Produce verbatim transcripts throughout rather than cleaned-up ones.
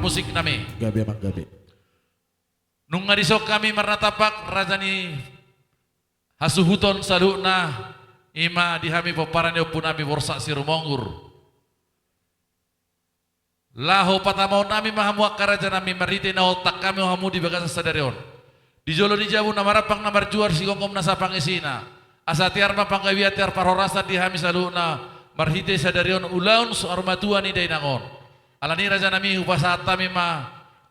Musik nami. Gabe, amang, gabe. Nunga dison hami marnatampak raja ni hasuhuton saluhutna, i ma di hami pomparan ni ompu nami Borsak Sirumonggur. Laho patamahon nami ma hamu angka raja nami marhite na huhotang hami hamu di bagasan sadari on. Di jolo ni jabu na marampang na marjuar sigomgom nasa pangisina. Asa tiar ma panggabean tiar parhorasan di hami saluhutna marhite sadari on ulaon saur matua ni dainang on. Alani raja nami hupasahat hami ma,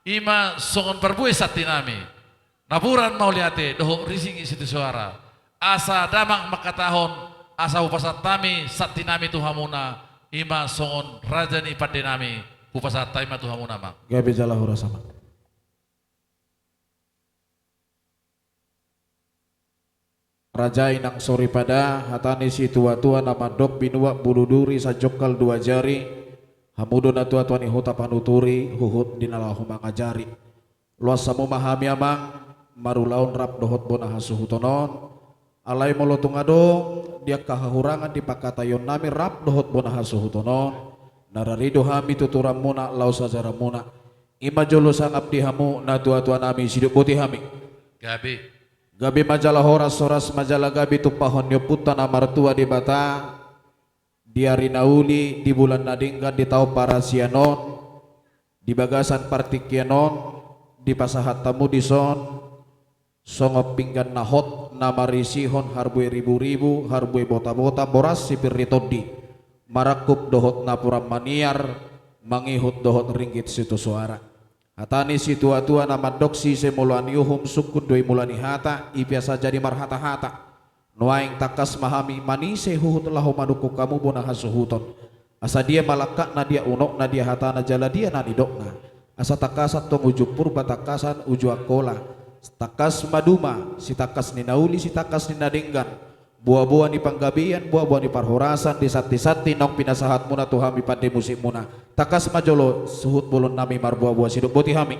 i ma songon parbue santi nami. Napuran mauliate dohot ringgit sitio soara. Asa damang mangkatahon, asa hupasahat hami santi nami tu hamuna, i ma songon raja ni pande nami, hupasahat hami ma tu hamuna, amang. Gabe jala horas, amang. Raja i nang soripada, hata ni situatua na mandok binuat bulu duri sajongkal dua jari, hamu do natuatua ni huta panuturi, huhut di na laho mangajari. Loas hamu ma hami, amang, marulaon rap dohot bona hasuhuton on. Alai molo tung adong di angka hahurangan di pangkataion nami rap dohot bona hasuhuton on, na rari do hami tuturanmuna laos ajaranmuna. I ma jolo sangap di hamu natuatua nami, sidok boti hami. Gabe. Gabe ma jala horas, horas ma jala gabe tumpahon ni Ompunta na martua Debata. Di ari na uli, di bulan na denggan, di taon parasian on, di bagasan partingkian on, dipasahat hamu dison songon pinggan na hot na marisihon harbue riburibu, harbue botabota, boras sipir ni tondi, marangkup dohot napuran maniar, mangihut dohot ringgit sitio soara. Hata ni situatua na mandok, sise molo ani uhum, sungkun do i mula ni hata, i pe asa jadi marhatahata. Nuaeng tangkas ma hami manise huhut laho manungkun hamu bona hasuhuton. Asa dia ma langkatna, dia unokna, dia hatana jala dia na nidokna. Asa tangkasan tong uju Purba, tangkasan uju Angkola. Tangkas ma duma, sitangkas ni na uli, sitangkas ni na denggan. Boaboa ni panggabean, boaboa ni parhorasan, di santisanti naung pinasahatmuna tu hami pande musikmuna. Tangkas ma jolo suhut bolon nami marboaboa, sidok boti hami.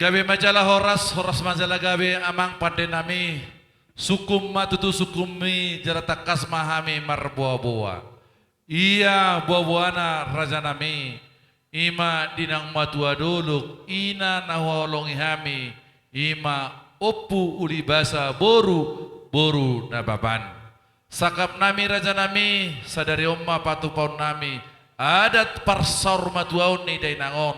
Gabe ma jala horas, horas ma jala gabe, amang pande nami. Sungkun ma tutu sungkunmi, jala tangkas ma hami marboaboa. Ia boaboana raja nami, i ma di naung matua dolok, ina na huhaholongi hami, i ma Ompu Ulibasa boru, boru Nababan. Sangkap nami raja nami, sadari on ma patupaon nami adat parsaurmatuaon ni dainang on.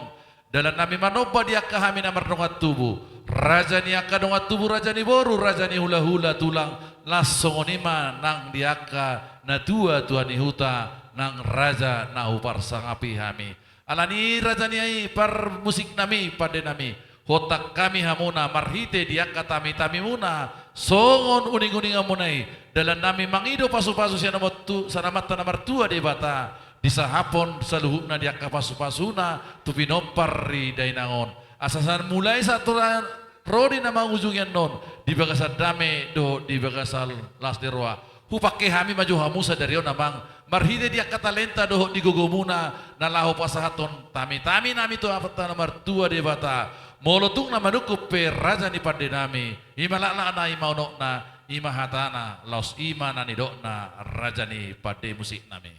Dalan nami manomba di angka hami na mardongan tubu, raja ni angka dongan tubu, raja ni boru, raja ni hulahula, tulang, laos songon i ma nang di angka natuatua ni huta, nang raja na huparsangapi hami. Alani i raja ni parmusik nami, pande nami, huhotang hami hamuna marhite di angka tamitamimuna, songon uninguninganmuna i, dalan nami mangido pasupasu sian Amanta na martua Debata, disahaphon saluhutna di angka pasupasuna tu pinompar ni dainang on. Asa sian mulai sahat tu ro di na mangujungi annon, di bagasan dame dohot di bagasan las ni roha. Hupangke hami ma jo hamu sadari on, amang, marhite di angka talenta dohot di gogomuna na laho pasahathon tamitami nami tu Amanta na martua Debata. Molo tung na manungkun pe raja ni pande nami, i ma laklakna, i ma unokna, i ma hatana, laos i ma na nidokna raja ni pande musik nami.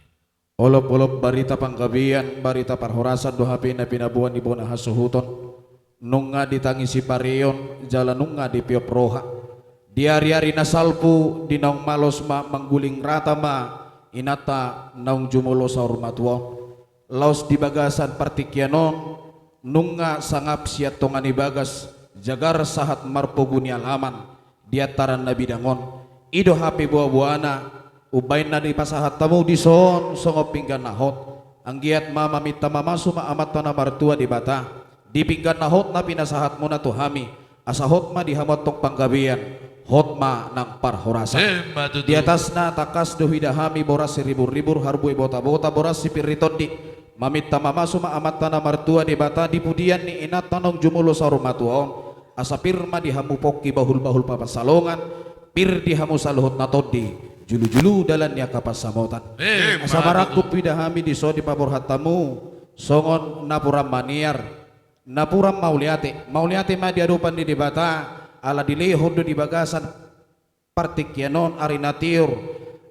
Olopolop barita panggabean, barita parhorasan do hape na pinaboa ni bona hasuhuton. Nunga ditangisi pareon, jala nunga dipeop roha. Di ariari na salpu, di naung malos ma, mangguling rata ma inanta naung jumolo saur matua on. Laos di bagasan partingkian on, nunga sangap sian tonga ni bagas, jagar sahat marpogu ni alaman, di antaran na bidang on. I do hape boaboana, umbaen na dipasahat hamu dison songon pinggan na hot. Anggiat ma maminta mamasu ma Amanta na martua Debata di pinggan na hot na pinasahatmuna tu hami, asa hot ma di hamu antong panggabean, hot ma nang parhorasan. Emma tutu. Di atasna tangkas do huida hami boras siriburribur, harbue botabota, boras sipir ni tondi. Maminta mamasu ma Amanta na martua Debata di pudian ni inanta naung jumolo saur matua on. Asa pir ma di hamu pongki bahulbahul papansalongan, pir di hamu saluhut na tondi, julujulu dalan ni angka pansamotan. Emma tutu. Asa marangkup huida hami dison dipaborhat hamu songon napuran maniar, napuran mauliate. Mauliate ma di adopan ni Debata, ala dilehon do di bagasan partingkian on ari na tiur,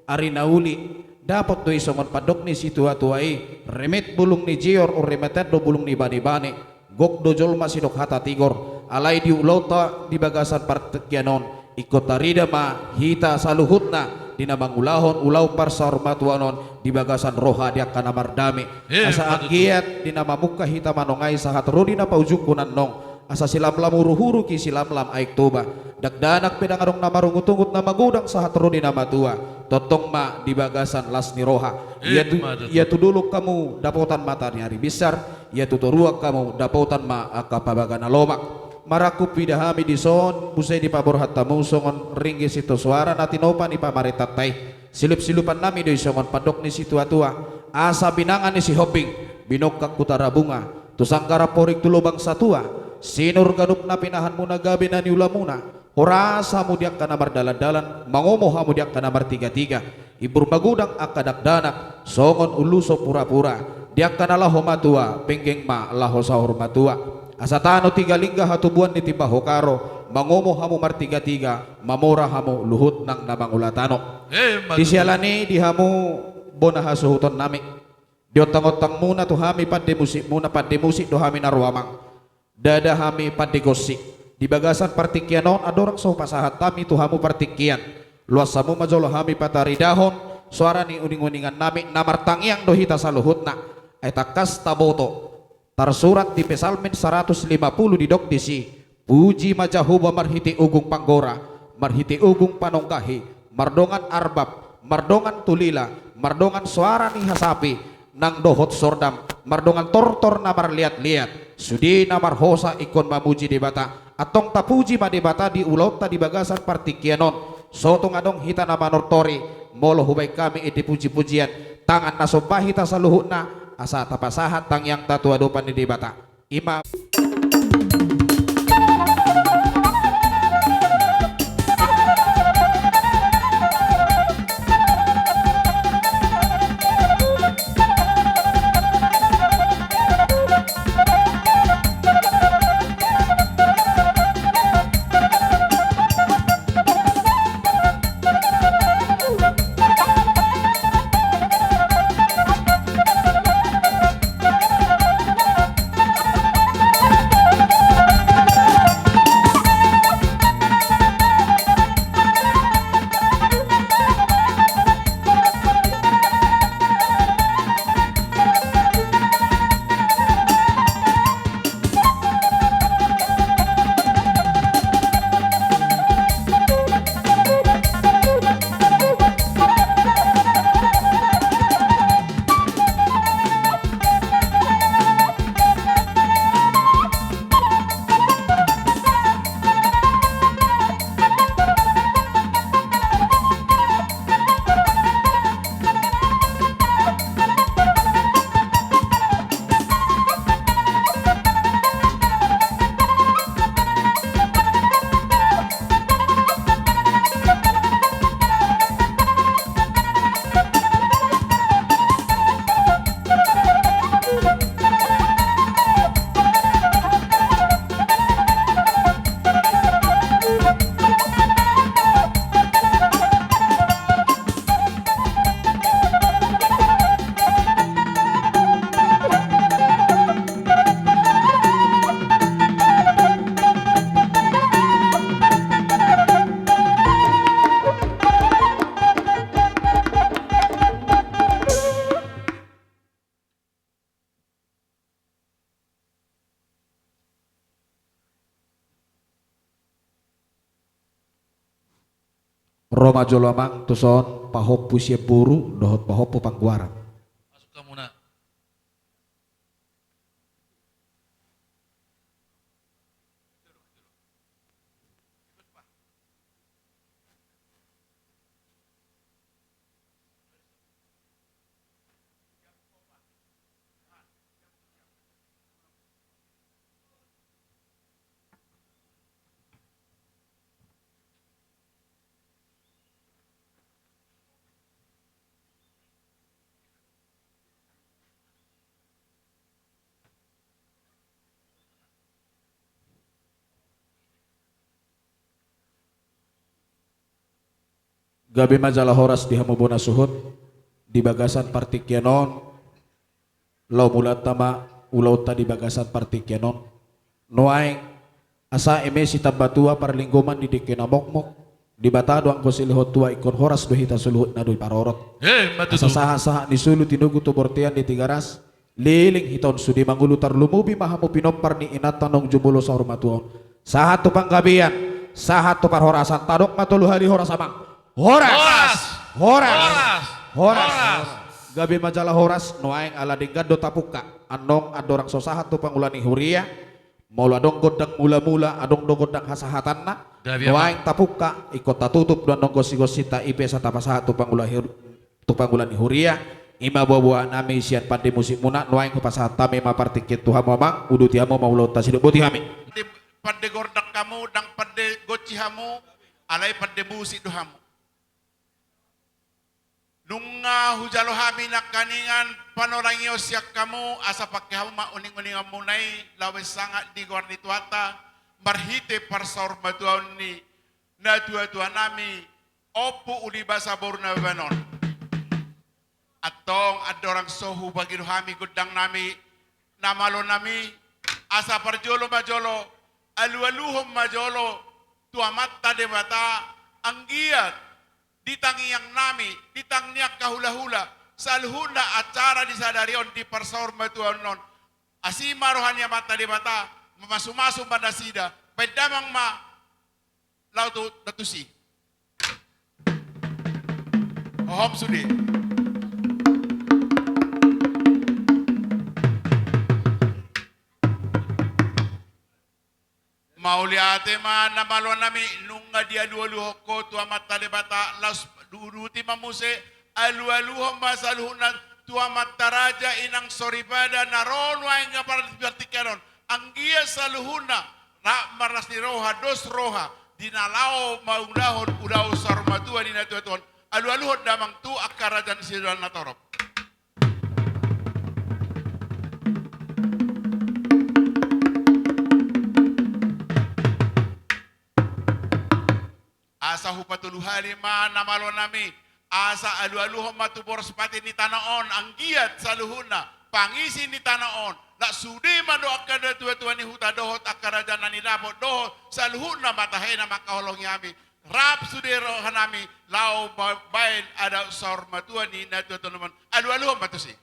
ari na uli, dapot do i songon pandok ni situatua i, remet bulung ni jior, umremetan do bulung ni banebane, Gok do jolma sidok hata tigor, alai di ulaonta di bagasan partingkian on, ingkon tarida ma hita saluhutna di na mangulahon ulaon parsaurmatuaon on di bagasan roha di angka na mardame. Eh, asa ma tutu. Anggiat di na mamungka hita manongai sahat ro di na paujungkon annon, asa silamlam uruhuru ki silamlam Aek Toba. Dakdanak pe ndang adong na marungutungut na magodang sahat ro di na matua. Tongtong ma di bagasan las ni roha. Eh, ia tu, ma tutu. Ia tu dolok hamu dapotan mata ni ari binsar, ia tu toruan hamu dapotan ma angka pabaga na lomak. Marangkup pida hami dison, muse dipaborhat hamu songon ringgit sitio soara na tinopa ni pamarentanta i. Silupsilupan nami do i songon pandok ni situatua, asa binanga ni Sihombing, binongkak Hutara Bunga, tu sanggar amporik tu lobang satua, sinur ganup na pinahanmuna gabe na niulamuna, horas hamu di angka na mardalandalan, mangomo hamu di angka na martigatiga, imbur magodang angka dakdanak, songon ulos purapura, di angka na laho matua, penggeng ma laho saur matua. Asa tano Tiga Lingga hatubuan ni Timbaho Karo, mangomo hamu martigatiga, mamora hamu luhut nang na mangula tano. Eh, ma tutu. Di siala ni i di hamu bona hasuhuton nami. Di ontangontangmuna tu hami pande musikmuna, pande musik do hami na ro amang. Ndada hami pande gonsik. Di bagasan partingkian on andorang so pasahat hami tu hamu partingkian, loas hamu ma jolo hami pataridahon soara ni uninguningan nami na martangiang do hita saluhutna. Ai tangkas taboto. Tarsurat di Psalmen saratus lima pulu didok disi, puji ma Jahowa marhite ogung panggora, marhite ogung panonggahi, mardongan arbab, mardongan tulila, mardongan soara ni hasapi, nang dohot sordam, mardongan tortor na marliatliat, sude na marhosa ingkon mamuji Debata. Antong tapuji ma Debata di ulaonta di bagasan partingkian on. So tung adong hita na manortori, molo hubaen hami ende pujipujian, tangan na somba hita saluhutna, asa tapasahat tangiangta tu adopan ni Debata. I ma. Ro ma jolo amang tuson pahompu sian boru dohot pahompu panggoaran. Masuk hamu na. Gabe ma jala horas di hamu bona suhut di bagasan partingkian on. Laho mulanta ma ulaonta di bagasan partingkian on. Nuaeng asa eme sitamba tua parlinggoman di dengke na mokmok, Debata do anggo silehon tua, ingkon horas do hita saluhutna di parorot. Emma tutu. Asa sahat-sahat ni solu tinogu tu bontean di Tigaras, leleng hita on sude mangolu, tarlumobi ma hamu pinompar ni inanta naung jumolo saur matua on. Sahat tu panggabean, sahat tu parhorasan, tadok ma tolu hali horas amang. Horas! Horas! Horas! Horas! Horas! Gabe ma jala horas, nuaeng ala denggan do tapungka. Annon andorang so sahat tu pangula ni huria, molo adong gondang mula-mula, adong do gondang hasahatanna. Gabe amang. Nuaeng tapungka, ingkon tatutup do annon gonsi-gonsinta, i pe asa tapasahat tu pangula hir-, tu pangula ni huria. I ma buha-buha nami sian pande musikmuna, nuaeng hupasahat hami ma partingkian tu hamu amang, uduti hamu ma ulaonta, sidok boti hami. Pande, pande gondang hamu, ndang pande gonsi hamu, alai pande musik do hamu. Nunga hujalo hami nangkaningan panorangion sian hamu, asa pangke hamu ma uning-uninganmuna i, laho sangap di goar ni Tuhanta, marhite parsaurmatuaon ni natua-tua nami, Ompu Uli Basa boru Nababan on. Antong andorang so hubagido hami gondang nami, na malo nami, asa parjolo ma jolo, alu-aluhon ma jolo tu Amanta Debata, anggiat di tangiang nami, di tangiang hula-hula, saluhutna acara di sadari on di parsaurmatuaon on, asi ma roha ni Amanta Debata, mamasu-masu ma nasida, baen damang ma laho tu na tusi. Hohom sude. Mauliate ma na malo nami, nunga dialu-aluhon ho tu Amanta Debata, laos uduti ma muse, alu-aluhon ma saluhutna tu amanta raja inang soripada na ro nuaeng partingkian on. Anggiat saluhutna rap marlas ni roha, dos roha, di na laho mangulahon ulaon saurmatua ni natua-tua on. Alu-aluhon damang tu angka raja ni sidohonon na torop. Asa hupatolu hali ma na malo nami, asa alu-aluhon ma tu boras pate ni tano on, anggiat saluhutna pangisi ni tano on, na sude ma do angka natua-tua ni huta dohot angka raja na nidapot dohot saluhutna ma tahe na mangkaholongi hami, rap sude roha nami laho ba-, baen adat saurmatua ni natua-tua nami on. Alu-aluhon ma tusi.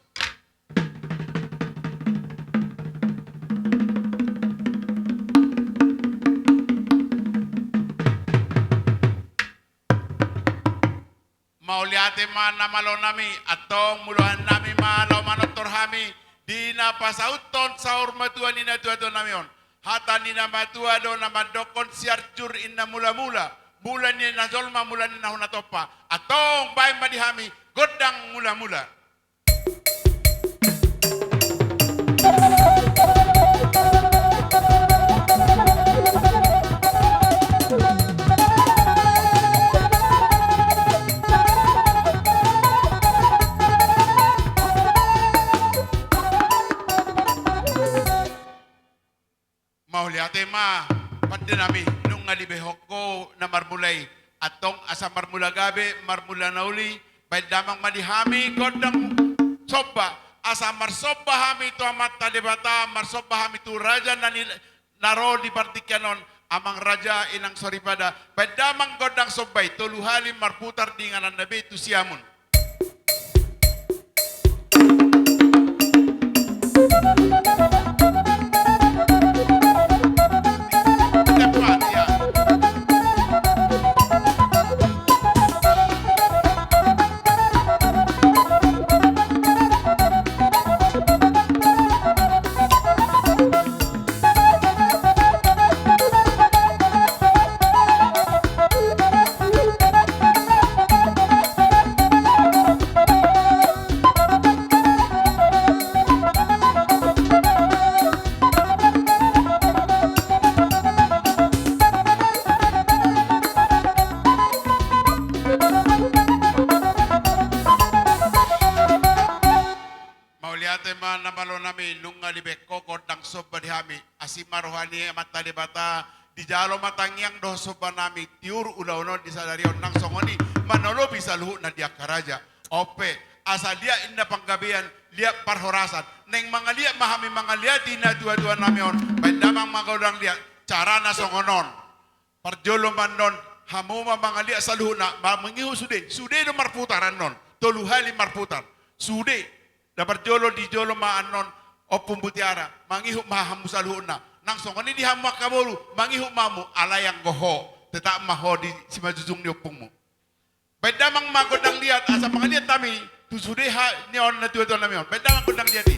Mauliate ma na malo nami, antong mulahan nami ma laho manortor hami, di na pasauthon saurmatua ni natua-tua nami on. Hata ni na matua do na mandokkon, siarjur inna mula-mula, mula ni na jolma, mula ni na hona tompa. Antong baen ma di hami gondang mula-mula. Mauliate ma pande nami, nunga dibehon ho na marmula i. Antong asa marmula gabe, marmula na uli, baen damang ma di hami gondang somba, asa marsomba hami tu Amanta Debata, marsomba hami tu raja na ni-, na ro di partingkian on, amang raja inang soripada, baen damang gondang somba i, tolu hali marputar di ingananna be tu siamun. Mauliate ma na malo nami, nunga dibehon ho gondang somba di hami, asi ma roha ni Amanta Debata, dijalo ma tangiang dohot somba nami, tiur ulaon on di sadari on nang songon i, manolopi saluhutna di angka raja. On pe, asa liat inna panggabean, Liat parhorasan. Naeng mangaliat ma hami mangaliati natuatua nami on. Baen damang ma godang liat. Carana songon on. Parjolo ma annon, hamu ma mangaliat saluhutna, ma-, mangihut sude, sude do marputar annon, tolu hali marputar. Sude, da parjolo di jolo ma annon, Ompung Mutiara, mangihut ma hamu saluhutna. Nang songon i di hamu angka boru, mangihut ma hamu, alai anggo ho, tetap ma ho di simanjujung ni ompungmu. Baen damang ma gondang liat, asa mangaliat hami, tu sude ha, ni on natuatua nami on. Baen damang gondang liat i.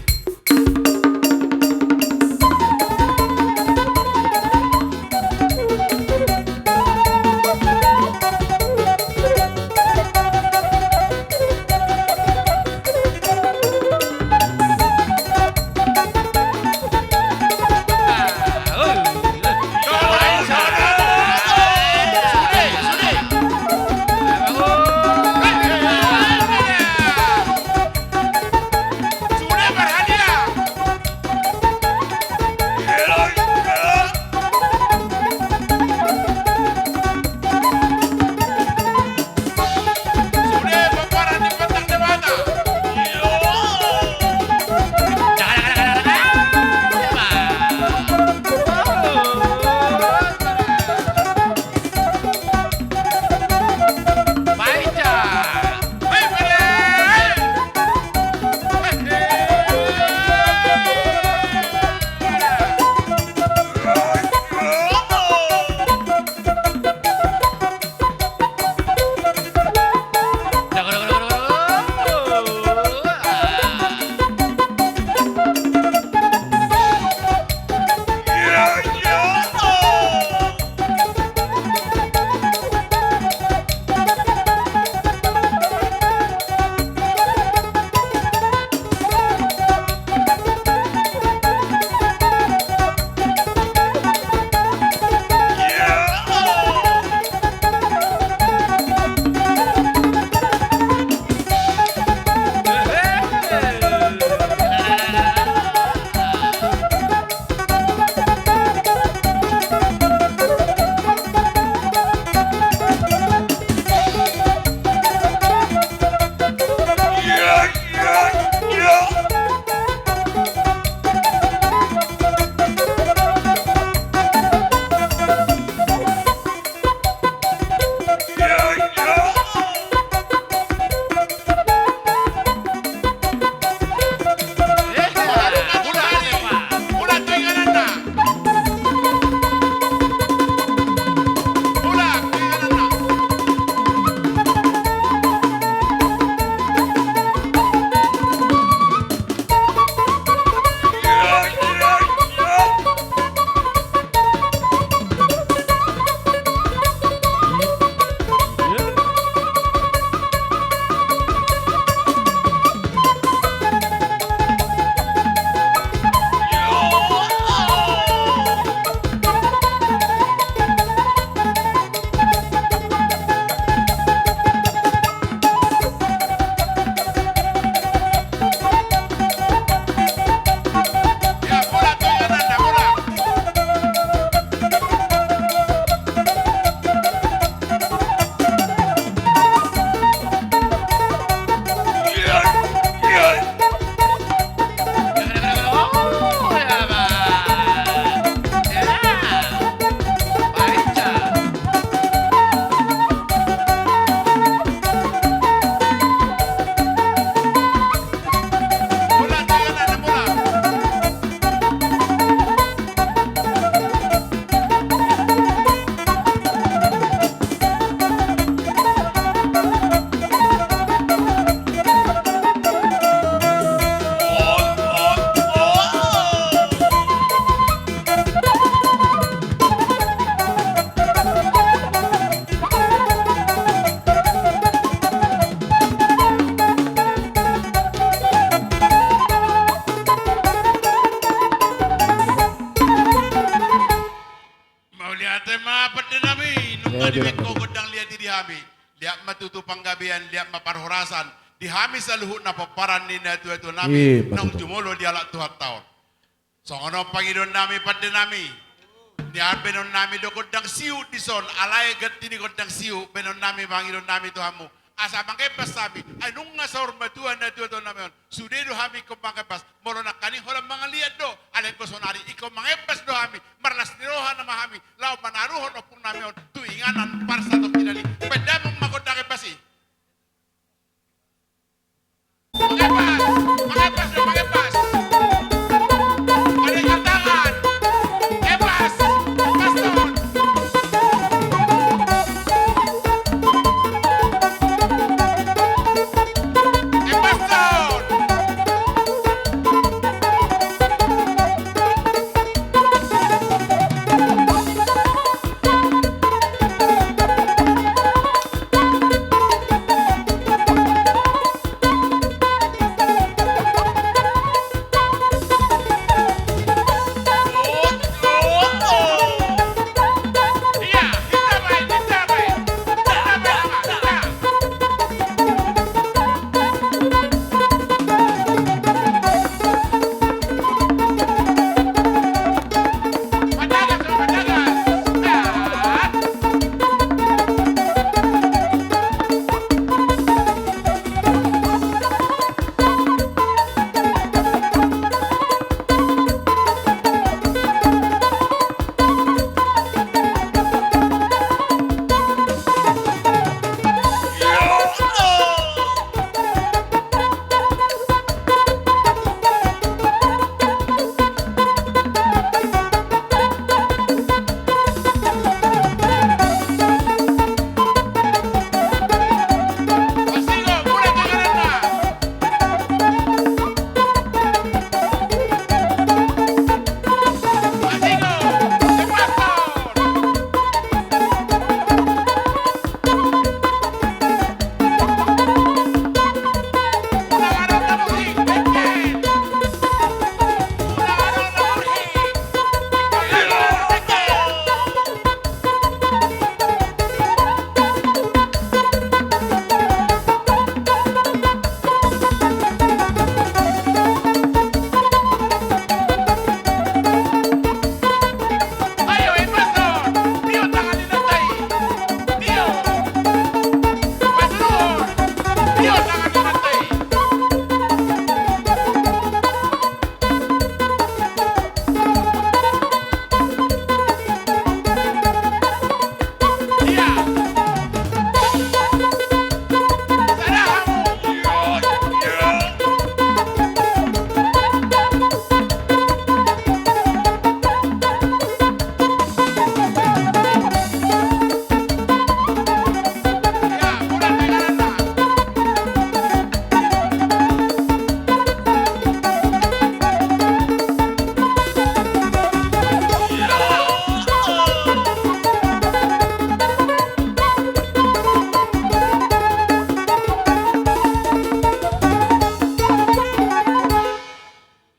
Mauliate ma pande nami, nunga dibaen ho gondang liat i di hami. Liat ma tutu panggabean, liat ma parhorasan di hami saluhutna pomparan ni natuatua nami naung jumolo dialap Tuhanta on. Songon on pangidoan nami pande nami. Nian baenon nami do gondang siuk dison, alai ganti ni gondang siuk baenon nami pangidoan nami tu hamu. asa mangembas hami. Ai nunga saur matua na dua taon nami on, sude do hami ingkon mangembas. Molo nangkaning holan mangaliat do, alai anggo saonari ingkon mangembas do hami. Marlas ni roha nama hami laho manaruhon ompung nami on tu inganan parsatongkinan i. Baen damang ma gondang embas i. Mangembas, mangembas do, mangembas. Padekat tangan. Embas, embas ton. Embas ton.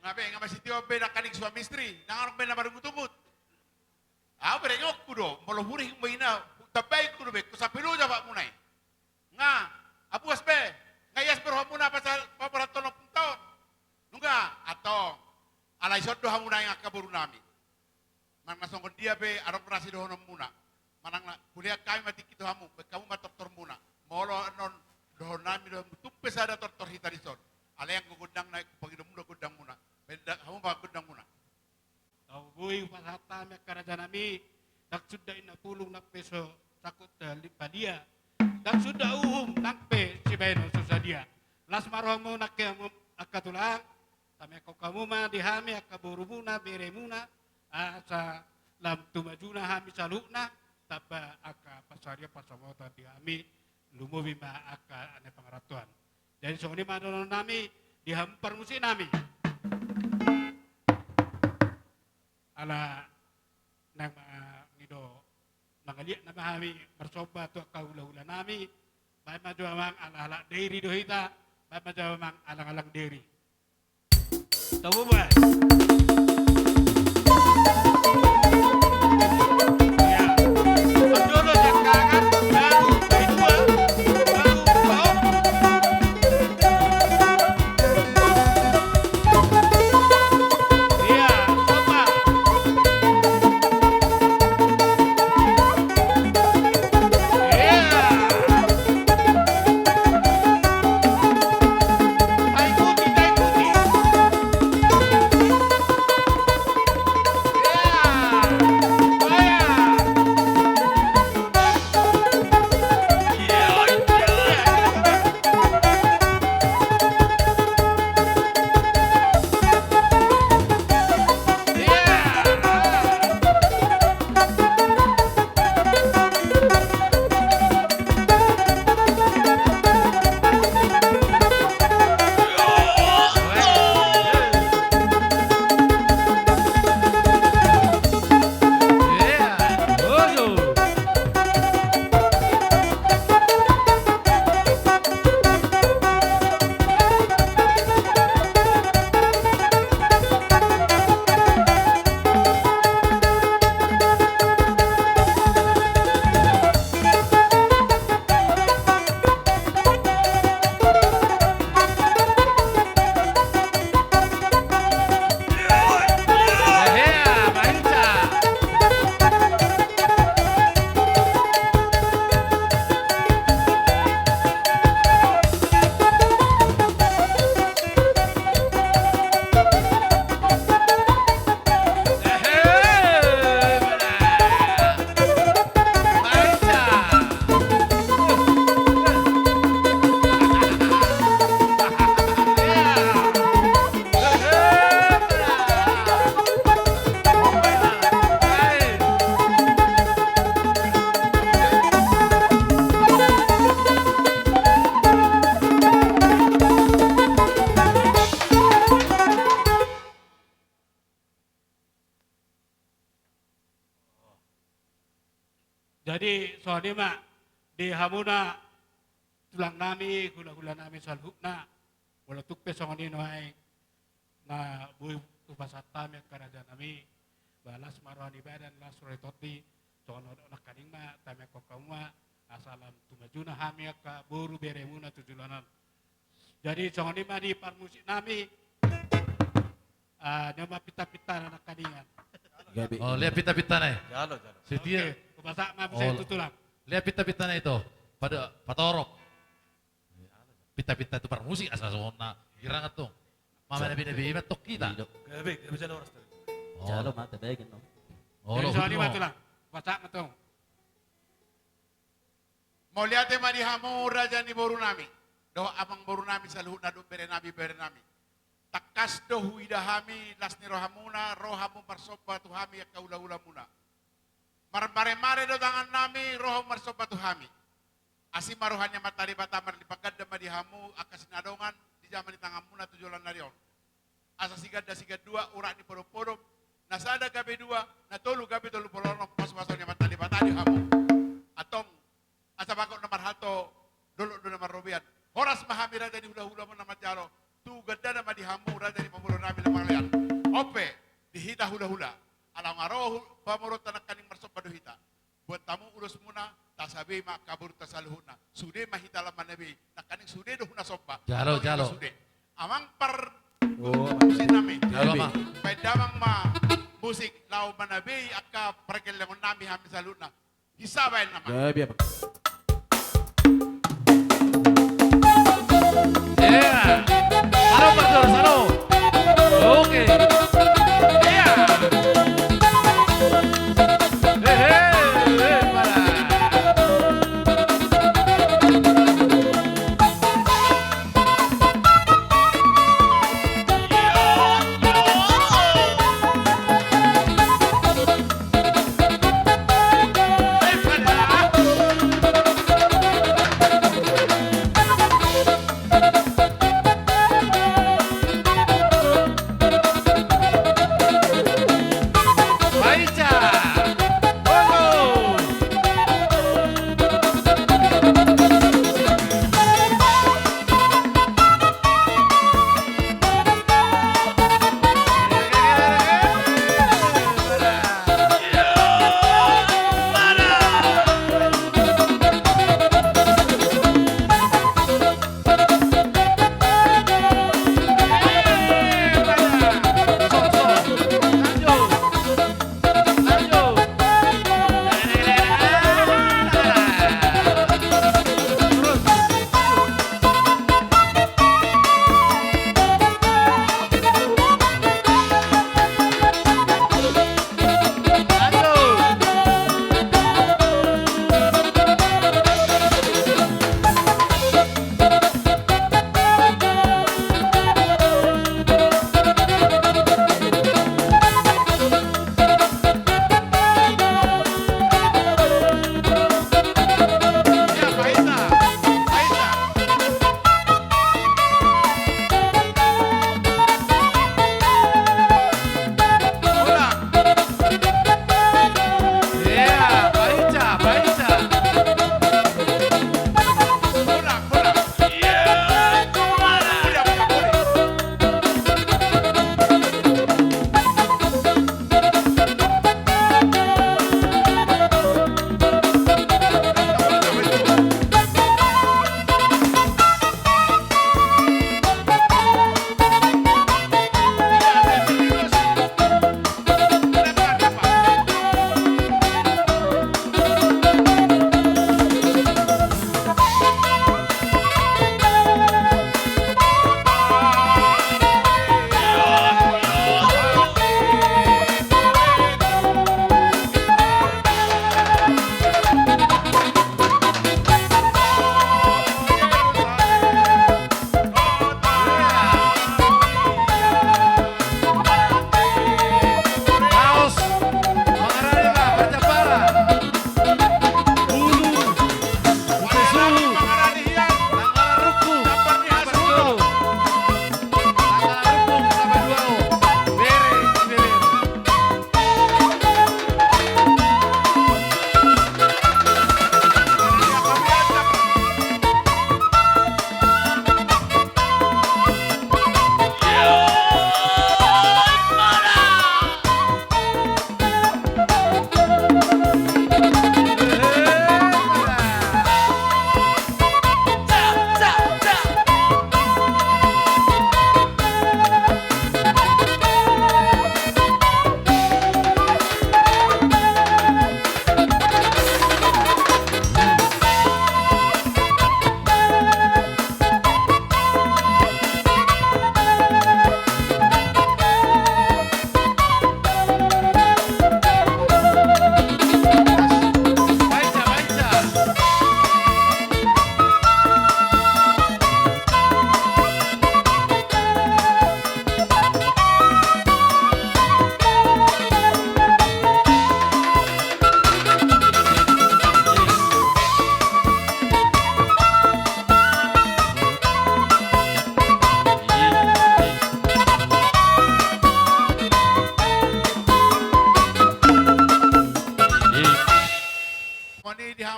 Nga be, nga masitiop be nangkaning suami istri, ndang adong be na marungutungut. Au berengonku do, molo hurihum be ina, tambaingku do be, husampulu jo apatmuna i. Nga, abuas be, nga ias be rohamuna pasal paborhathon ompungta on. Nunga, antong. Alai ison do hamuna i angka borunami. Manang na songon dia pe adong na sidohononmuna. Manang na, hulean hami ma tingki tu hamu, baen hamu ma tortormuna. Molo annon dohononnami do hamu, tung pe sada tortor hita dison. Alai anggo gondangna, pangidomuna gondangmuna. Baen da, hamu ma gondangmuna. Tau boi hupasahat hami angka rajanami, ndang suda inna pulung nang pe so sangkut, eh, padia, ndang suda uhum nang pe sibahenon so sadia. Las ma rohamu nangkin hamu angka tulang, tamiangkon hamu ma di hami angka borumuna, beremuna, asa lam tu majuna hami saluhutna, tamba angka pansarian pansamotan di hami, lumobi ma angka na pangarantoan. Jadi songon i ma dohononnami di hamu parmusiknami. Ala naeng mangido mangaliat nama hami marsomba tu angka hulahulanami. Baen ma jo amang, ala halak Dairi do hita. Baen ma jo amang, alang-alang Dairi. Tau boi. Iya. Parjolo siangkangan, baru paidua, baru paopat. Iya, coba. Iya. Jadi songon i ma di hamuna tulang nami, hula-hula nami saluhutna, molo tung pe songon i nuaeng na boi hupasahat hami angka raja nami, ba las ma roha ni badan, las roha ni tondi, songon on nangkaning ma tamiangkon hamu ma, asa lam tumajuna hami angka boru beremuna tu joloan on. Jadi songon i ma di parmusik nami. Ah, dia ma pinta-pinta na nangkaningan. Gabe. Oh, lihat pinta-pinta na i. Jalo, jalo. Setia. Oke, hupasahat ma muse tu tulang. Lihat pinta-pinta na i tu. Pada patorop. Pinta-pinta tu parmusik asa songon na girang tu. Mama na bina bina tok hita. Gabe, gabe jalo ras tu. Oh. Jalo mata bagian no. Oh, jadi songon i ma tulang. Hupasahat ma tu. Mauliate ma di hamu raja ni boru nami, dohot amang boru nami saluhutna dohot bere nami, bere nami. Tangkas do huida hami las ni rohamuna, ro hamu marsomba tu hami angka hula-hulamuna. Marmare-mare do tangan nami, ro hamu marsomba tu hami. Asi ma roha ni Amanta Debata, marlipat ganda ma di hamu angka sinadongan di jama ni tanganmuna tu joloan ni ari on. Asa siganda sigandua urat ni podom-podom, na sada gabe dua, na tolu gabe tolu pulu onom, pasu-pasu ni Amanta Debata di hamu. Antong, asa bagot na marhalto, dolok do na marrobean. Horas ma hami raja ni hula-hula na manjalo, tu gandana ma di hamu raja ni pamoruon nami na mangalean. On pe, di hita hula-hula, ala nga ro hu-, pamoruonta nangkaning marsomba do hita. Buat hamu ulosmuna, tasabei ma angka borunta saluhutna. Sude ma hita lam manabei, nangkaning sude do huna somba. Jalo, jalo. Sude. Amang par-, oh, musik nami. Jalo, Amang. Baen damang ma musik laho manabei angka pargellengon nami hami saluhutna. Hisa baen nama. Gabe, Amang. Iya. Salo, Pak Dur, salo. Oke. Iya. Hehe, hehe, para.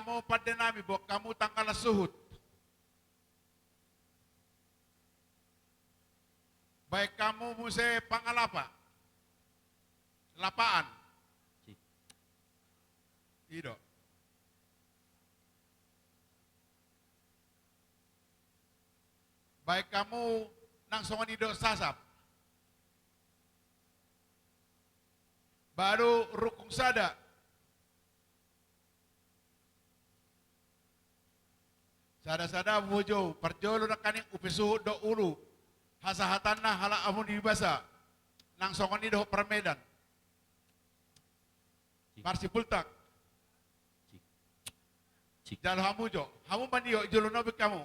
Hamu pande nami, boan hamu tanggalan suhut. Baen hamu muse pangalapa. Lapaan. I do. Baen hamu nang songon i do sasap. Baru rungkung sada. Sada-sada bojou, parjolo nangkaning upa suhut do ulu. Hasahatanna halak hamu di basa. Nang songon i dohot parmedan. Parsipultak. Jalo hamu jo. Hamu manio, jolo nobing hamu.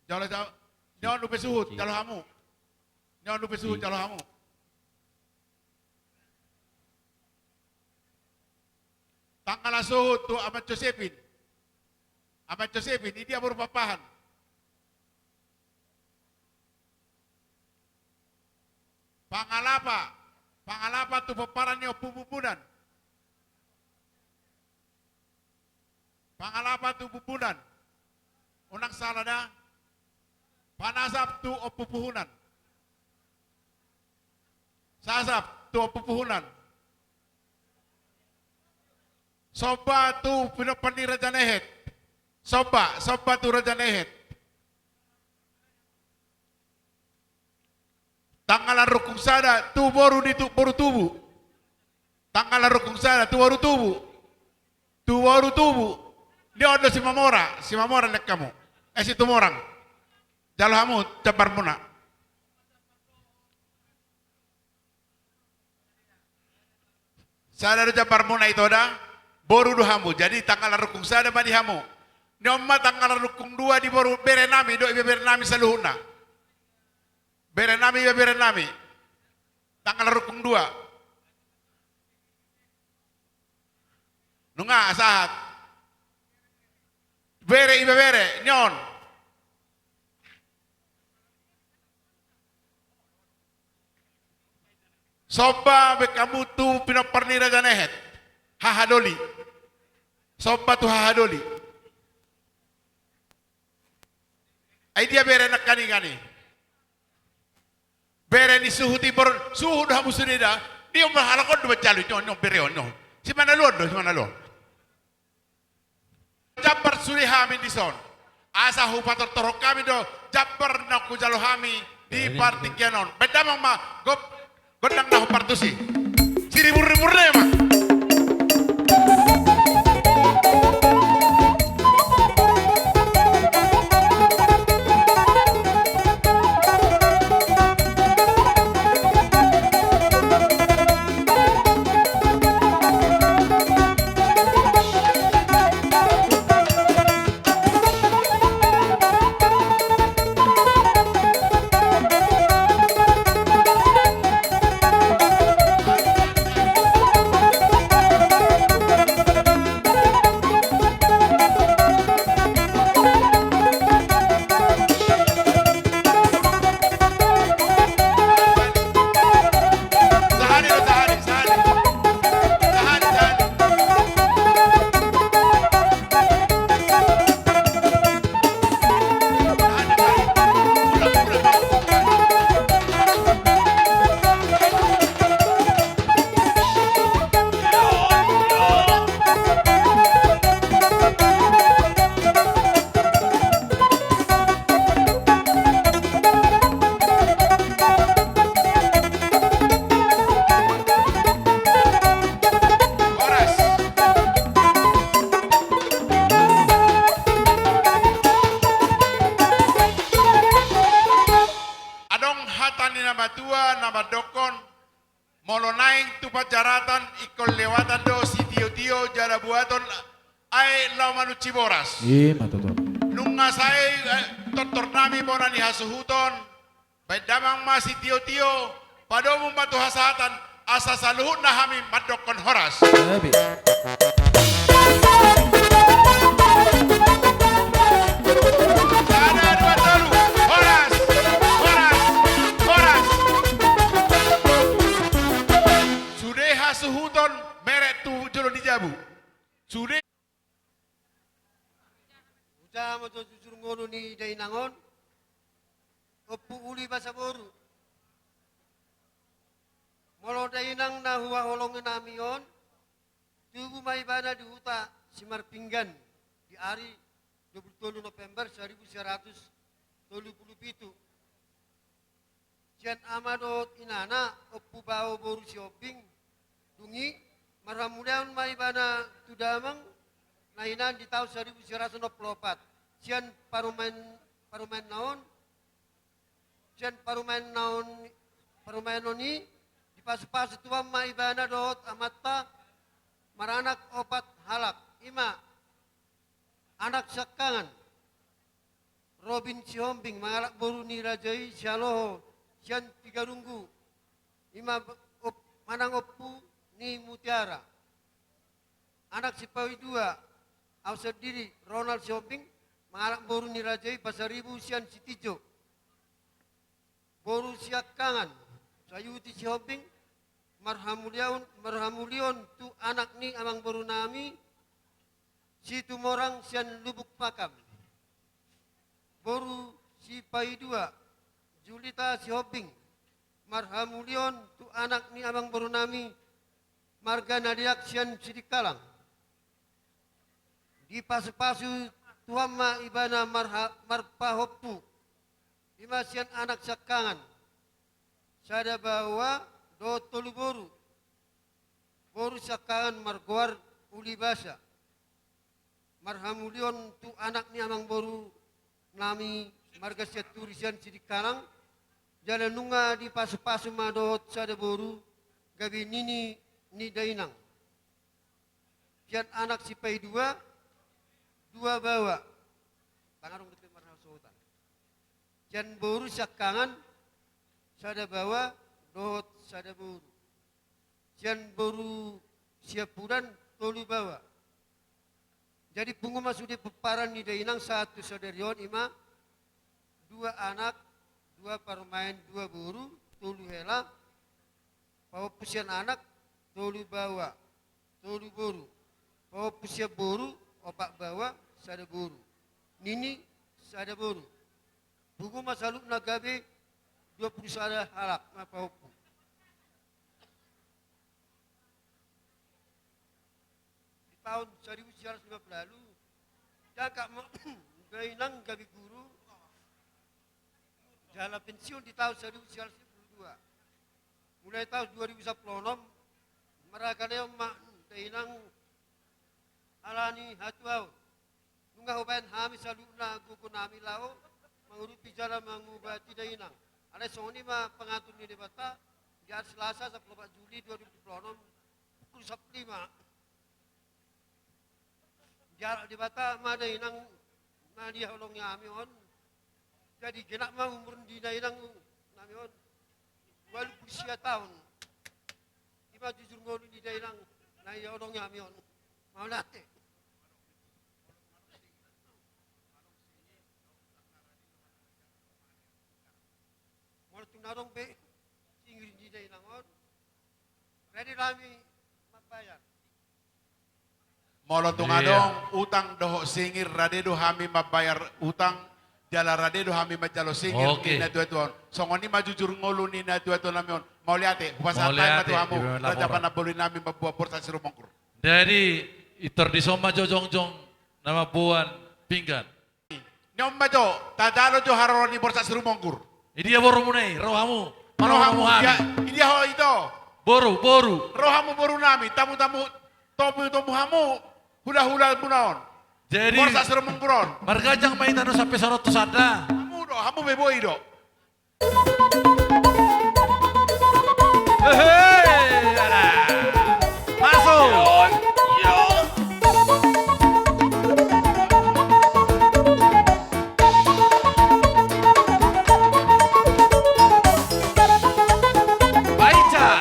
Jalo, jalo. Nion upa suhut, jalo hamu. Nion upa suhut, jalo hamu. Tanggalan suhut tu Ama Josepin. Ama Josepin, i dia boru Papahan. Pangalapa, pangalapa tu pomparan ni Ompu Bumbunan. Pangalapa tu Bumbunan. Unang sala da. Panasap tu Ompu Puhunan. Sasap tu Ompu Puhunan. Somba tu pinompar ni Raja Nehet. Somba, somba tu Raja Nehet. Tanggalan rungkung sada tu boru ni tu, boru Tubu. Tanggalan rungkung sada tu boru Tubu. Tu boru Tubu. Nion do Simamora, Simamora lek hamu. Eh, Situmorang. Jalo hamu jambarmuna. Sada do jambarmuna ito da, boru do hamu. Jadi tanggalan rungkung sada ma di hamu. Nion ma tanggalan rungkung dua di boru bere nami, dohot ibebere nami saluhutna. Bere nami, ibebere nami. Tanggalan rungkung dua. Nunga sahat. Bere, ibebere, nion. Somba baen hamu tu pinompar ni Raja Nehet. Haha Doli. Somba tu Haha Doli. Ai dia bere nangkaning i? Bere ni suhut i, boru, suhut do hamu sude da. Nion ma halak on do manjalo, nion, nion bere on, nion. Simanalu on do, Simanalu on. Jambar sude hami dison. Asa hupatortorhon hami do jambar na hujalo hami di partingkian on. Baen damang ma, gop, gondang na hombar tusi. Siriburribur nama. Adong hata ni na matua na mandokkon, molo naeng tu panjaratan ingkon lewatan do sitiotio jala buaton, ai laho manunsi boras. Ima tutu. Nunga sae, eh, tortor nami bona ni hasuhuton, baen damang ma sitiotio, padomu ma tu hasahatan, asa saluhutna hami mandokkon horas. Sada, dua, tolu. Horas, horas, horas. Sude hasuhuton merek tu jolo ni jabu. Sude. Ita ma jo jujur ngolu ni dainang on, Ompu Uli Basa boru. Molo dainang na huhaholongi nami on, tubu ma ibana di huta Simarpinggan di ari dua pulu tolu November saribu sia ratus tolu pulu pitu. Sian ama dohot inana, Ompu Bao boru Sihombing, dung i marhamuliaon ma ibana tu damang na hinan di taon saribu sia ratus onom pulu opat. Sian parumaen, parumaenna on, sian parumaenna on, parumaenon i, dipasupasu Tuhan ma ibana dohot amanta maranak opat halak. I ma anak siangkangan, Robin Sihombing, mangalap boru ni raja i Sialoho sian Tigarunggu, i ma op-, manang ompu ni Mutiara. Anak sipaidua, au sandiri, Ronald Sihombing, mangalap boru ni raja i Pasaribu sian Sitinjok. Boru siangkangan, Sayuti Sihombing, marhamuliaon, marhamulion tu anak ni amangboru nami, Situmorang sian Lubuk Pakam. Boru sipaidua, Julita Sihombing, marhamulion tu anak ni amangboru nami, marga Naliak sian Sidikalang. Dipasupasu Tuhan ma ibana marha-, marpahompu. I ma sian anak siangkangan, sada baoa dohot tolu boru. Boru siangkangan margoar Uli Basa, marhamulion tu anak ni amangboru nami marga Sianturi sian Sidikalang, jala nunga dipasupasu ma dohot sada boru, gabe nini ni dainang. Sian anak sipaidua, dua baoa. Tangarung dope marhasohotan. Sian boru siangkangan, sada baoa dohot sada boru. Sian boru siampudan, tolu baoa. Jadi pungu ma sude pomparan ni dainang sahat tu sadari on, i ma dua anak, dua parumaen, dua boru, tolu hela. Pahompu sian anak, tolu baoa, tolu boru. Pahompu sian boru, opat baoa, sada boru. Nini, sada boru. Pungu ma saluhutna gabe dua pulu sada halak ma pahompu. Di taon saribu sia ratus lima pulu ualu, diangkat ma dainang gabe guru, jala pensiun di taon saribu sia ratus lima pulu dua. Mulai taon dua ribu sampulu onom, marhagaleon ma dainang alani hatuaon. Nunga hubaen hami saluhutna gogo nami laho mangurupi jala mangubati dainang. Alai songon i ma pangatur ni Debata, di ari Selasa sampulu opat Juli dua ribu dua pulu onom, pukul sampulu lima. Dialap Debata ma dainang na dihaholongi hami on. Jadi genap ma umur ni dainang nami on, ualu pulu sia taon. I ma jujur ngolu ni dainang na dihaholongi hami on. Mauliate. Molo tung adong be singir ni dainang on, rade do hami mambayar. Molo tung adong utang dohot singir, rade do hami mambayar utang, jala rade do hami manjalo singir. Oke. Di natuatua on. Songon i ma jujur ngolu ni natuatua nami on. Mauliate, hupasahat hami ma tu hamu, Raja Panamboli nami mamboan borsak Sirumonggur. Jadi, pintor dison ma jo jongjong na mamboan pinggan. Ni on ma jo, tajalo jo haroro ni borsak Sirumonggur. Idia borumuna i, ro hamu. Ro hamu, idia ho ito. Boru, boru. Ro hamu boru nami, tamu-tamu, tomu-tomu hamu, hula-hula muna on. Jadi, borsak Sirumonggur on. Marganjang ma hita do sampe sarotus anda. Hamu do, hamu be boi do. Hehe, ala. Masuk. Baca.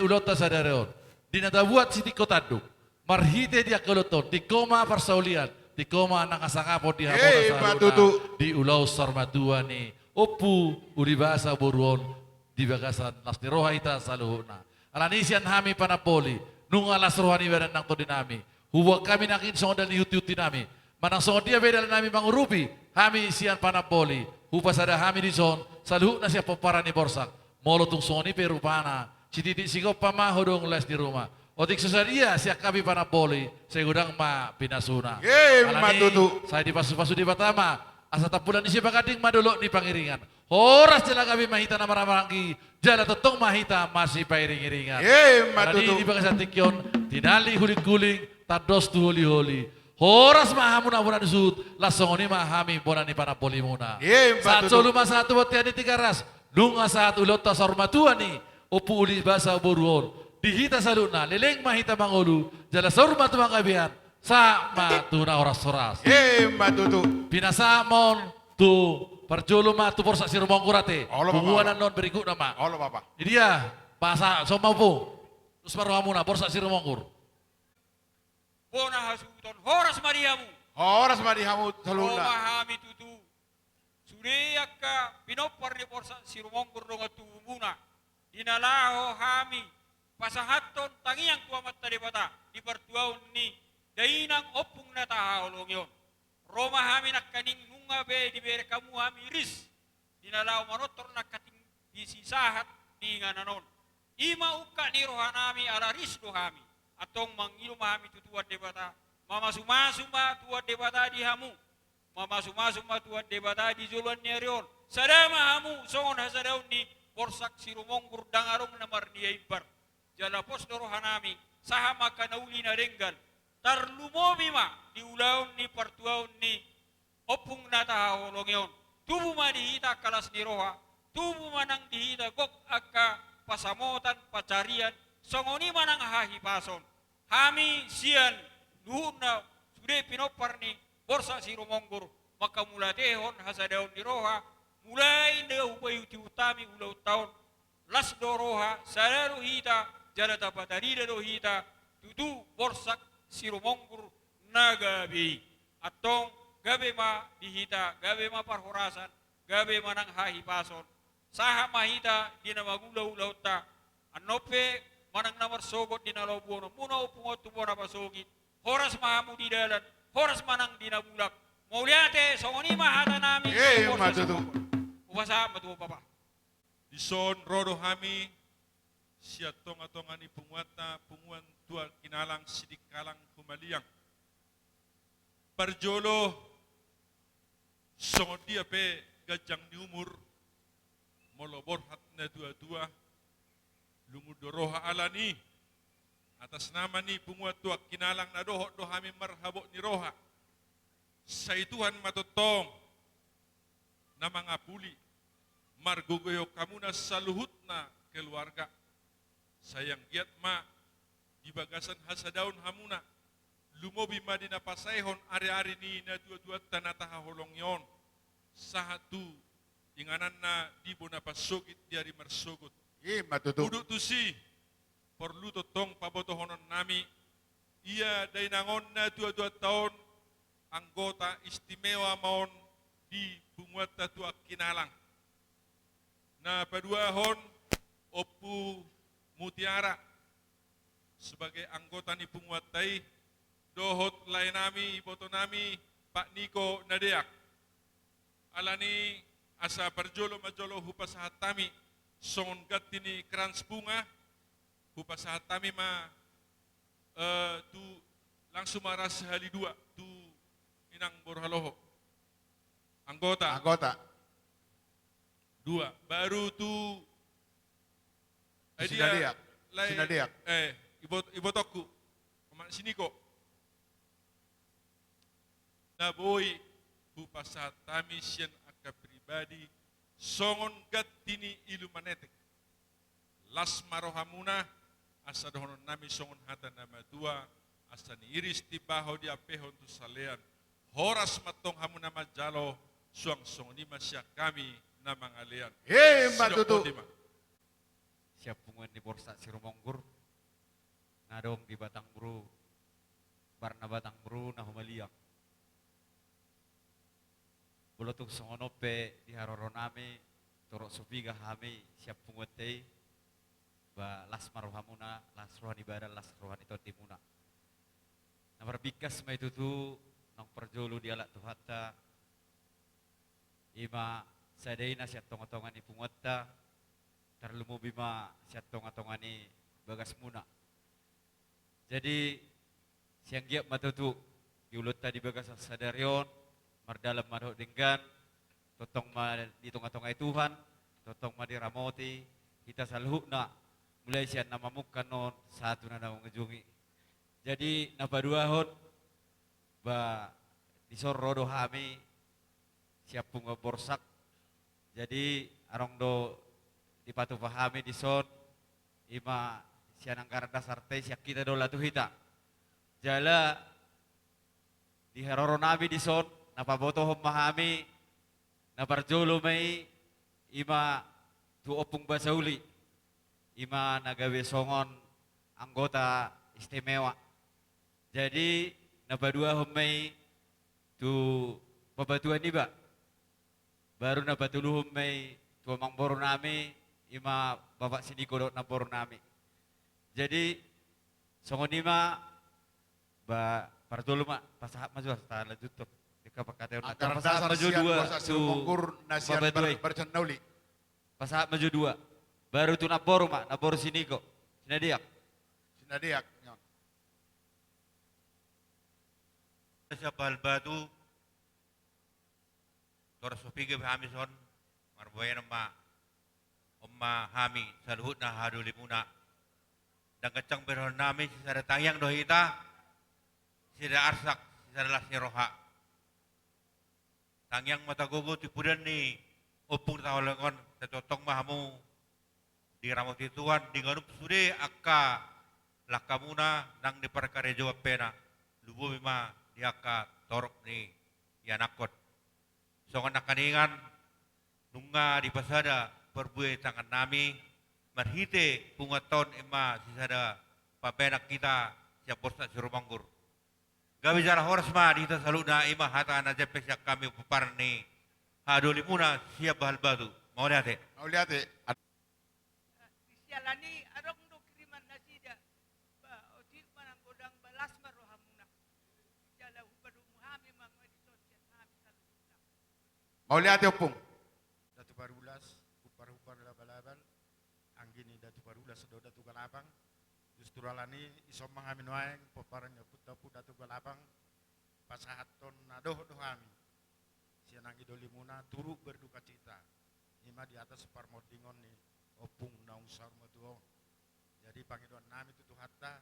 ulaonta sadari on, di na tabuat sitingko tanduk, marhite di angka ulaonta on, tingko ma parsaulian, tingko ma nang hasangapon di hamu na saluhutna, di ulaon saur matua ni ompu, ulibasa, boru on, di bagasan las ni roha hita saluhutna. Alani sian hami panamboli, nunga las roha ni badan nang tondi nami. Huboan hami nangkin songon dalan ni hunti-hunti nami. Manang songon dia pe dalan nami mangurupi, hami sian panamboli, hupasada hami dison, saluhutna sian pomparan ni Borsak. Molo tung songon i pe rupana, sititi sigompa ma hodong las ni ruma. Otik so sadia sian hami panamboli, sai godang ma pinasuna. Alani, sai dipasu-pasu Debata ma, asa tampulan ni sipaganding ma dolok ni pangiringan. Horas jala gabe ma hita na marhahamaranggi, jala tongtong ma hita masipairing-iringan. Alani di bagasan tingki on, tinali huling-huling, tandos tu holi-holi. Horas ma hamu na bona ni suhut, laos songon i ma hami bona ni panambolimuna. Sahat solu ma sahat tu bontean ni Tigaras, nunga sahat ulaonta saur matua ni ompu ulibasa boru on. Di hita saluhutna, leleng ma hita mangolu, jala saur matua panggabean, sahat ma tu na horas-horas. Pinasahat ma on, tu parjolo ma tu Borsak Sirumonggur ate. Punguan annon berikutna ma. Olo, Bapa. Di dia, pasahat ma on. Terus baru hamuna, Borsak Sirumonggur. Bona hasuhuton, horas ma di hamu. Horas ma di hamu saluhutna. Ro ma hami tutu. Sude angka pinompar ni Borsak Sirumonggur dongan tubumuna. Di na laho hami pasahathon tangiang tu Amanta Debata. Di partuaon ni dainang ompung na tahaholongi on. Ro ma hami nangkaning nunga be dibereng hamu hami ris. Di na laho manortor nangkaning di sisahat di inganan on. I ma ungkap ni roha nami ala ris do hami. Antong mangido ma hami tu Tuhan Debata. Mamasu-masu ma Tuhan Debata di hamu. Mamasu-masu ma Tuhan Debata di joloan ni ari on. Sada ma hamu songon hasadaon ni Borsak Sirumonggur ndang adong na mardia imbar. Jala pos do roha nami, sahat ma angka na uli na denggan. Tarlumobi ma di ulaon ni partuaon ni ompung na tahaholongi on. Tubu ma di hita angka las ni roha, tubu ma nang di hita gok angka pasamotan, pansarian, songon i ma nang hahipason. Hami sian luhutna sude pinompar ni Borsak Sirumonggur, manghamauliatehon hasadaon ni roha, mulai na hupaihut-ihut hami ulaonta on, las do roha, sada do hita, jala tapatarida do hita, tutu Borsak Sirumonggur na gabe i. Antong gabe ma di hita, gabe ma parhorasan, gabe ma nang hahipason. Sahat ma hita di na mangula ulaonta. Annon pe manang na marsogot di na laho buanonmuna ompung on tu bona pasogit. Horas ma hamu di dalan, horas ma nang di na mulak. Mauliate, songon i ma hata nami. Hupasahat ma tu ho, Bapa. Dison ro do hami sian tonga-tonga ni punguanta, Punguan Tua Kinalang Sidikalang Humaliang. Parjolo, songon dia pe ganjang ni umur, molo borhat na tua-tua, lungun do roha. Alani, atas nama ni Punguan Tua Kinalang na dohot do hami marhabot ni roha. Sai Tuhan ma tongtong na mangapuli, margogoihon hamuna saluhutna keluarga. Sai anggiat ma di bagasan hasadaon hamuna, lumobi ma di na pasaehon ari-ari ni natua-tuanta na tahaholongi on, sahat tu ingananna di bona pasogit di ari marsogot. I ma tutu. Udut tusi, porlu tongtong pabotohonon nami, ia dainang on, natua-tuanta on, anggota istimewa ma on di Punguanta Tua Kinalang. Na paduahon, Ompu Mutiara, sebagai anggota ni punguanta i, dohot lae nami, iboto nami, Pak Niko Nadeak. Alani asa parjolo ma jolo hupasahat hami songon ganti ni krans bunga, hupasahat hami ma, eh, tu langsung ma ras hali dua tu inang boru Haloho. Anggota. Anggota. Dua. Baru tu, eh, si dia Nadeak. Lae, si Nadeak. Eh, ibot-, ibotongku. Aman si Niko. Na boi hupasahat hami sian angka pribadi songon ganti ni ilumanetek. Las ma rohamuna, asa dohonon nami songon hata na matua, asa niiris timbaho diampehon tu salean. Horas ma tong hamu na manjalo, suang songon i ma sian hami na mangalean. Emma tutu. Sidok ma. sian punguan ni Borsak Sirumonggur na adong di Batangburu, Barna Batangburu na humaliang. Molo tung songon on pe di haroronami, torop so piga hami sian punguanta i, ba las ma rohamuna, las roha ni badan, las roha ni tondimuna. Na marbingkas ma i tutu, naung parjolo dialap Tuhanta, i ma sada i na sian tongatonga ni punguanta, tarlumobi ma sian tongatonga ni bagasmuna. Jadi, sai anggiat ma tutu di ulaonta di bagasan sadari on, mardalan ma dohot denggan, tongtong ma di tongatonga i Tuhan, tongtong ma diramoti hita saluhutna, mulai sian na mamungka on sahat tu na mangujungi. Jadi, na paduahon, ba, dison ro do hami sian punguan Borsak. Jadi, adong do dipatupa hami dison, i ma sian anggaran dasarta i, sian hita do laho tu hita. Jala di haroronami dison, na pabotohon ma hami, na parjolo ma i, i ma tu Ompung Basauli, i ma na gabe songon anggota istimewa. Jadi, na paduahon ma i tu papatuan iba. Baru na patoluhon ma i tu amangborunami, i ma Bapak Siniko dohot namborunami. Jadi, songon i ma, ba, parjolo ma, pasahat ma jo, asa talanjuthon. Dengke pangkataion, anggaran dasar ma jo sian dua Borsak tu Sirumonggur na sian papatuan i. Bar-, Barjan na Uli. Pasahat ma jo dua. Baru tu namboru ma, namboru Siniko. Sinadeak. Sinadeak, ya. Sian Bahal Batu, torop so piga pe hami son, marbahenon ma, on ma hami saluhutna hahadolimuna. Ndang ganjang berehonnami, sisada tangiang do hita, sisada arsak, sisada las ni roha. Tangiang ma tagogo tu pudian ni ompung na taholongi on, sai tongtong ma hamu diramoti Tuhan, di ganup sude angka langkamuna nang di parkarejoan pe na, lumobi ma di angka torop ni ianakhon. Songon nangkiningan, nunga dipasada parbue ni tangannami, marhite punguanta on i ma sisada pamenak hita sian Borsak Sirumonggur. Gabe jala horas ma di hita saluhutna, i ma hata na jempek sian hami pomparan ni hahadolimuna sian Bahal Batu. Mauliate. Mauliate. Di siala ni i adong do kiriman nasida. Ba, otik ma nang godang, ba las ma rohamuna. Jala hupadomu hami ma dison sian hami saluhutna. Mauliate, Ompung. Datu Parulas, humpar-humpar labal-labal, anggi ni Datu Parulas do Datu Galabang. Justru alani i, dison ma hami nuaeng, pomparan ni ompunta Ompu Datu Galabang, pasahathon na dohot do hami sian anggi dolimuna turut berdukacita, i ma di atas parmondingon ni ompung naung saur matua on. Jadi, pangidoannami tu Tuhanta,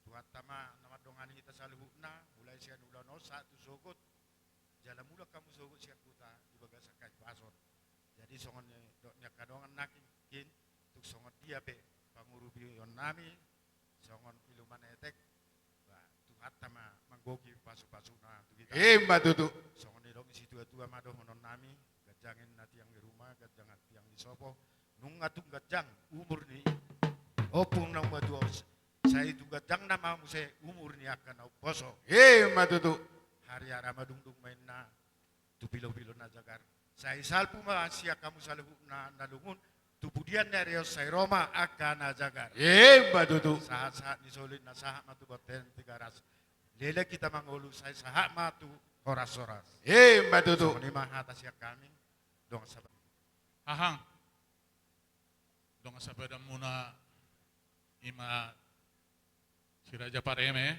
Tuhanta ma na mandongani hita saluhutna, mulai sian ulaon on sahat tu sogot, jala mulak hamu sogot sian huta di bagasan hahipason. Jadi, songon nidok ni angka dongan nangkin, tung songon dia pe pangurupionnami, songon Ilumanetek, ba, Tuhanta ma manggohi pasu-pasuna tu hita. I ma tutu. Songon nidok ni situatua ma dohononnami, ganjang ninna tiang ni ruma, ganjang tiang ni sopo, nunga tung ganjang umur ni ompung naung matua on, sai tung ganjang nama muse umur ni angka na umposo. I ma tutu. Hariara madungdung ma ninna tu pilo-pilo na jagar. Sai salpu ma sian hamu saluhutna na lungun, tu pudian ni ari on sai ro ma angka na jagar. I ma tutu. Sahat-sahat ni soli na sahat ma tu bontean Tigaras. Leleng hita mangolu, sai sahat ma tu horas-horas. I ma tutu. Songon i ma hata sian hami, dongan saba-. Hahang. Dongan sapadanmuna, i ma si Raja Pareme,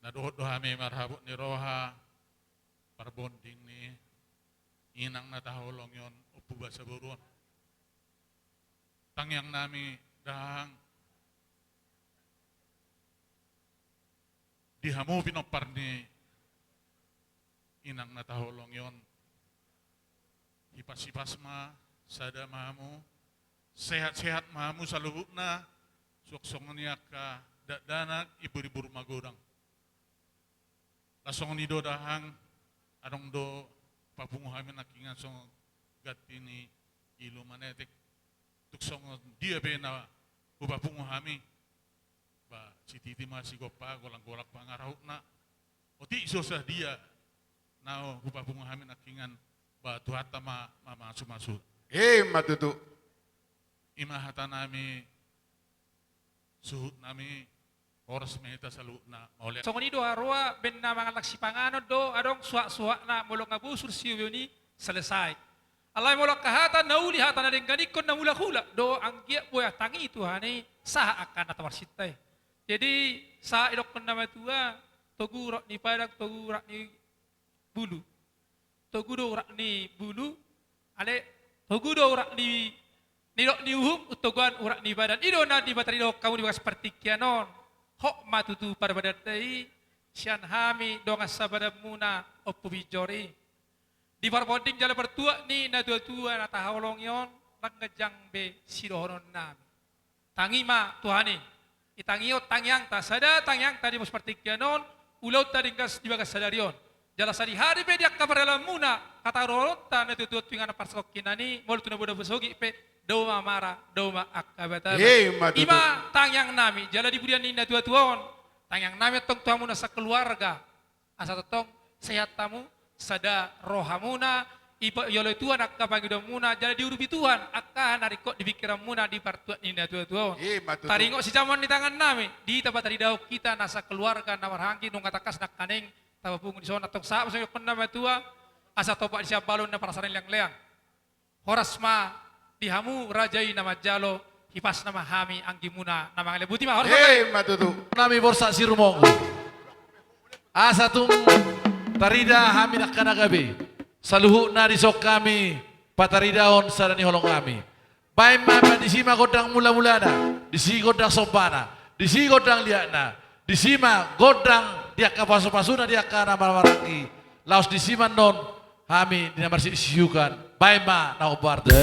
na dohot do hami marhabot ni roha, parbonding ni inang na taholongi on, Ompu Basaboru on. Tangiangnami dahahang, di hamu pinompar ni inang na taholongi on, hipas-hipas ma, sada ma hamu, sehat-sehat ma hamu saluhutna, suang songon i angka dakdanak, ibur-ibur magodang. Laos songon i do dahahang, adong do papungu hami nangkiningan songon ganti ni Ilumanetek. tung songon dia pe na hupapungu hami, ba sititi ma sigompa, golang-golang pangarahutna. Otik so sadia na hupapungu hami nangkiningan, ba Tuhanta ma, ma, mamasu-masu. Emma tutu. I ma hata nami, suhut nami, horas ma hita saluhutna, mauliate. Songon i do haroa, baen na mangallang sipanganon do adong suhak-suhakna, molo nga bosur siubeon i selesai. Alai molo angka hata na uli, hata na denggan ingkon na mulak-ulak do, anggiat boi tangi Tuhan i sahat angka na taparsinta i. Jadi sahat didokkon na matua, togu rap ni padang, togu rap ni bulu. Togu do urat ni bulu, ale, togu do urat ni, nidok ni uhum, umtoguan urat ni badan. I do na dipataridahon hamu di bagas partingkian on. Hot ma tutu parbadanta i sian hami dongan sabadanmuna Ompu Binjor i. Di parbonding jala partuat ni natua-tua na tahaholongi on, ndang ganjang be sidohononnami. Tangi ma Tuhan i. I tangi on tangiangta, sada tangiangta di pos partingkian on, ulaonta denggan di bagas sadari on. Jala sadihari pe di angka pardalanmuna, hata dohononta natua-tua tu inganan parsatongkinan i, molo tu na bodapasogit pe, dao ma mara, dao ma angka bata. Emma tutu. I ma tangiangnami, jala di pudian ni natua-tua on, tangiangnami antong tu hamuna sakeluarga. Asa tongtong sehat hamu, sada rohamuna, ipa-, ioloi Tuhan angka pangidoanmuna, jala diurupi Tuhan angka na ringkot di pingkiranmuna di partuat ni natua-tua on. Emma tutu. Taringot sijamoan ni tangannami, di hita pataridahon hita na sakeluarga na marhahaanggi, nunga tangkas nangkaning tapapungu dison, antong sahat ma songon i dokkon na matua, asa topak di sian balon na parasaan leang-leang. Horas ma di hamu raja i na manjalo, hipasna ma hami anggimuna na mangalean. Boti ma, horas ma. Emma tutu. Nami Borsak Sirumonggu. Asa tung tarida hami angka na gabe, saluhutna dison hami pataridahon sada ni holongnami. Baen ma, ba disi ma gondang mula-mulana, disi gondang sombana, disi gondang liatna, disi ma gondang di angka pasu-pasuna di angka na marhahaanggi. Laos disi ma annon hami di na marsisihukan, baen ma na hombar tu.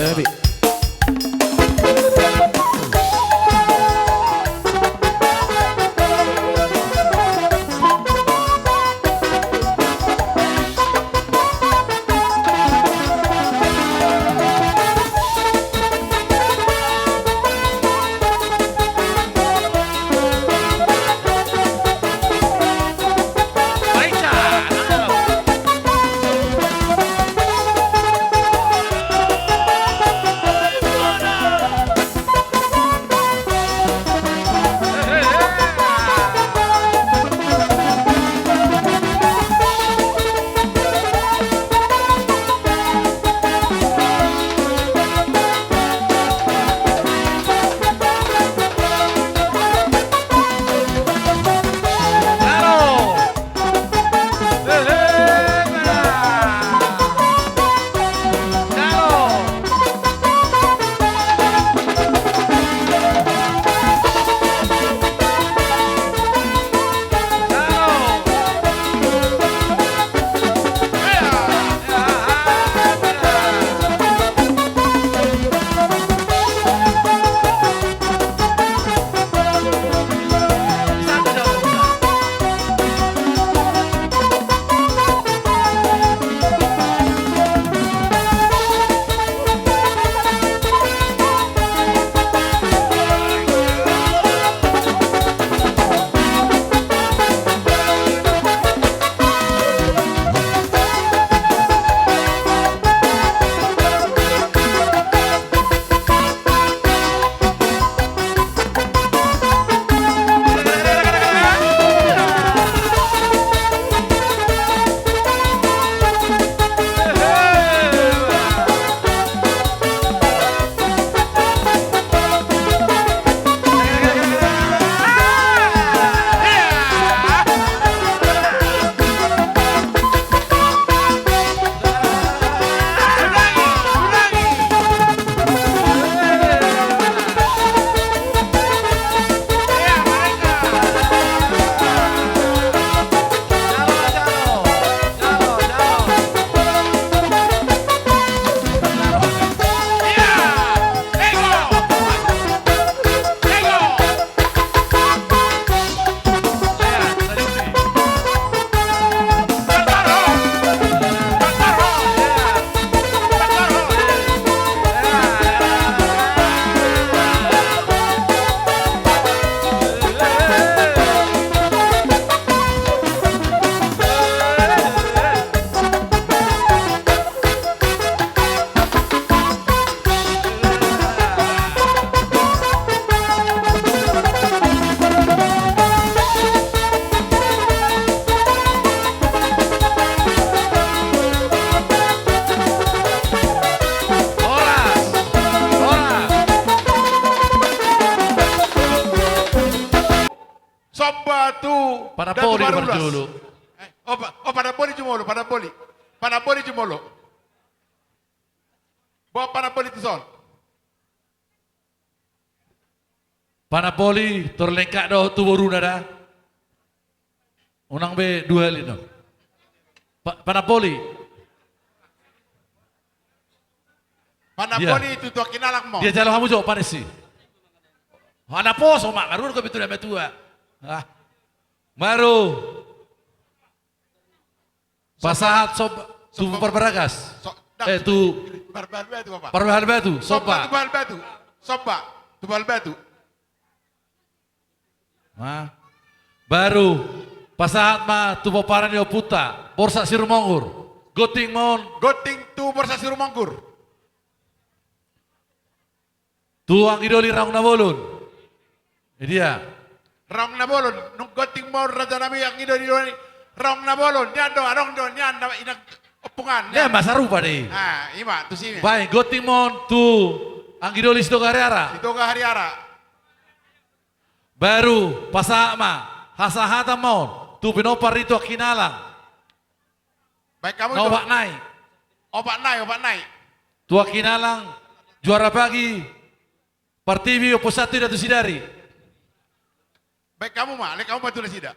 Panamboli, Datu Barulas. Jumolo. Eh, oh, pa-, oh, Panamboli jumolo, Panamboli. Panamboli jumolo. Boan Panamboli tuson. Panamboli, tor lengkap do tu boruna da. Unang be dua hali no. Pa-, Panamboli. Panamboli. Dia. Tu Tuan Kinalang ma. Dia jalo hamu jo, panisi. Hanaposo ma, marun ko bitu dame tua. Ah. Baru. Pasahat sob-, tu Somba. Parbaragas. So-, eh, tu Parbahal Batu, apa? Parbahal Batu, Somba. Somba, tu Bahal Batu. Somba, tu Bahal Batu. Nah. Baru, pasahat ma tu pomparan ni ompunta, Borsak Sirumonggur. Gonting ma on. Gonting tu Borsak Sirumonggur. Tu anggidoli Raung Nabolon. Dia. Raung Nabolon, nunga gonting ma on raja nami anggidoli Raung Nabolon, nian do, adong do, nian, na, ina, opungan, nian. Nian ma sarupa do i. Ah, ima, tusi. Baen, gonting ma on tu anggidoli Sitoga Hariara. Sitoga Hariara. Baru, pasahat ma, hasahatan ma on, tu pinompar ni Tuan Kinalang. Baen hamu. Na tu opat nai. Opat nai, opat nai. Tuan Kinalang, juara pagi, Partibi, Ompu Santi, Datu Sidari. Baen hamu ma, lehon hamu ma tu nasida.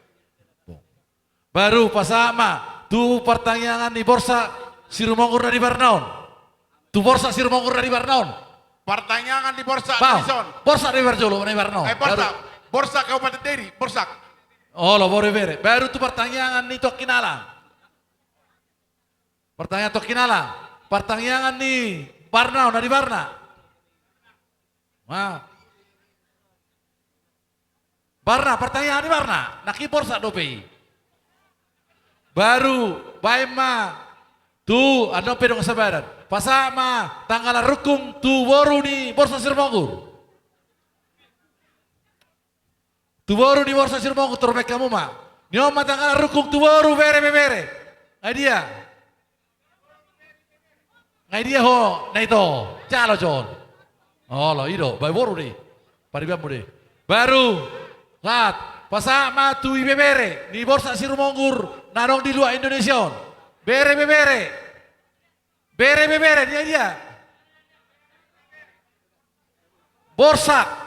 Baru pasahat ma, tu partangiangan ni Borsak Sirumonggur na di Barna on. Tu Borsak Sirumonggur na di Barna on. Partangiangan ni Borsak, pau, na dison. Borsak na di Barjolo, na di Barna on. Eh, Borsak. Baru. Borsak Kabupaten Dairi, Borsak. Olo, bere, bere. Baru tu partangiangan ni Tuan Kinalang. Partangiangan Tuan Kinalang. Partangiangan ni Barna on, na di Barna. Nah. Barna, partangiangan ni Barna. Nangkin Borsak dope i. Baru, baen ma. Tu, adong pe dongan sabadan. Pasahat ma, tanggalan rungkung, tu boru ni Borsak Sirumonggur. Tu boru ni Borsak Sirumonggur, tor baen hamu ma. Ni on ma tanggalan rungkung tu boru, bere, bebere. Ai dia. Ngai dia ho, na ito, jalo jo on. Olo, i do, baen boru do i. Paribanmu do i. Baru, sahat, pasahat ma tu ibebere, ni Borsak Sirumonggur, na adong di luar Indonesia on. Bere bebere. Bere bebere, dia, dia. Borsak.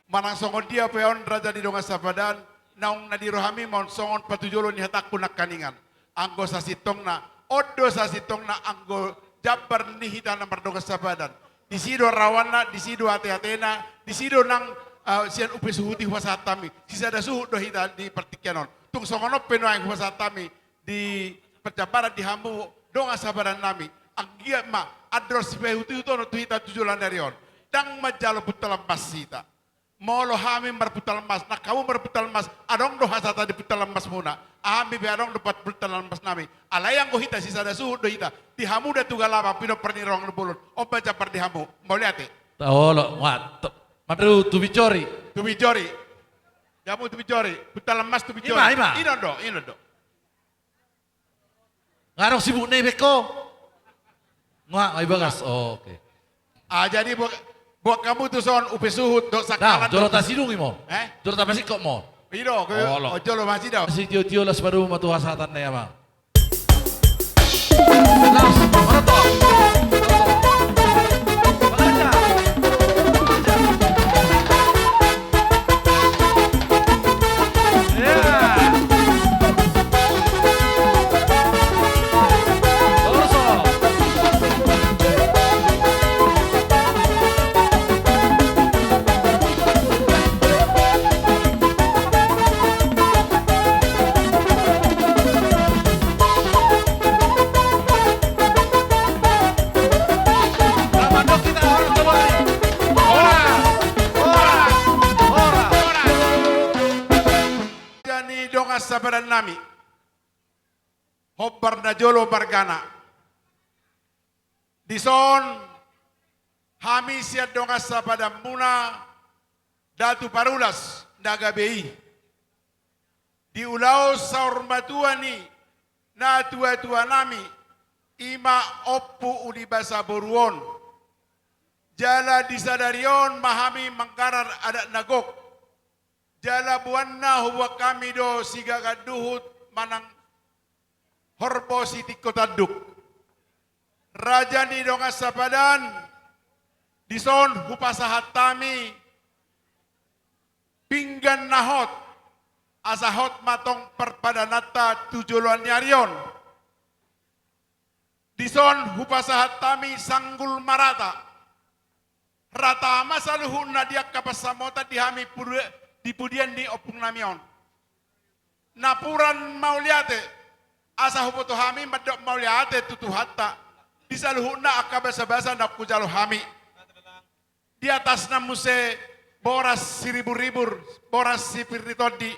Manang songon dia pe on raja ni dongan sapadan, naung na di rohami ma on songon patujolo ni hatangku nangkaningan. Anggo sasintongna, on do sasintongna anggo jambar ni hita na mardongan sapadan. Disi do rawanna, disi do ateatena, disi do nang, eh, sian upa suhut i hupasahat hami. Sisada suhut do hita di partingkian on. Tung songon on pe nuaeng hupasahat hami di parjambaran di hamu dongan sapadan nami. Anggiat ma andor sipaihutihut on tu hita tu joloan ni ari on. Ndang manjalo puntalan mas hita. Molo hami marpuntalan mas, nang hamu marpuntalan mas, adong do hasahatan di puntalan masmuna. Hami pe adong do pat-, puntalan mas nami. Alai anggo hita sisada suhut do hita. Di hamu da tu Galapan, pinompar ni Raung Nabolon. On ma jambar di hamu. Mauliate. Taolo, wat-, to-, madru tu Binjori. Tu Binjori. Di hamu tu Binjori. Puntalan mas tu Binjori. Ima, ima. Inon do, inon do. Nga adong sibuk na i beko. Nga, nga i bagas. Oh, oke. Ah, jadi buat, buat hamu tu son upa suhut do sangkalan. Jolo tasidung i ma on. Eh? Jolo tapasingkop ma on. I do, ke, olo. Oh, jolo masih do. Sitiotio las baru ma tu hasahatan na i, amang. Las, mana to? Jadi dongan sapadan nami. Hombar na jolo margana. Dison hami sian dongan sapadanmuna Datu Parulas na gabe i. Di ulaon saur matua ni natuatua nami, i ma Ompu Unibasa boru on. Jala di sadari on ma hami manggarar adat na gok. Jala boanna huboan hami do sigagat duhut manang horbo sitingko tanduk. Raja ni dongan sapadan, dison hupasahat hami pinggan na hot, asa hot ma tong parpadananta tu joloan ni ari on. Dison hupasahat hami sanggul marata. Rata ma saluhutna di angka pansamotan di hami pude-, di pudian ni ompungnami on. Napuran mauliate, asa huboto hami mandok mauliate tu Tuhanta di saluhutna angka basabasa na hujalo hami. Di atasna muse boras siriburribur, boras sipir ni tondi.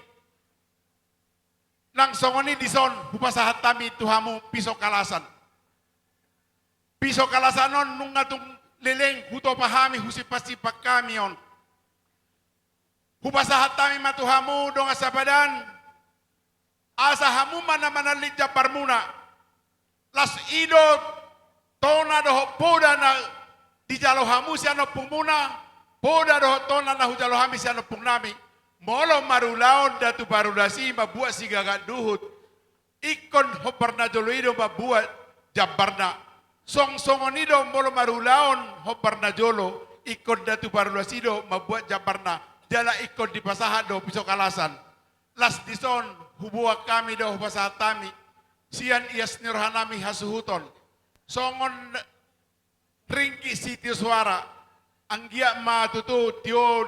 Nang songon i dison hupasahat hami tu hamu piso kalasan. Piso kalasan on nunga tung leleng hutopa hami husimpansimpan hami on. Hupasahat hami ma tu hamu dongan sapadan, asa hamu ma na manallik jambarmuna. Laos i do tona dohot poda na dijalo hamu sian ompungmuna, poda dohot tona na hujalo hami sian ompungnami. Molo marulaon datu parulasi mambuat sigagat duhut, ingkon hombar na jolo i do mambuat jambarna. Song songon i do molo marulaon hombar na jolo, ingkon datu parulasi do mambuat jambarna. Jala ingkon dipasahat do piso kalasan. Laos dison huboan hami do hupasahat hami sian ias ni rohanami hasuhuton. Songon ringgit sitio soara. Anggiat ma tutu tio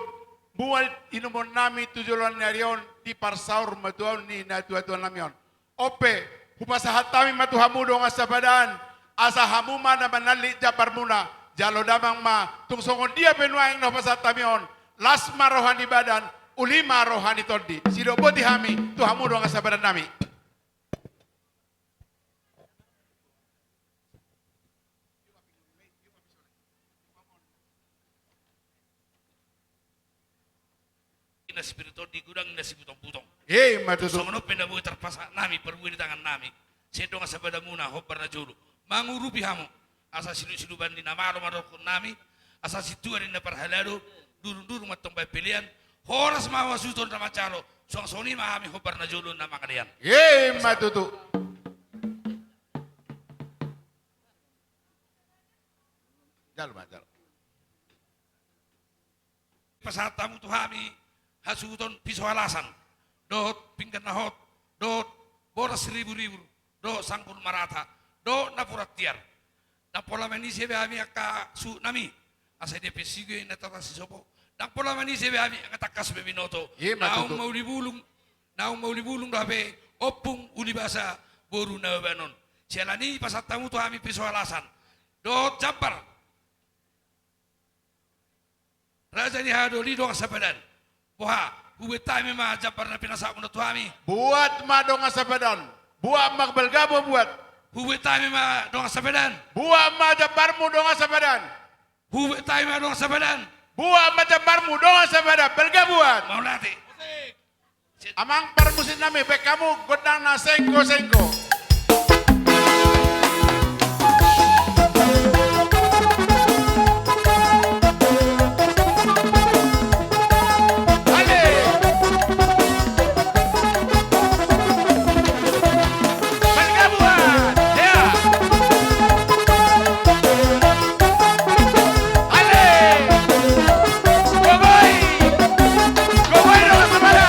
mual inumonnami tu joloan ni ari on di parsaurmatuaon ni natuatuanami on. On pe, hupasahat hami ma tu hamu dongan sapadan, asa hamu ma na manallik jambarmuna, jalo damang ma, tung songon dia pe nuaeng na hupasahat hami on, las ma roha ni badan, uli ma roha ni tondi. Sidok boti hami tu hamu dongan sapadannami. Na sipir ni tondi, godang na sibutong-butong. Ima tutu. Songon on pe na boi tarpasahat nami parbue ni tangannami sian dongan sapadanmuna hombar na jolo mangurupi hamu. Asa silup-silupan ni na malo ma dohonon nami, asa sintua ni na parhalado, durung-durung ma tong bahen pelean, horas ma hasuhuton na manjalo, suang songon i ma hami hombar na jolo na mangalean. Ima tutu. Jalo ma, jalo. Pasahat hamu tu hami hasuhuton piso alasan, dohot pinggan na hot, dohot boras siribur-ribur, dohot sanggul marata, dohot napuran tiar. Ndang pola manise be hami angka suhutnami, asa dia pe sigo i na tata sisopo. Ndang pola manise be hami angka tangkas be binoto. Ima tutu. Naung mauli bulung, naung mauli bulung do hape ompung uli basa boru Nababan on. Siala ni i pasahat hamu tu hami piso alasan dohot jambar. Raja ni hahadoli dongan sapadan. Boha, hubuat hami ma jambar na pinasahatmuna tu hami? Buat ma dongan sapadan. Buat ma, balga ma buat. Hubuat hami ma dongan sapadan. Buat ma jambarmu dongan sapadan. Hubuat hami ma dongan sapadan. Buat ma jambarmu dongan sapadan. Balga buat. Mauliate. Amang parmusiknami, bahen hamu gondang na sengko-sengko. Ale. Balga buat. Hea. Ale. Gogoi. Gogoi dongan sapadan.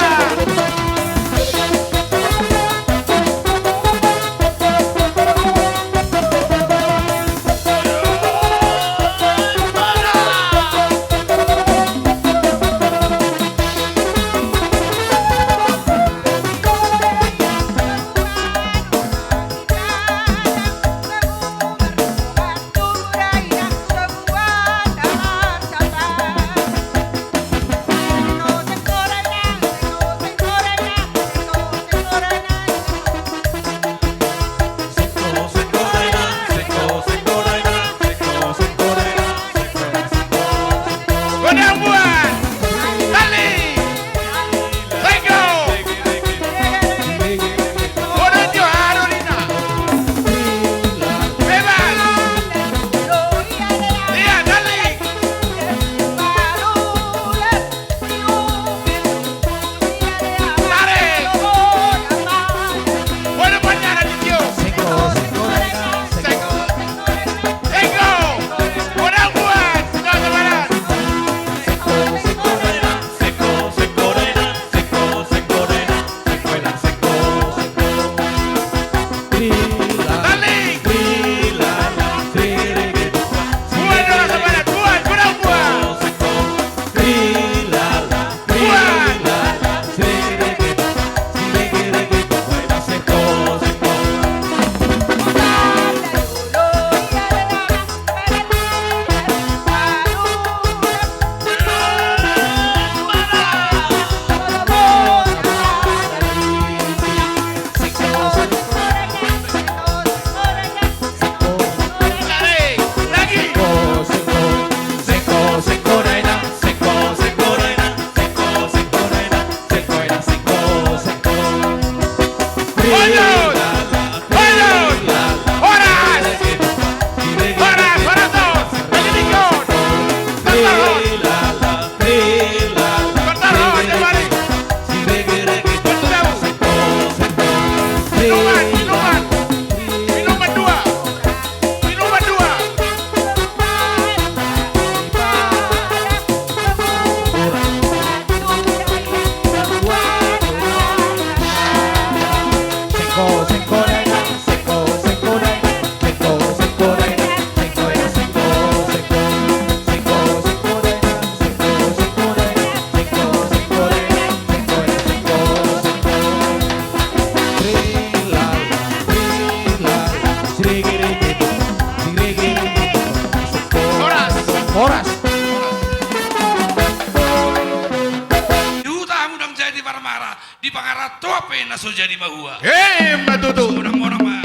Pangarantoan pe na so jadi mahua. Emma tutu. Sonang monang ma.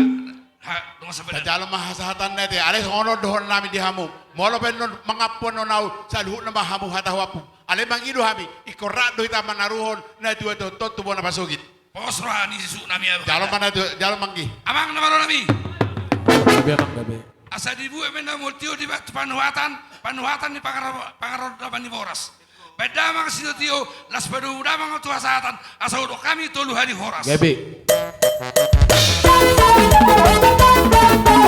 Ha, dongan sampaian. Tajalo ma hasahatanna ate, alai songon on dohonon nami di hamu. Molo pe annon mangampu annon ahu, saluhutna ma hamu hatahuanmu. Alai mangido hami, ingkon rap do hita manaruhon natua-tua on tu bona pasogit. Pos roha ni suhut nami, Abang. Jalo ma natua, jalo ma anggi. Amang na malo nami. Gabe, Amang, gabe. Asa dibuat ma na molo tio di batu panuhatan, panuhatan ni pangar-, pangarantoan ni boras. Baen damang sitio-tio, laos padomu damang tu hasahatan, asa hudok hami tolu hali horas. Gabe.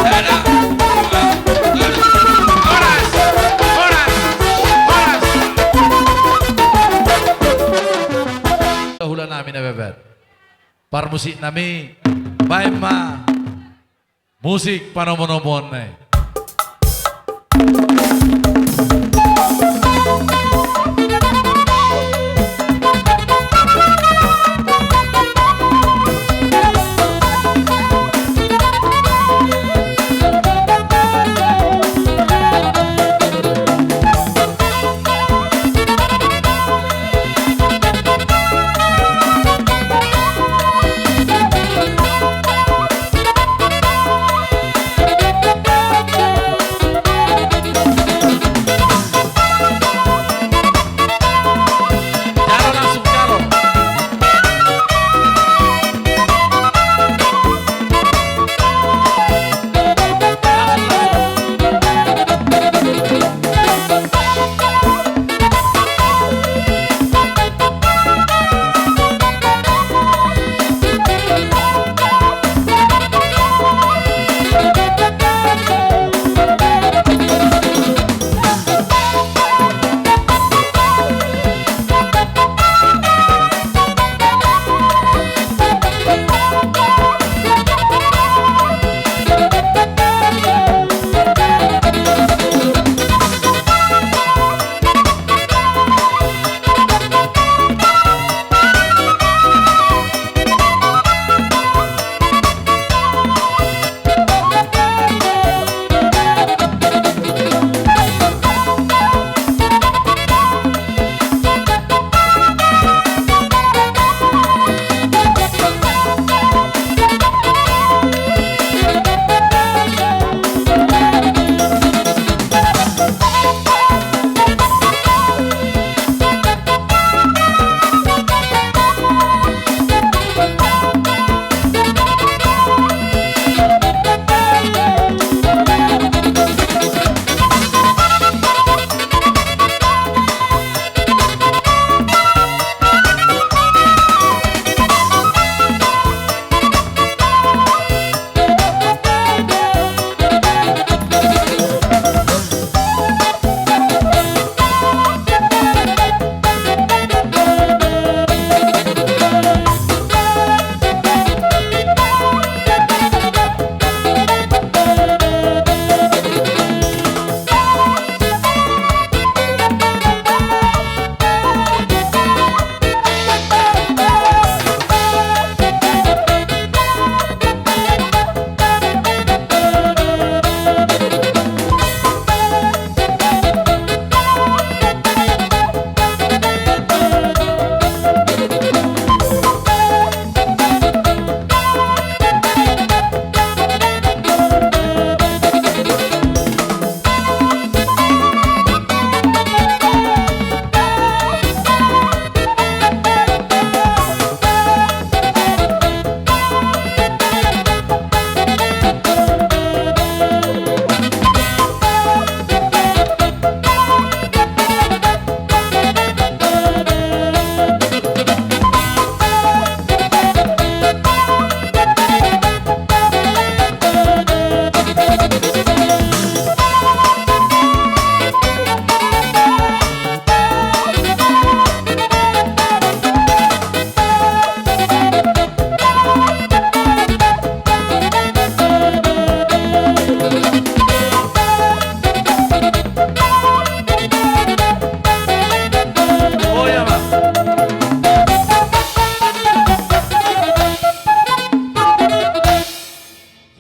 Sada, dua, tolu. Horas, horas, horas. Hulahula nami na babat. Parmusik nami, baen ma. Musik panomunomuon na i.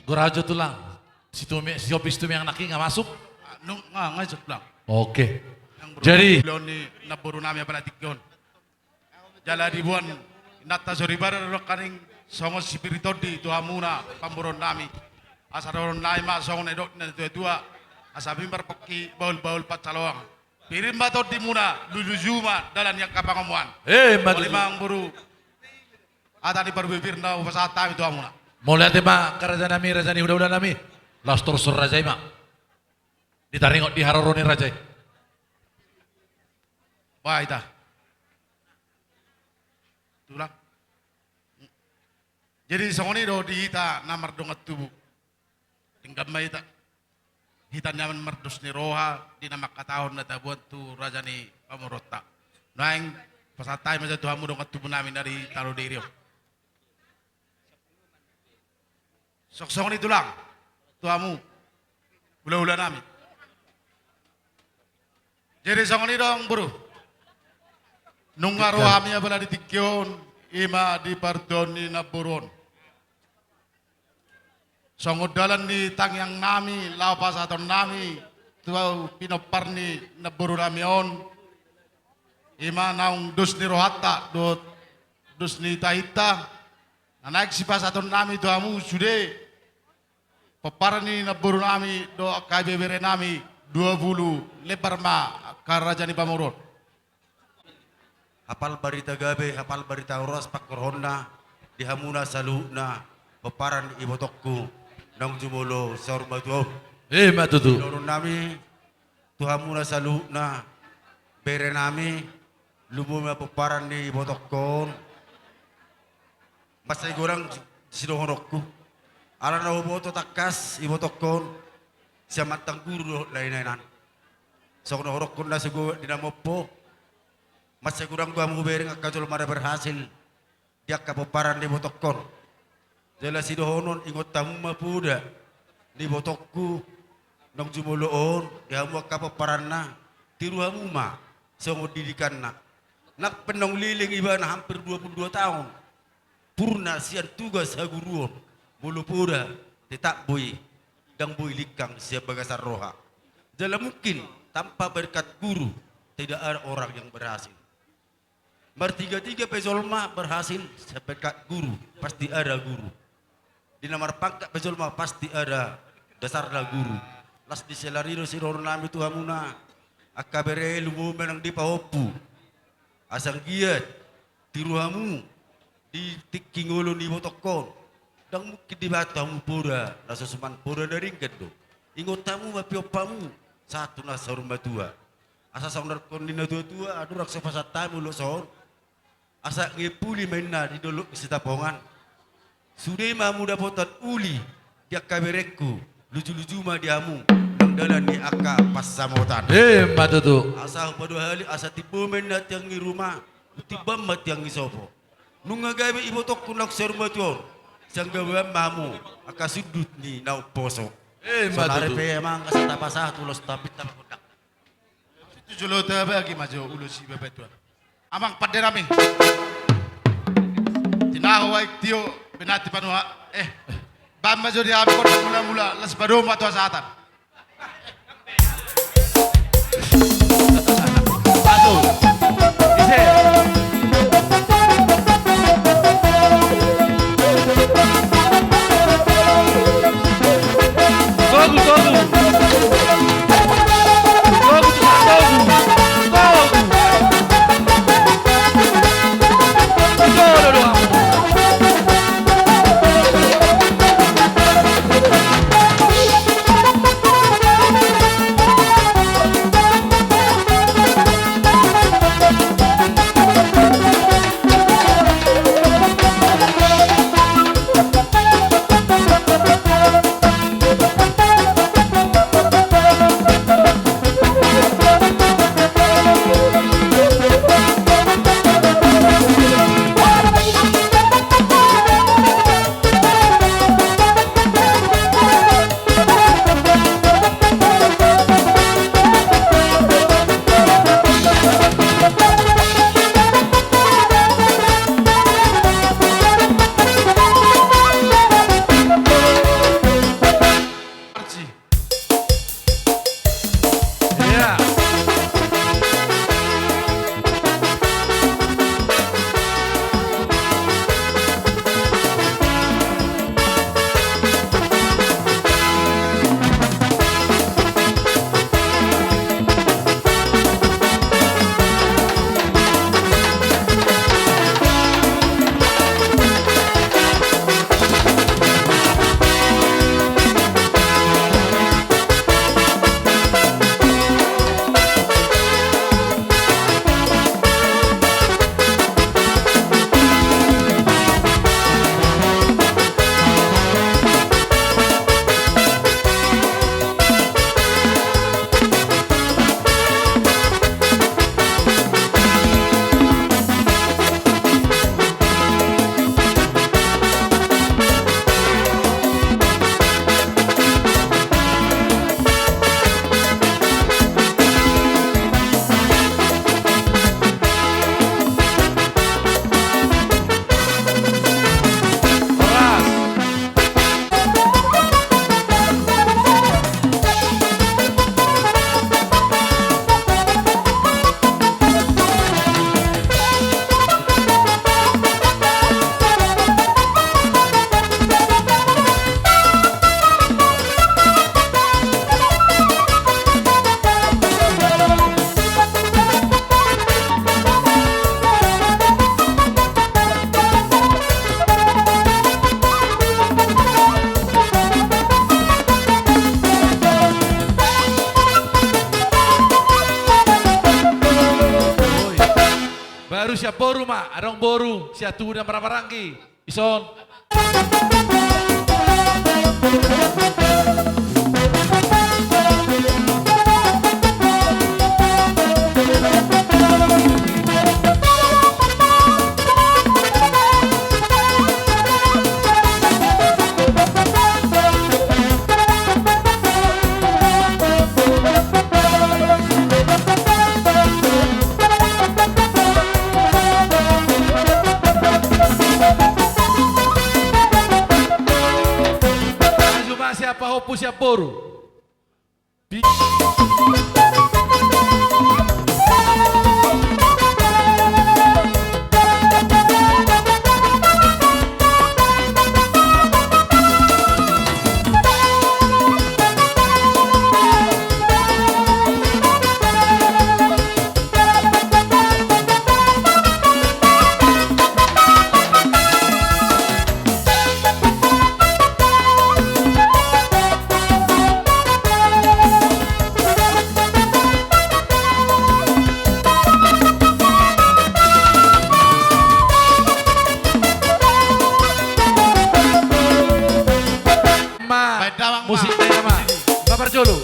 Gorajo tulang. Si Tumi, si Opis Tumiang nangkin nga masuk? Ah, nung, nga, nga masuk, Bang. Oke. Jadi, ni namboru nami apala tingki on. Jala diboan Inanta soripada do nangkaning songon sipir ni tondi tu hamuna pamoruonnami. Asa dohononnami ma songon na nidok ni natuatua, asa mimarpangki bahulbahul pansaloan. Pirim ma tondimuna, lujuluju ma dalan ni angka pangomoan. Emma tutu. Mauliate ma amangboru. Hata ni parbibirna hupasahat hami tu hamuna. Mauliate ma angka rajanami, raja ni hulahulanami. Laos torus raja i ma. Ditaringot di haroro ni raja i. Bahen hita. Tulang. Jadi songon i do di hita na mardongan tubu. Denggan ma hita. Hita na mardos ni roha di na manghatahon na taboan tu raja ni pamoruonta. Naeng pasahat hami ma tu hamu dongan tubunami na di Tano Diri on. Songon i tulang, tu hamu hulahulanami. Jadi songon i do amangboru. Nunga ro hami apala di tingki on, i ma di partuaon ni namboru on. Songon dalan ni tangiangnami laho pasahatonnami tu pinompar ni namborunami on, i ma naung dos ni rohanta dohot dos ni tahinta, na naeng sipasahatonnami tu hamu sude pomparan ni namborunami dohot angka ibeberenami dua pulu lembar ma angka raja ni pamoruon. Hapal barita gabe, hapal barita horas pangkorhonna di hamuna saluhutna pomparan ni ibotongku naung jumolo saur matua on. Emma tutu. Dohononnami tu hamuna saluhutna berenami, lumobi ma pomparan ni ibotongku on. Mansai godang sidohononku. Ala na huboto tangkas ibotongku on sian mantan guru dohot lae-laenan. Songon na hudokkon na so gogo di na mompo. Mansai godang do hamu hubereng angka jolma na berhasil di angka pomparan ni ibotongku on. Jala sidohonon, ingot hamu ma poda ni ibotongku naung jumolo on di hamu angka pomparanna. Tiru hamu ma songon didikanna. Nang pe naung leleng ibana hampir dua pulu dua taon. Purna sian tugas haguruon, molo poda tetap boi, ndang boi lingkang sian bagasan roha. Jala mungkin tanpa berkat guru tidak ada orang yang berhasil. Martigatiga pe jolma berhasil sian berkat guru, pasti ada guru. Di na marpangkat pe jolma pasti ada dasarna guru. Las di selari do sidohononnami tu hamuna angka bere, lumobi ma nang di pahompu. Asa anggiat tiru hamu di tingki ngolu ni ibotongku on. Ndang mungkin dibahen tu hamu poda na so suman, poda na denggan do. Ingot hamu ma pinompamu sahat tu na saur matua. Asa songon na nidok ni natuatua, andorang so pasahat hami ulos on, asa ngepuli ma inna di dolok ni Sitapongan. Sude ma hamu dapotan uli di angka berengku, lujuluju ma di hamu nang dalan ni angka pansamotan. Emma tutu. Asa hupaduahali, asa timbo ma inna tiang ni ruma, hutimbo ma tiang ni sopo. Nunga gabe ibotongku naung saur matua on, sian gabean ma hamu angka sundut ni na umposo. Emma tutu. Saonari pe amang, asa tapasahat ulos ta pinta ma gondang. Situ jolo tabagi ma jo ulos i bapak tuan. Amang pandenami. Tinahu aek tio, binati panua, eh. Bahen ma jo di hami gondang mulamula, las padomu ma tu hasahatan. Satu. Ise. Togu, togu. Togu, togu. Togu. Togu, togu. Sian boru ma, adong boru sian tubu na marhahamaranggi. Dison. Masuk, masuk, siapa hopu, siapa boru? Ma, baen damang ma. Musik baen damang ma. Babar jolo.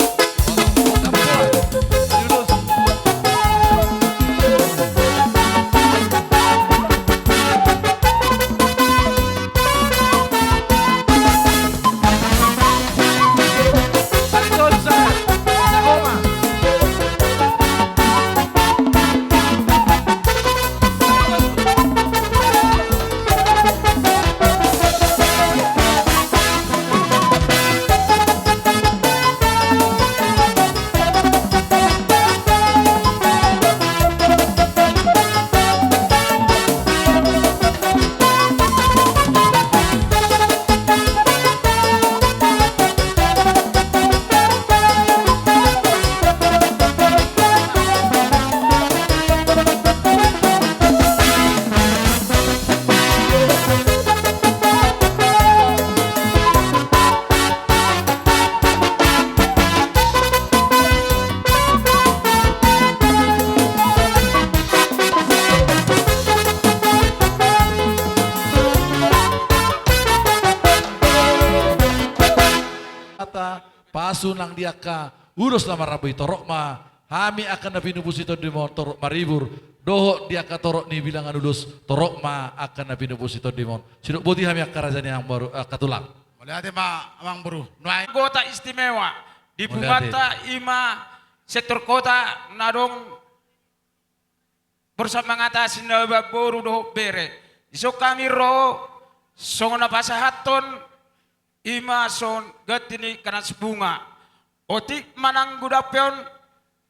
Pasu nang di angka ulos na marhabot i, torop ma hami angka na pinupu si tondim on torop maribur, dohot di angka torop ni bilangan ulos torop ma angka na pinupu si tondim on. Sidok boti hami angka raja ni amang boru, angka tulang. Mauliate ma amang boru. Nuaeng. Anggota istimewa di punguanta i ma sektor kota na adong Borsak Mangatasi na baboru dohot bere. Dison hami ro songon na pasahathon i ma songon ganti ni kanas bunga. Otik ma nang godang pe on,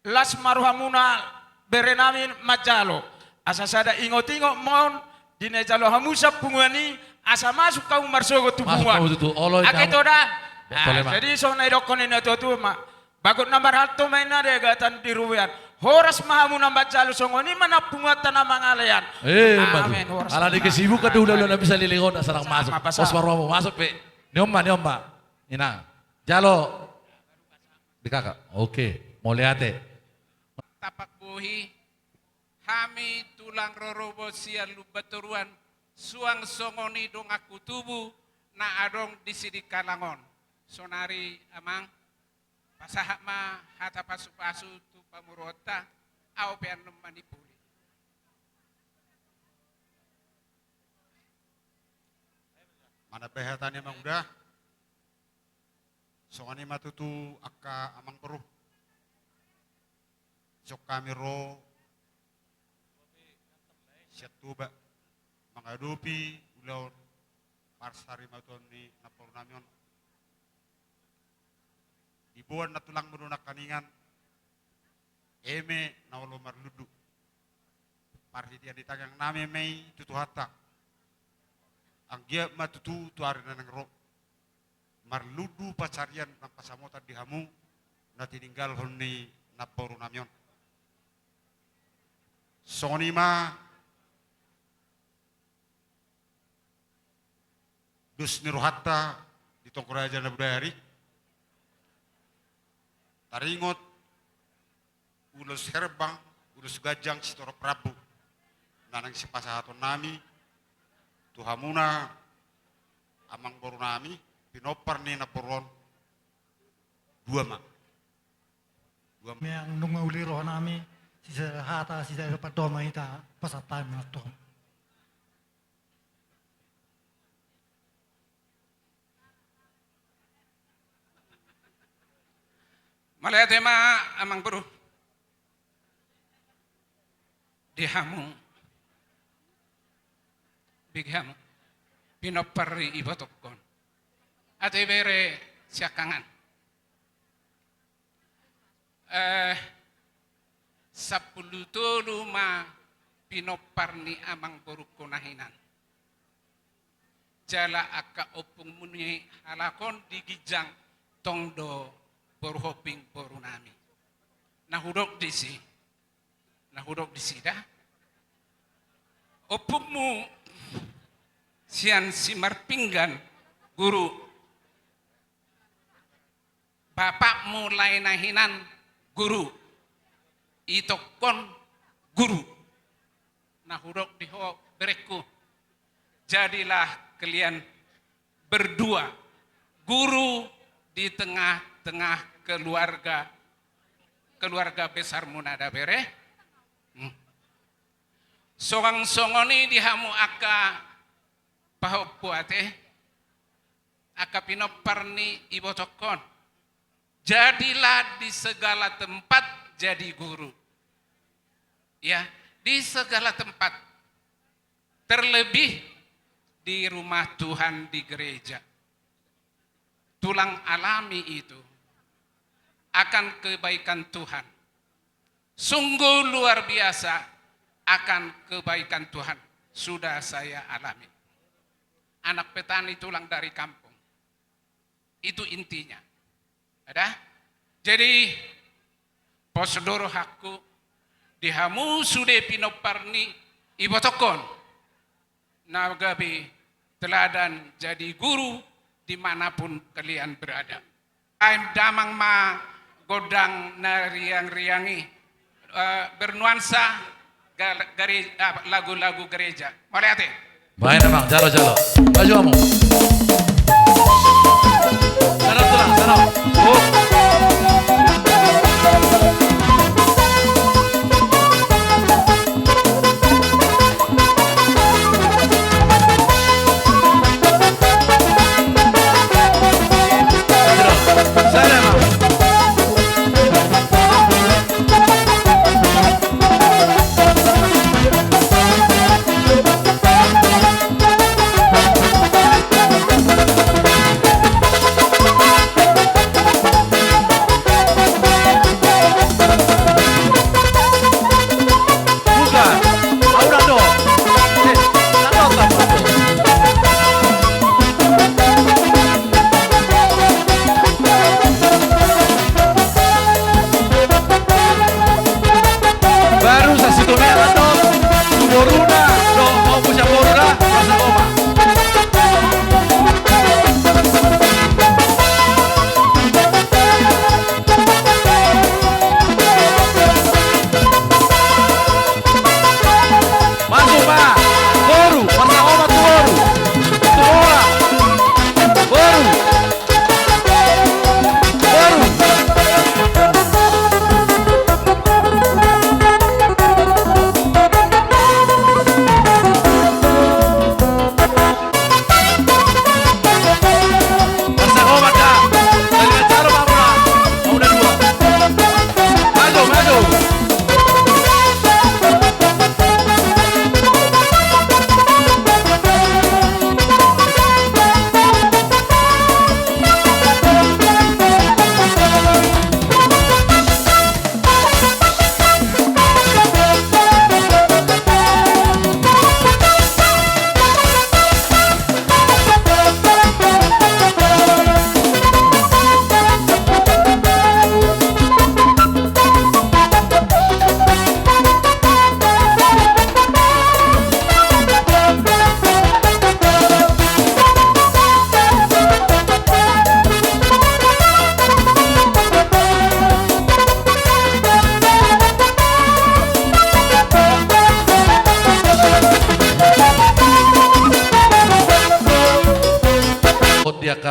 las ma rohamuna berenami manjalo. Asa sada ingot-ingot ma on di na dijalo hamu sian punguan i, asa masuk hamu marsogot tu punguan. Masuk hamu tutu, olo. Ake inna. Toda. Nah, tole ma. Jadi songon na didokkon ni na tua-tua ma. Bagot na marhalto ma inna, degatan di robean. Horas ma hamu na manjalo, songon i ma nang punguanta na mangalean. Eh, amen. Horas ma. Ala di kesibukan do hulahula na bisa leleng on, asa nang masuk. Horas ma rohamu, masuk pe. Ni on ma, ni on ma. Inna. Jalo. Di kakak. Oke. Mauliate. Tapak bohi. Hami tulang rorobot sian Lumban Toruan, suang songon i donganku tubu na adong di Sidikalang on. Sonari amang, pasahat ma hata pasu-pasu tu pamoruonta, ahu pe annon manipuli. Manambai hata ni amang uda. Songon i ma tutu angka amang boru. Dison hami ro sian Toba mangadopi ulaon parsarimatuaon ni namborunami on. Diboan na tulang muna nangkiningan, eme na olo marlundu. Parhitean di tangiangnami ma i tu Tuhanta. Anggiat ma tutu tu ari na naeng ro marlundu pansarian nang pansamotan di hamu na tininggalhon ni namborunami on. Songon i ma dos ni rohanta di tonggo raja na bodari. Taringot ulos herbang, ulos ganjang sitorop rambu. Manang sipasahatonnami tu hamuna amangborunami, pinompar ni namboru on, dua ma. Dua ma. Meang nunga uli rohanami, sisa hata, sisa pandohan ma hita pasahat hami ma tu hamu. Mauliate ma amangboru. Di hamu, bege hamu, pinompar ni ibotongkon. Ate bere siangkangan. Eh, sampulu tolu ma pinompar ni amangborungku na hinan. Jala angka ompungmuna halak on di ginjang tong do boru Hombing borunami. Na hudok disi. Na hudok disi da. Ompungmu sian Simarpinggan guru. Bapakmu lae na hinan guru. Itongkon guru. Na hudok di ho berengku. Jadilah kalian berdua guru di tengah-tengah keluarga, keluarga besarmuna da bere. Hmm. Songon songon i di hamu angka pahompu ate, angka pinompar ni ibotongkon. Jadilah di segala tempat jadi guru. Ya, di segala tempat. Terlebih di rumah Tuhan, di gereja. Tulang alami itu akan kebaikan Tuhan. Sungguh luar biasa akan kebaikan Tuhan sudah saya alami. Anak petani tulang dari kampung. Itu intinya. Ada? Jadi, pos do rohangku di hamu sude pinompar ni ibotongkon. Na gabe teladan jadi guru di mana pun kalian berada. Ai damang ma gondang na riang-riang i, eh, bernuansa ga-, gare-, apa, lagu-lagu gereja. Mauliate. Baen amang, jalo, jalo. Maju hamu. Sana, sana, sana. Oh.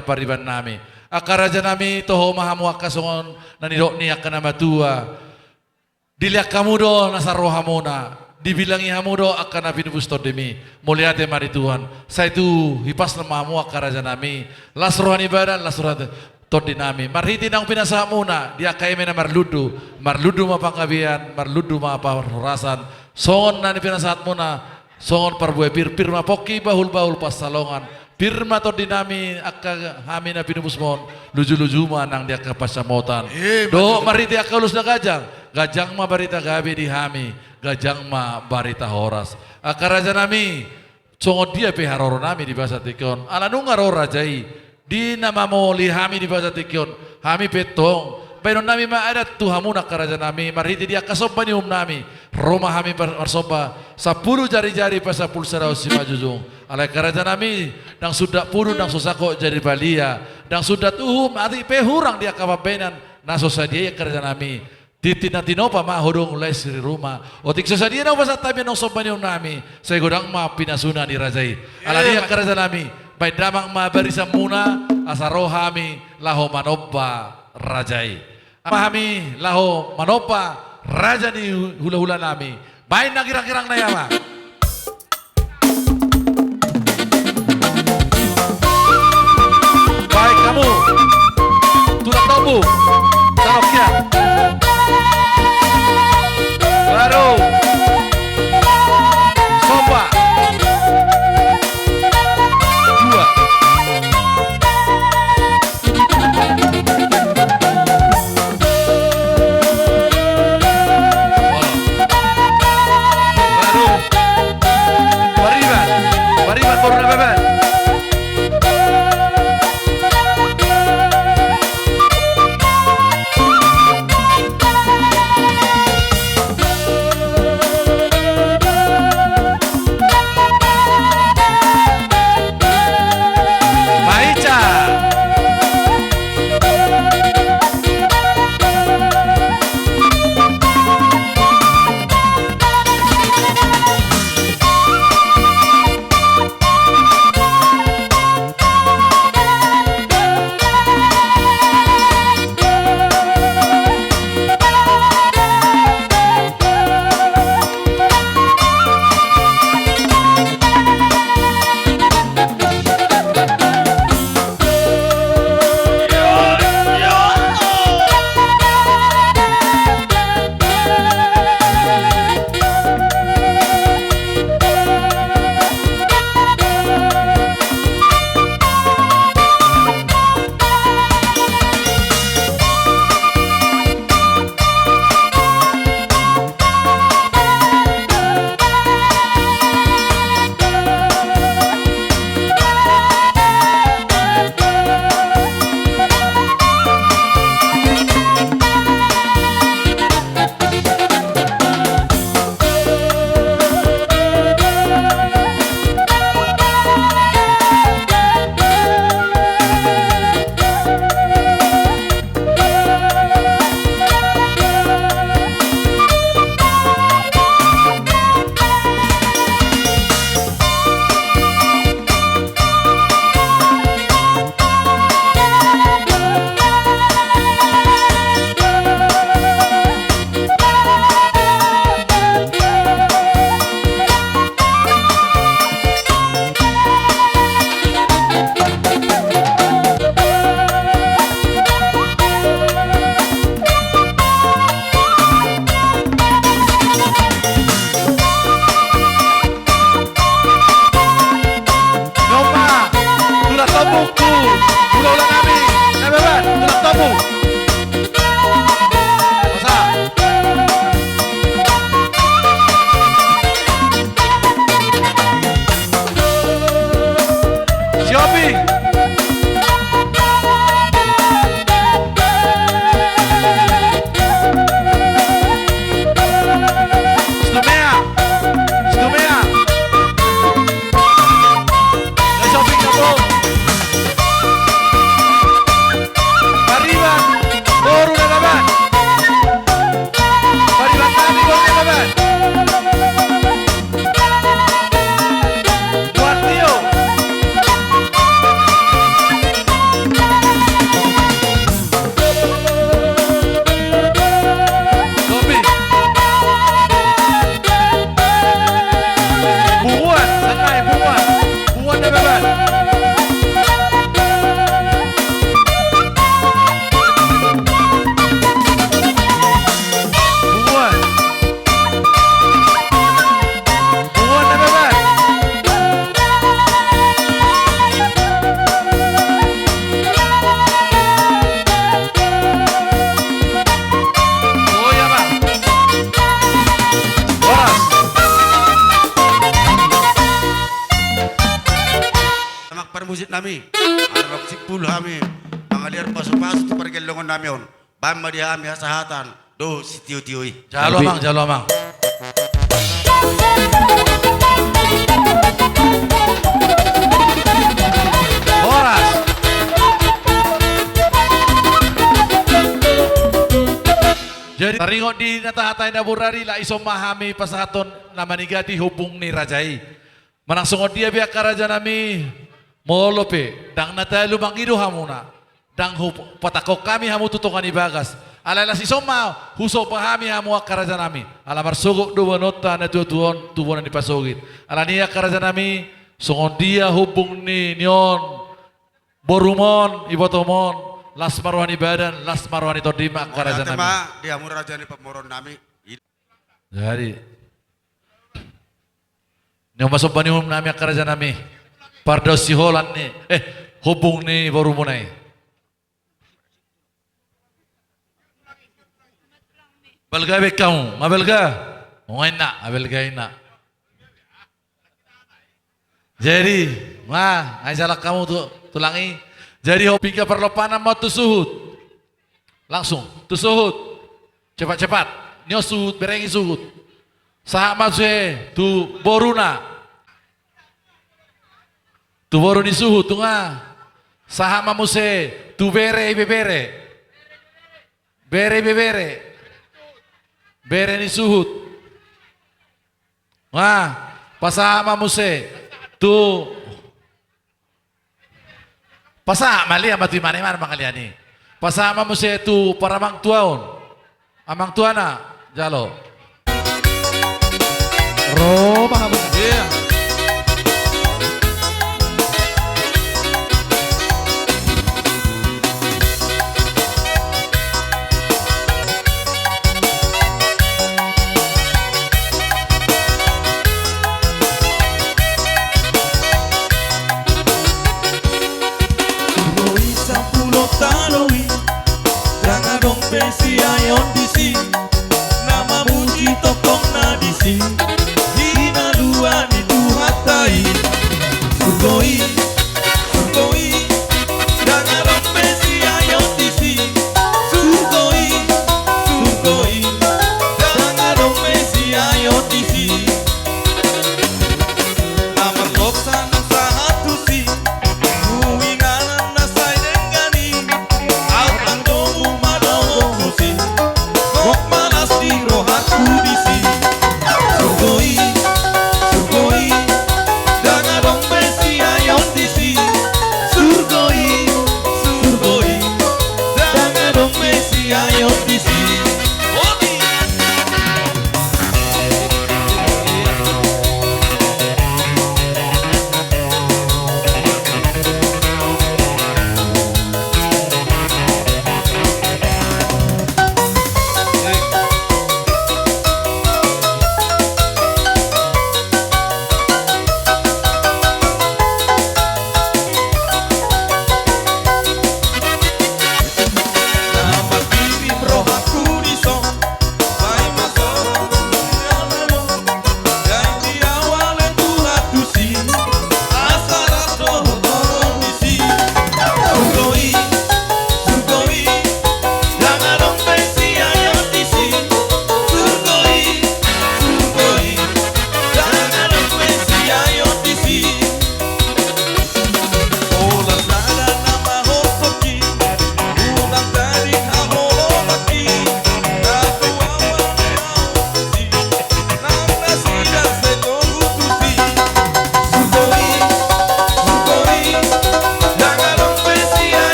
pariban nami. Angka raja nami, toho ma hamu angka songon na nidok ni angka na matua. Dilehon hamu do nasa rohamuna, dibilangi hamu do angka na pinupus tondimi. Mauliate ma di Tuhan. Sai tu hipas ma hamu angka raja nami. Las roha ni badan, las roha ni tondi nami. Marhite naung pinasahatmuna di angka eme na marlundu, marlundu ma panggabean, marlundu ma parhorasan. Songon na nipinasahatmuna, songon parbue pir, pir ma pongki, bahul-bahul pansalongan. Pir ma tondi nami, angka hami na pinupusmon, luju-luju ma nang di angka pansamotan. Eh, dohot marhite angka ulos na ganjang, ganjang ma barita gabe di hami, ganjang ma barita horas. Angka raja nami, songon dia pe haroro nami di bagasan tingki on. Ala nunga ro raja i, di na mamoli hami di bagasan tingki on, hami pe tong. Baenon nami ma adat tu hamuna angka raja nami, marhite di angka somba ni uhum nami. Ro ma hami mar-, marsomba, sampulu jari-jari pasampulu sada on simanjujung. Alai angka raja nami, ndang sundat pudun, ndang so sangkot jari balia, ndang sundat uhum, atik pe hurang di angka pambaenan, na so sadia i angka raja nami. Tintin na tinopa ma hudung les ri ruma. Otik so sadia na hupasahat hami annon somba ni uhum nami, sai godang ma pinasuna ni raja i. Alani i angka raja nami, baen damang ma barisanmuna, asa ro hami laho manomba raja i. Ro ma hami laho manomba raja ni hu-, hula-hula nami. Baen na girang-girang na i, ama. Baen hamu. Tulang Tombu. Tarok ia. Baru. Somba. Dua. nami, ala rap simpul hami mangaliar pasupasu tu pargellongon nami on. Baen ma di hami hasahatan dohot sitiotio i. Jalo amang, jalo amang. Horas. Jadi taringot di na tahatai na burari, laos ison ma hami pasahathon na manigati hombung ni raja i. Manang songon dia pe angka raja nami, molo pe ndang na talu mangido hamuna, ndang hupatangkok hami hamu tu tonga ni bagas. Alai laos ison ma husomba hami hamu angka raja nami. Ala marsogot do boanonta na tuatua on tu bona ni pasogit. Alani i angka raja nami, songon dia hombung ni, ni on, borumon, ibotomon, las ma roha ni badan, las ma roha ni tondi ma angka raja nami. Mauliate ma di hamu raja ni pamoruon nami. Jadi, ni on ma somba ni uhum nami angka raja nami. Pardaon siholan ni, eh, hombung ni borumuna i. Balga be hamu, nga balga? Nga inna, nga balga inna. Jadi, nga, nga disalang hamu tu, tulang i. Jadi, ho pingka parlompanan ma tu suhut. Langsung, tu suhut. Cepat-cepat. Ni on suhut, berengi suhut. Sahat ma muse tu boruna. Tu boru ni suhut, tu nga. Sahat ma muse tu bere ibebere. Bere ibebere. Bere ni suhut. Nga, pasahat ma muse tu, pasahat ma, lehon ma tu imana, imana mangalean i. Pasahat ma muse tu paramangtua on. Amangtuana, jalo. Ro ma hamu. Iya. Ro i sampulu tano i, ndang adong be siaeon disi, na mamuji tongtong na disi. Hinaluan ni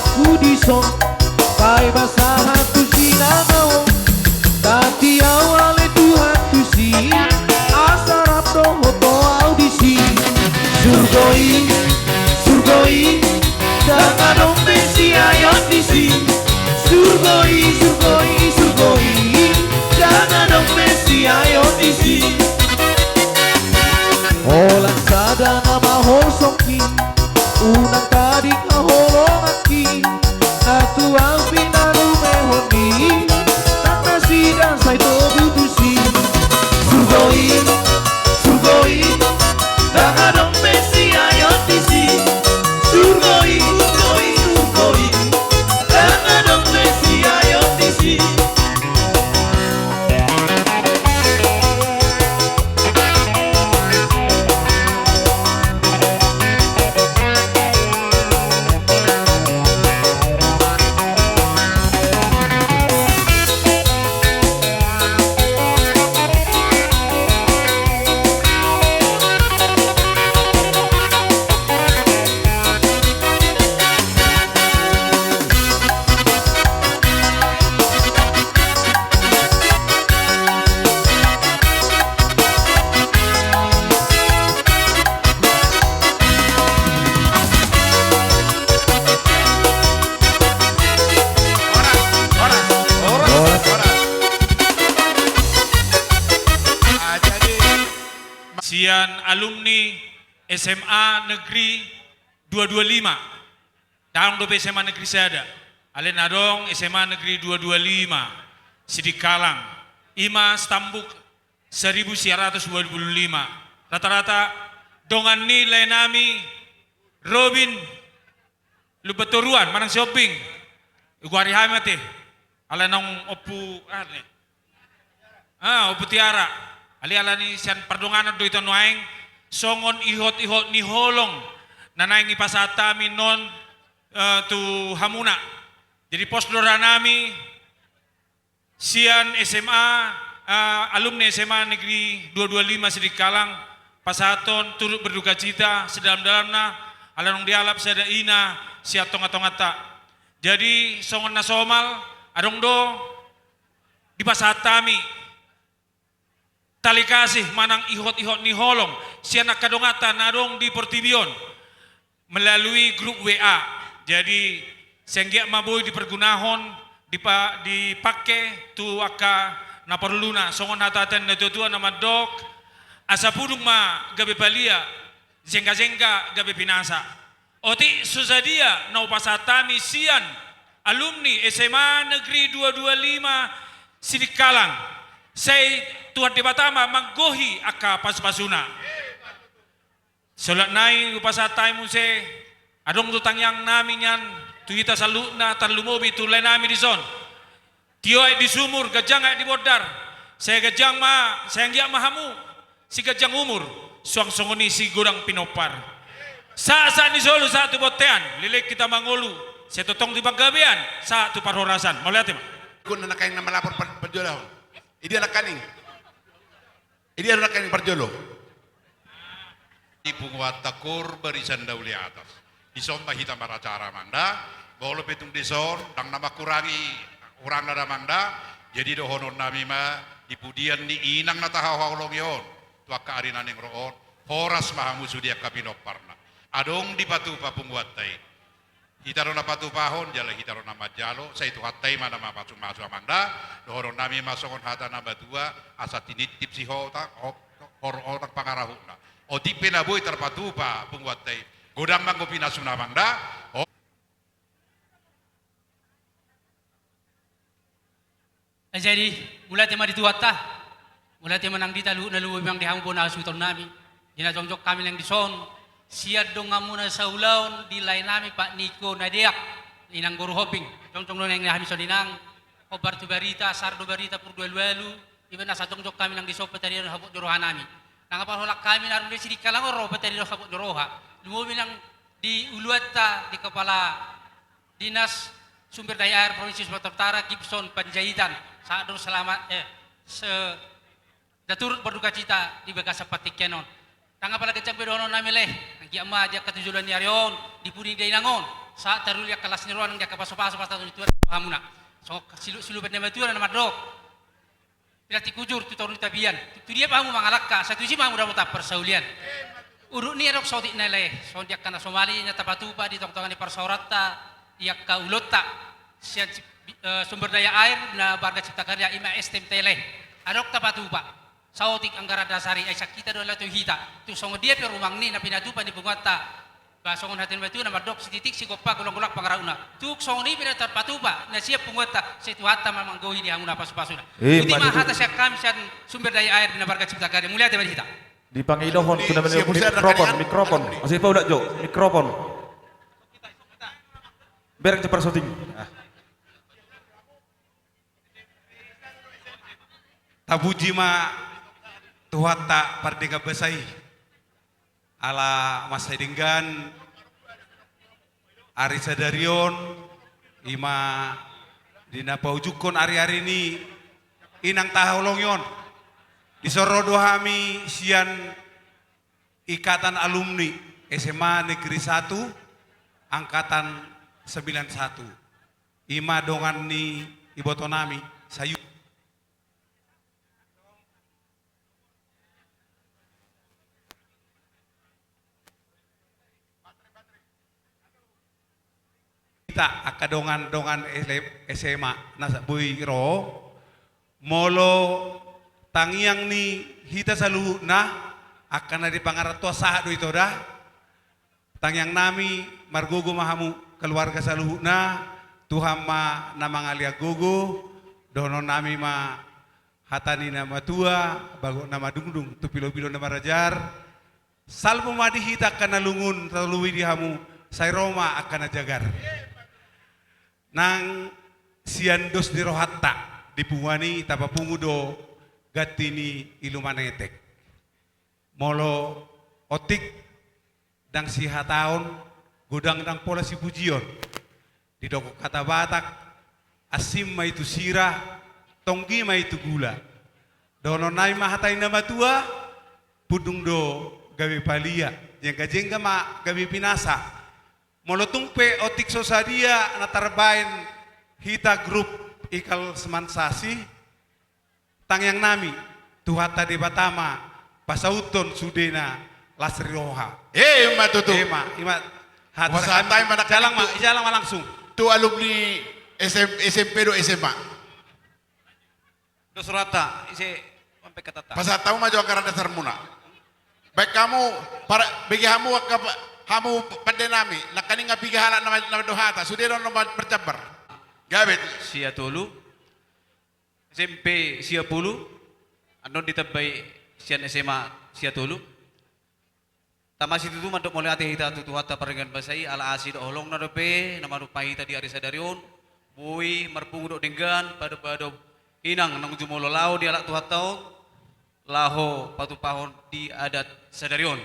Ahu dison, paima sahat tu sinanga on, tati ahu ale Tuhan tusi, asa rap dohot ho ahu disi. Surgo i, surgo i, ndang adong be siaeon disi. Surgo i, surgo i, surgo i, ndang adong be siaeon disi. Holan sada na maholsongki, unang tading haholonganki, na tu ahu pinarumehon i, nang nasida sai togu tusi. Surgo i, surgo i, ndang adong be siaeon disi. Surgo i, surgo i, surgo i, ndang adong be siaeon disi. Horas, horas, horas, horas. Ah, jadi, sian alumni S M A Negeri dua dua lima. Ndang adong dope S M A Negeri Sada. Alai na adong S M A Negeri dua dua lima Sidikalang. I ma stambuk seribu sia ratus dua puluh lima. Rata-rata dongan ni lae nami Robin Lumban Toruan, manang Sihombing. Igoari hami ma te. Alai naung Ompu, ah, ni. Ah, Ompu Tiara. Alai alani sian pardonganan do hita nuaeng, songon ihot-ihot ni holong na naeng dipasahat hami on, eh, tu hamuna. Jadi pos do roha nami sian S M A, eh, alumni S M A Negeri dua dua lima Sidikalang, pasahathon turut berdukacita sedalam-dalamna, ala naung dialap sada ina sian tonga-tonganta. Jadi songon na somal, adong do dipasahat hami tali kasih manang ihot-ihot ni holong sian angka donganta na adong di portibi on melalui grup W A. Jadi, sai anggiat ma boi dipergunahon, dipa-, dipake tu angka na porluna, songon hata-hata ni natua-tua na mandok, asa pudung ma gabe palia, jengga-jengga gabe pinasa. Otik so sadia na hupasahat hami sian alumni S M A Negeri dua dua lima Sidikalang. Sai Tuhan Debata ma manggohi angka pasu-pasuna. Saulak nai hupasahat hami muse, adong do tangiang nami nian tu hita saluhutna, tarlumobi tu lae nami dison. Tio aek di sumur, ganjang aek di bondar. Sai ganjang ma, sai anggiat ma hamu siganjang umur, suang songon i sigodang pinompar. Sahat-sahat ni solu sahat tu bontean, leleng hita mangolu, sai tongtong di panggabean, sahat tu parhorasan. Mauliate ma. Guna nangkaning na malapor par-, parjolo on. Idia nangkaning. Idia nangkaning parjolo. Di punguanta Kor Barisan Dauli Atas. Dison ma hita maracara, Amang da. Molo pe tung dison, ndang na mangkurangi hurangna da, Amang da. Jadi dohonon nami ma, di pudian ni inang na tahaholongi on tu angka ari na naeng ro on, horas ma hamu sude angka pinomparna. Adong dipatupa punguanta i. Hita do na patupahon, jala hita do na manjalo, sai Tuhanta i ma na mamasu-masu, Amang da. Dohonon nami ma songon hata na matua, asa tinitip sihotang, ho-, horhotang pangarahutna. Otik pe na boi tarpatupa punguanta i, godang ma anggo pinasuna, Amang da. Ho- Jadi, mauliate ma di Tuhanta. Mauliate ma nang di hita luhutna, lumobi nang di hamu bona hasuhuton nami. Di na jongjong hami nang dison, sian donganmuna saulaon di lae nami Pak Niko na deak, inang boru Hombing. Jongjong do nang di hami songon i nang, hombar tu barita, sar do barita pur do alu-alu, iba na sai jongjong hami nang dison, petarion habot ni roha nami. Nang parhorasan hami na adong di Sidikalang on ro, petarion habot ni roha. Lumobi nang di uluanta, di kepala Dinas Sumber Daya Air Provinsi Sumatera Utara, Gibson Panjaitan, sahat do selamat, eh, se-, da turut berdukacita di bagasan partingkian on. Ndang apala ganjang be dohonon nami, lae, anggiat ma di angka tu joloan ni ari on, di pudi ni dainang on, Sahat taruli angka las ni roha nang di angka pasupasu, pasahat ni Tuhan tu hamuna. Songon silup-silupan ni natuatua na mandok: Pinantik hujur tu toru ni tapian, tu dia pe hamu mangalangka, sai tusi ma hamu dapotan parsaulian. Uruk ni i adong saotik na lae, songon di angka na somali na tapatupa di tongtong ni parsaoranta, di angka ulaonta, sian cip-, eh, Sumber Daya Air Bina Marga Cipta Karya, i ma S T M T lae. Adong tapatupa. Saotik anggaran dasar i, ai sangkita do lae tu hita. Tung songon dia pe rumang ni na pinatupa ni punguanta, ba songon hata ni natuatua na mandok: Sititik sigompa, golang-golang pangarahutna. Tung songon i pe na tarpatupa na sian punguanta, sai Tuhanta ma manggohi di hamuna pasupasuna. Eh, boti ma hata sian hami sian Sumber Daya Air Bina Marga Cipta Karya. Mauliate ma di hita. Dipangidohon tu na manaek mikrofon, mikrofon. Masih paulat jo, mikrofon. Bereng cepat syuting. Ah. Tapuji ma Tuhanta pardenggan basa i, ala mansai denggan ari sadari on, i ma di na paujunghon ari-ari ni inang tahaholongi on. Dison ro do hami sian Ikatan Alumni S M A Negeri Satu Angkatan sembilan satu. I ma dongan ni ibotonami Sayu. Hita angka dongan-dongan S M A na sa-, boi ro, molo tangiang ni hita saluhutna, angka na di pangarantoan sahat do ito da. Tangiangnami, margogo ma hamu keluarga saluhutna, Tuhan ma na mangalean gogo, dohononnami ma hata ni na matua, bagot na madungdung tu pilopilo na marajar. Salpu ma di hita angka na lungun, tarlumobi di hamu, sai ro ma angka na jagar. Nang sian dos ni rohanta, di punguan i tapapungu do ganti ni iluman etek. Molo otik, ndang sihataon, godang ndang pola sipujion. Didok hata Batak, asing ma i tu sira, tonggi ma i tu gula. Dohononnami ma hata ni na matua, pundung do gabe palia, jengga-jengga ma gabe pinasa. Molo tung pe otik so sadia na tarbaen hita grup Ikal Semansasi, tangiangnami, Tuhanta Debata ma pasauthon sudena las ni roha. Emma tutu. Emma, ima. Hata, pasahat hami ma, jalang ma, jalang ma langsung tu alumni S M, S M P do S M A. Dos rohanta, ise mambaen hatanta. Pasahat hamu ma jo anggaran dasarmuna. Baen hamu, para, bege hamu angka pa-, hamu pandenami, nangkaning nga piga halak na, na mandok hata, sude do na marjambar. Gabe. Sia tolu. S M P Sia Pulu, annon ditambai sian S M A Sia Tolu. Tama situtu mandok mauliate hita tu Tuhanta pardenggan basa i, ala asi dohot holongna dope na manumpak hita di ari sadari on, boi marpungu dohot denggan, padopadop inang nang jumolo laho dialap Tuhanta on, laho patupahon di adat sadari on.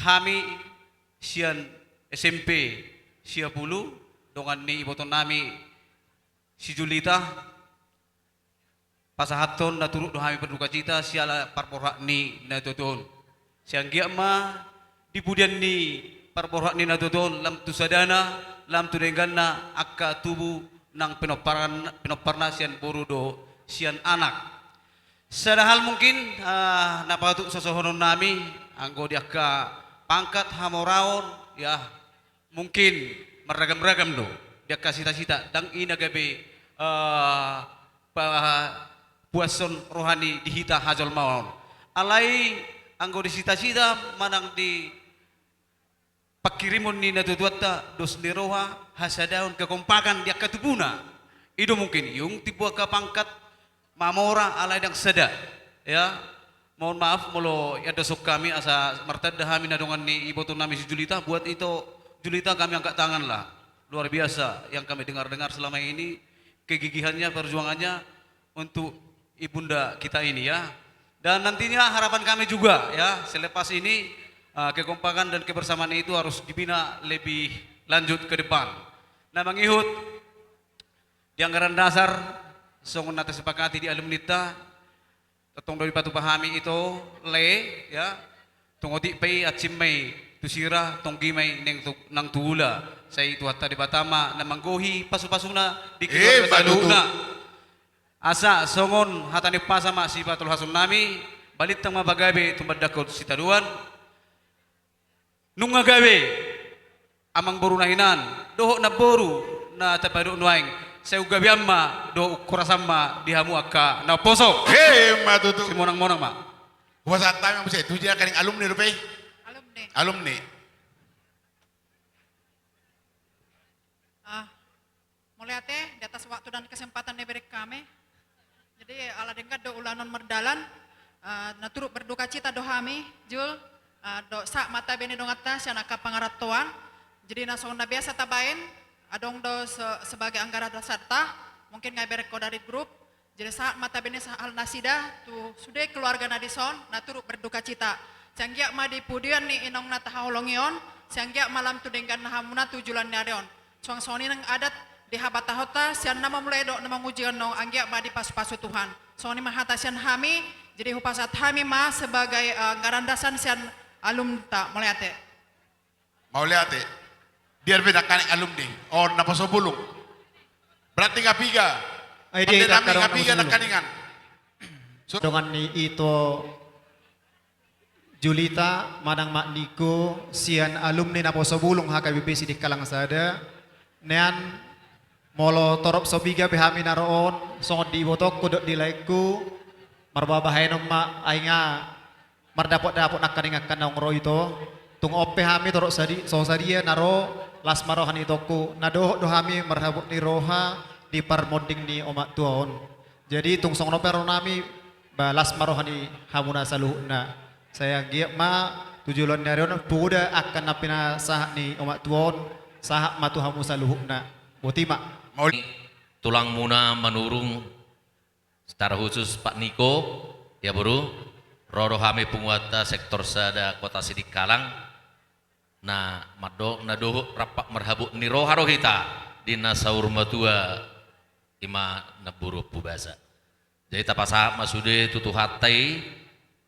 Hami sian S M P Sia Pulu, dongan ni ibotonnami si Julita, pasahathon na turut do hami berdukacita siala parborhat ni natuatua on. Sai anggiat ma di pudian ni parborhat ni natuatua on, lam tu sadana, lam tu dengganna, angka tubu nang pinomparna, pinomparna sian boru dohot sian anak. Sada hal mungkin, ah, na patut sosohononnami, anggo di angka pangkat hamoraon, ya, mungkin marragam-ragam do di angka sita-sita, ndang i na gabe, eh, pa-, puashon roha ni di hita hajolmaon. Alai anggo di sita-sita manang di pangkirimon ni natuatuanta, dos ni roha, hasadaon, kekompakan di angka tubuna. I do mungkin, iung timbo angka pangkat, mamora alai ndang sada. Ya, mohon maaf molo iandoshon hami asa martanda hami na dongan ni ibotonnami si Julita, buat ito Julita kami angkat tangan lah. Luar biasa yang kami dengar-dengar selama ini, kegigihannya, perjuangannya untuk ibunda kita ini, ya. Dan nantinya harapan kami juga, ya, selepas ini, eh, kekompakan dan kebersamaan itu harus dibina lebih lanjut ke depan. Nah, mangihut di anggaran dasar, songon na tasepakati di alumninta, tongtong do dipatupa hami ito, lae, ya. Tung otik pe i, asing ma i tu sira, tonggi ma i nang tu, nang tu ula. Sai Tuhanta Debata ma na manggohi pasupasuna di keluarga saluhutna. Asa songon hata ni umpasa ma sipatolhasonnami, balintang ma pagabe tumandangkon sitadoan. Nunga gabe amangboru na hinan dohot namboru na tapadok nuaeng, sai unggabean ma dohot ungkorasan ma di hamu angka na umposo. Emma tutu. Simonangmonang ma. Hupasahat hami ma muse tu dia, nangkaning alumni dope i. Alumni. Alumni. Ah, mauliate di atas waktu dan kesempatan na dibereng hami. Jadi ala denggan do ulanon mardalan, eh, na turut berdukacita do hami, Jul, eh, do sahat ma tabe ni donganta sian angka pangarantoan. Jadi na songon na biasa tabaen, adong do se-, sebagai anggaran dasarta, mungkin nga dibereng ho dari grup. Jadi sahat ma tabe ni sa-, hal nasida tu sude keluarga na dison, na turut berdukacita. Sai anggiat ma di pudian ni inong na tahaholongi on, sai anggiat ma lam tu denggan hamuna tu joloan ni ari on. Suang songon i nang adat di habatahonta, sian na mamulai dohot na manguji annon, anggiat ma dipasupasu Tuhan. Songon i ma hata sian hami, jadi hupasahat hami ma sebagai, eh, anggaran dasar sian alumnita. Mauliate. Mauliate. Dia dope nangkaning alumni on, naposo bulung. Berarti nga piga? Ai dia, nami nga piga nangkaningan. Dongan ni ito Julita manang Mak Niko, sian alumni naposo bulung H K B P Sidikalang Sada. Nian molo torop so piga pe hami na ro on, songon di ibotongku dohot di laengku, marbabahenon ma, ai nga mardapotdapot nangkaning angka naung ro ito. Tung on pe hami torop sadi-, so sadia na ro, las ma roha ni itongku, na dohot do hami marhabot ni roha di parmonding ni omak tua on. Jadi tung songon on pe ro nami, ba las ma roha ni hamuna saluhutna. Sai anggiat ma tu joloan ni ari on poda angka na pinasahat ni omak tua on, sahat ma tu hamu saluhutna. Boti ma. Tulangmuna Manurung, secara khusus Pak Niko, ya boru, ro do hami punguanta sektor sada Kota Sidikalang, na mando-, na dohot rampak marhabot ni roha do hita di na saur matua, i ma namboru Ompu Basa. Jadi tapasahat ma sude tu Tuhanta i,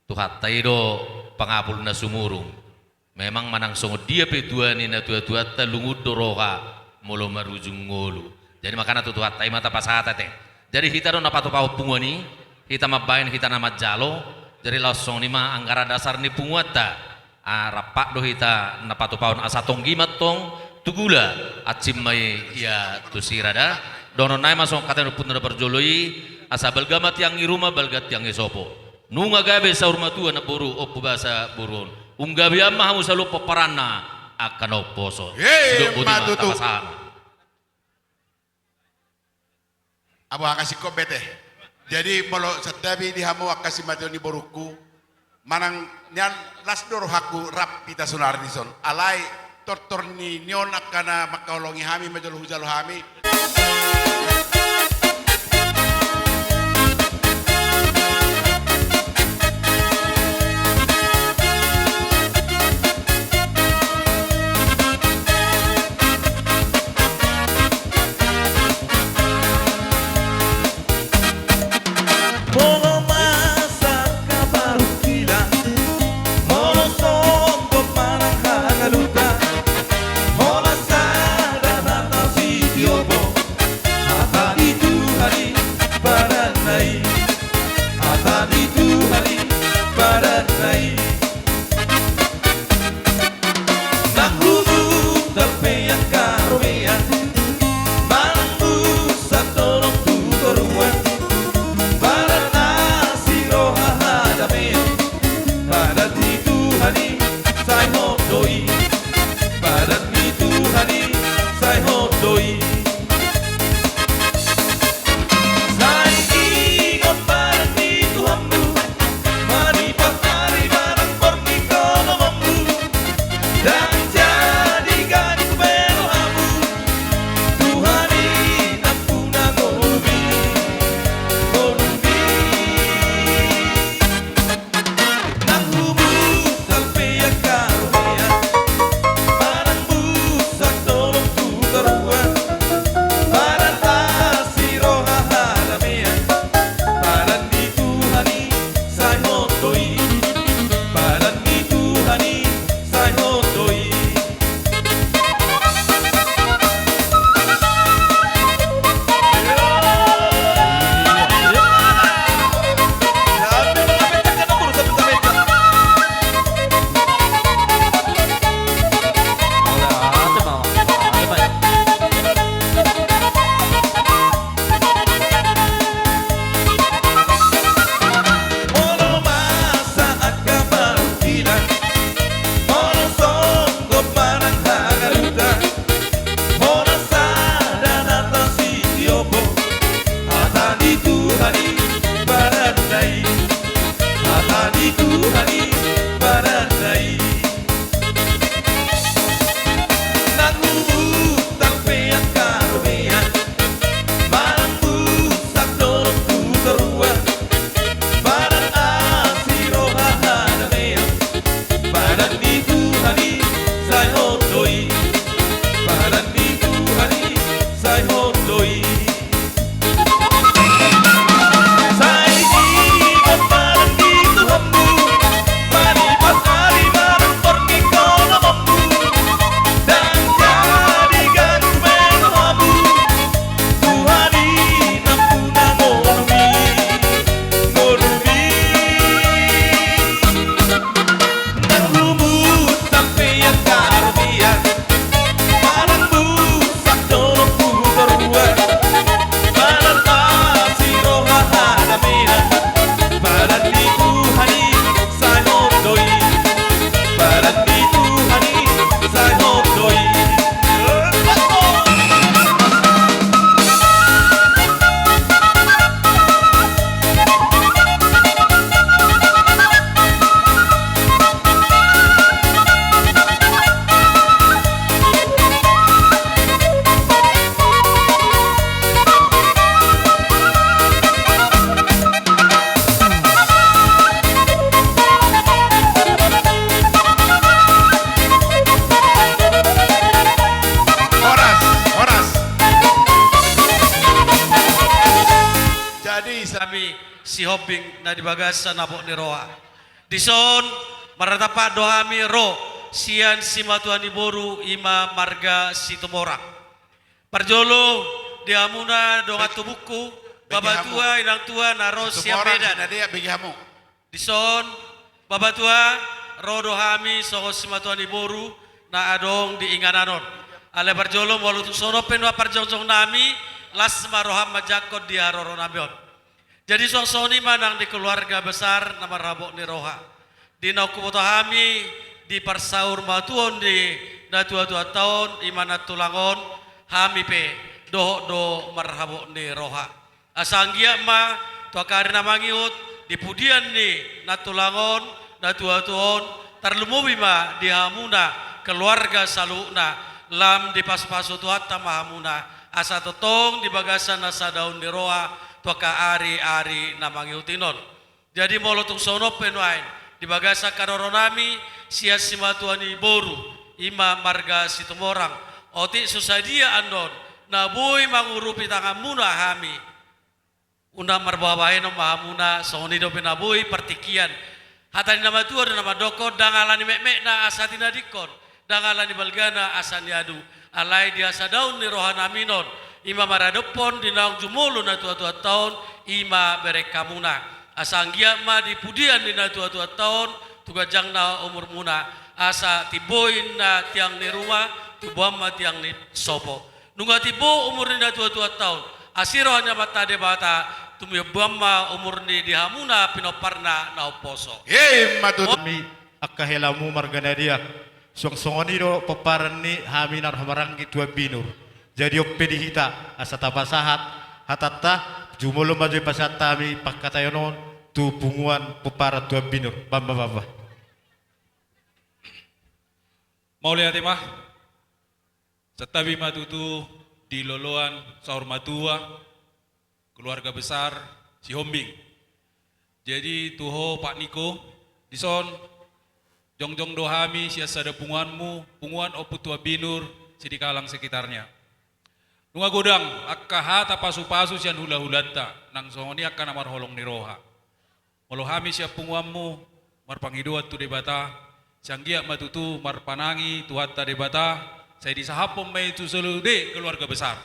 Tuhanta i do pangapul na sumurung. Memang manang songon dia pe tua ni natuatuanta, lungun do roha molo marujung ngolu. Jadi makana tu Tuhanta i ma tapasahat ate. Jadi hita do na patupahon punguan i, hita mambaen, hita na manjalo. Jadi laos songon i ma anggaran dasar ni punguanta. Ah, rampak do hita na patupahon asa tonggi ma antong tu gula, ansim ma i ia tu sira da. Dohonon nai ma songon hata ni ompunta na parjolo i, asa balga ma tiang ni ruma, balga tiang ni sopo. Nunga gabe saur matua namboru Ompu Basa boru on. Unggabean ma hamu saluhut pomparanna angka na umposo. Emma tutu. Sidok boti ma, tapasahat ma. Abu hanga singkop bete. Jadi molo santabi di hamu angka simatuaon ni borungku, manang nian las do rohangku rap hita sonari dison. Alai tortor ni nion angka na mangkaholongi hami ma jolo hujalo hami. Molo masa angka parungkilanta, molo songgop manang hagaluta, holan sada hata sitio do. Sihombing na di bagasan hapot ni roha. Dison marnatampak do hami ro sian simatua ni boru, i ma marga Situmorang. Parjolo di hamuna dongan tubungku, bapatua, inangtua na ro sian Medan. Dison, bapatua, ro do hami songon simatua ni boru na adong di inganan on. Alai parjolo molo tung songon on pe nuaeng parjongjong nami, las ma roham manjangkon di haroro nami on. Jadi suang songon i ma nang di keluarga besar na marhabot ni roha. Di naung huboto hami di parsaurmatuaon ni natuatuanta on, i ma nantulang on, hami pe dohot do marhabot ni roha. Asa anggiat ma tu angka ari na mangihut di pudian ni nantulang on, natuatua on, tarlumobi ma di hamuna keluarga saluhutna, lam dipasupasu Tuhanta ma hamuna, asa tongtong di bagasan hasadaon ni roha tu angka ariari na mangihut i non. Jadi molo tung songon on pe nuaeng di bagasan haroro nami sian simatua ni boru, i ma marga Situmorang, otik so sadia annon na boi mangurupi tanganmuna hami, unang marboha bahenon ma hamuna, songon i dope na boi partingkian. Hata ni na matua do na mandokkon, ndang ala ni metmetna asa tinadingkon, ndang ala ni balgana asa niadu. Alai di hasadaon ni roha nami non, i ma maradophon di naung jumolo natuatuanta on, i ma berenghamuna. Asa anggiat ma di pudian ni natuatuanta on tu ganjangna umurmuna, asa timbo inna tiang ni ruma, timboan ma tiang ni sopo. Nunga timbo umur ni natuatuanta on, asi roha ni Amanta Debata, tumimboan ma umur ni di hamuna pinomparna na umposo. Emma tutu. Angka helamu marga Nadia, suang songon i do pomparan ni hami na ro hamaranggi tu Ambinur. Jadi on pe di hita asa tapasahat hatanta, jumolo ma jo dipasahat hami pangkataion on tu punguan pomparan tu Ambinur. Bamba, bamba. Mauliate ma. Santabi ma tutu di loloan saur matua, keluarga besar Sihombing. Jadi tu ho Pak Niko, dison jongjong do hami sian sada punguanmu, punguan Ompu Tuan Binur, Sidikalang sekitarnya. Nunga godang angka hata pasupasu sian hulahulanta, nang songon i angka na marholong ni roha. Molo hami sian punguanmu marpangidoan tu Debata, sai anggiat ma tutu marpanangi Tuhanta Debata, sai disahaphon ma i tu saluhut keluarga besar.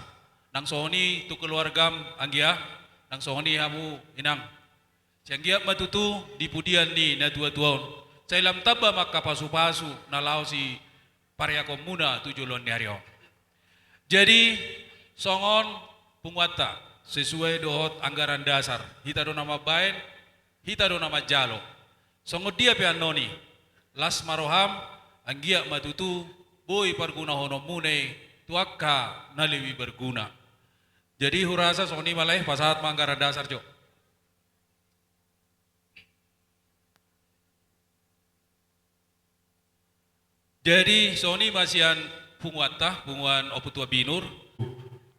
Nang songon i tu keluargam anggia, nang songon i hamu inang. Sai anggiat ma tutu di pudian ni natuatua on, sai lam tamba ma angka pasupasu na laho si pareakonmuna tu joloan ni ari on. Jadi songon punguanta, sesuai dohot anggaran dasar, hita do na mambaen, hita do na manjalo. Songon dia pe annon i, las ma roham, anggiat ma tutu boi pargunahononmuna i tu angka na lebih berguna. Jadi hurasa songon i ma lae, pasahat ma anggaran dasar jo. Jadi songon i ma sian punguanta, punguan Ompu Tuan Binur.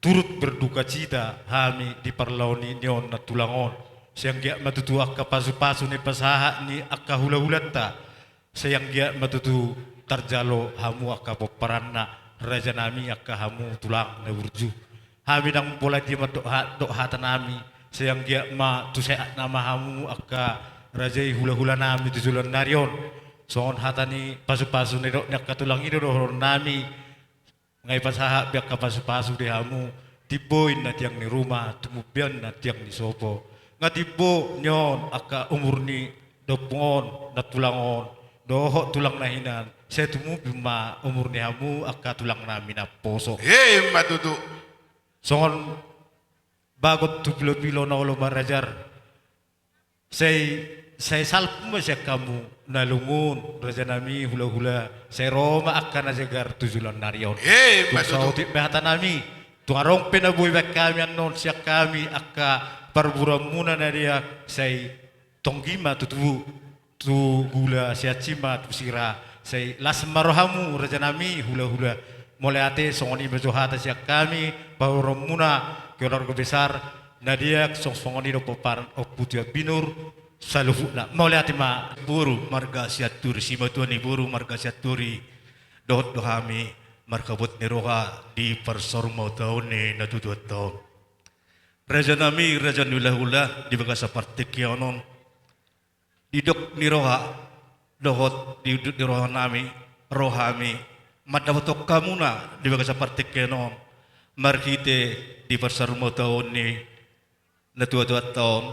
Turut berdukacita hami di parlao ni on nantulang on. Sai anggiat ma tutu angka pasupasu na dipasahat ni angka hulahulanta, sai anggiat ma tutu tarjalo hamu angka pomparanna, rajanami, angka hamu tulang na burju. Hami ndang pola dia mandok ha-, dok hatanami, sai anggiat ma tu sehatna ma hamu angka raja i, hulahulanami tu joloan ni ari on. Songon hata ni pasupasu na nidok ni angka tulang i do dohononnami. Nga dipasahat be angka pasupasu di hamu, timbo inna tiang ni ruma, tumimboan inna tiang ni sopo. Nga timbo nion angka umur ni dompung on, nantulang on, dohot tulang na hinan, sai tumimbo ma umur ni hamu angka tulangnami na poso. Emma tutu. Songon bagot tu pilopilo na olo marajar. Sai, sai salpu ma sian hamu na lungun, rajanami, hulahula, sai ro ma angka na jagar tu joloan ni ari on. Emma tutu. Tung saotik pe hatanami, tung adong pe na boi baen hami annon sian hami angka parboruonmuna na dia, sai tonggi ma tutu tu gula, sai hansit ma tu sira, sai las ma rohamu rajanami, hulahula. Mauliate, songon i ma jo hata sian hami, parboruonmuna, keluarga besar na dia, song-, songon i do pomparan Ompu Tuan Binur saluhutna. Mauliate ma. Boru marga Sianturi, simatua ni boru marga Sianturi, dohot do hami marhabot ni roha di parsaurmatuaon ni natuatuanta on. Raja nami, raja ni hulahula, di bagasan partingkian on, didok ni roha dohot diundut ni roha nami, roha nami, mandapothon hamuna di bagasan partingkian on, marhite di parsarumataon ni natuatuanta on,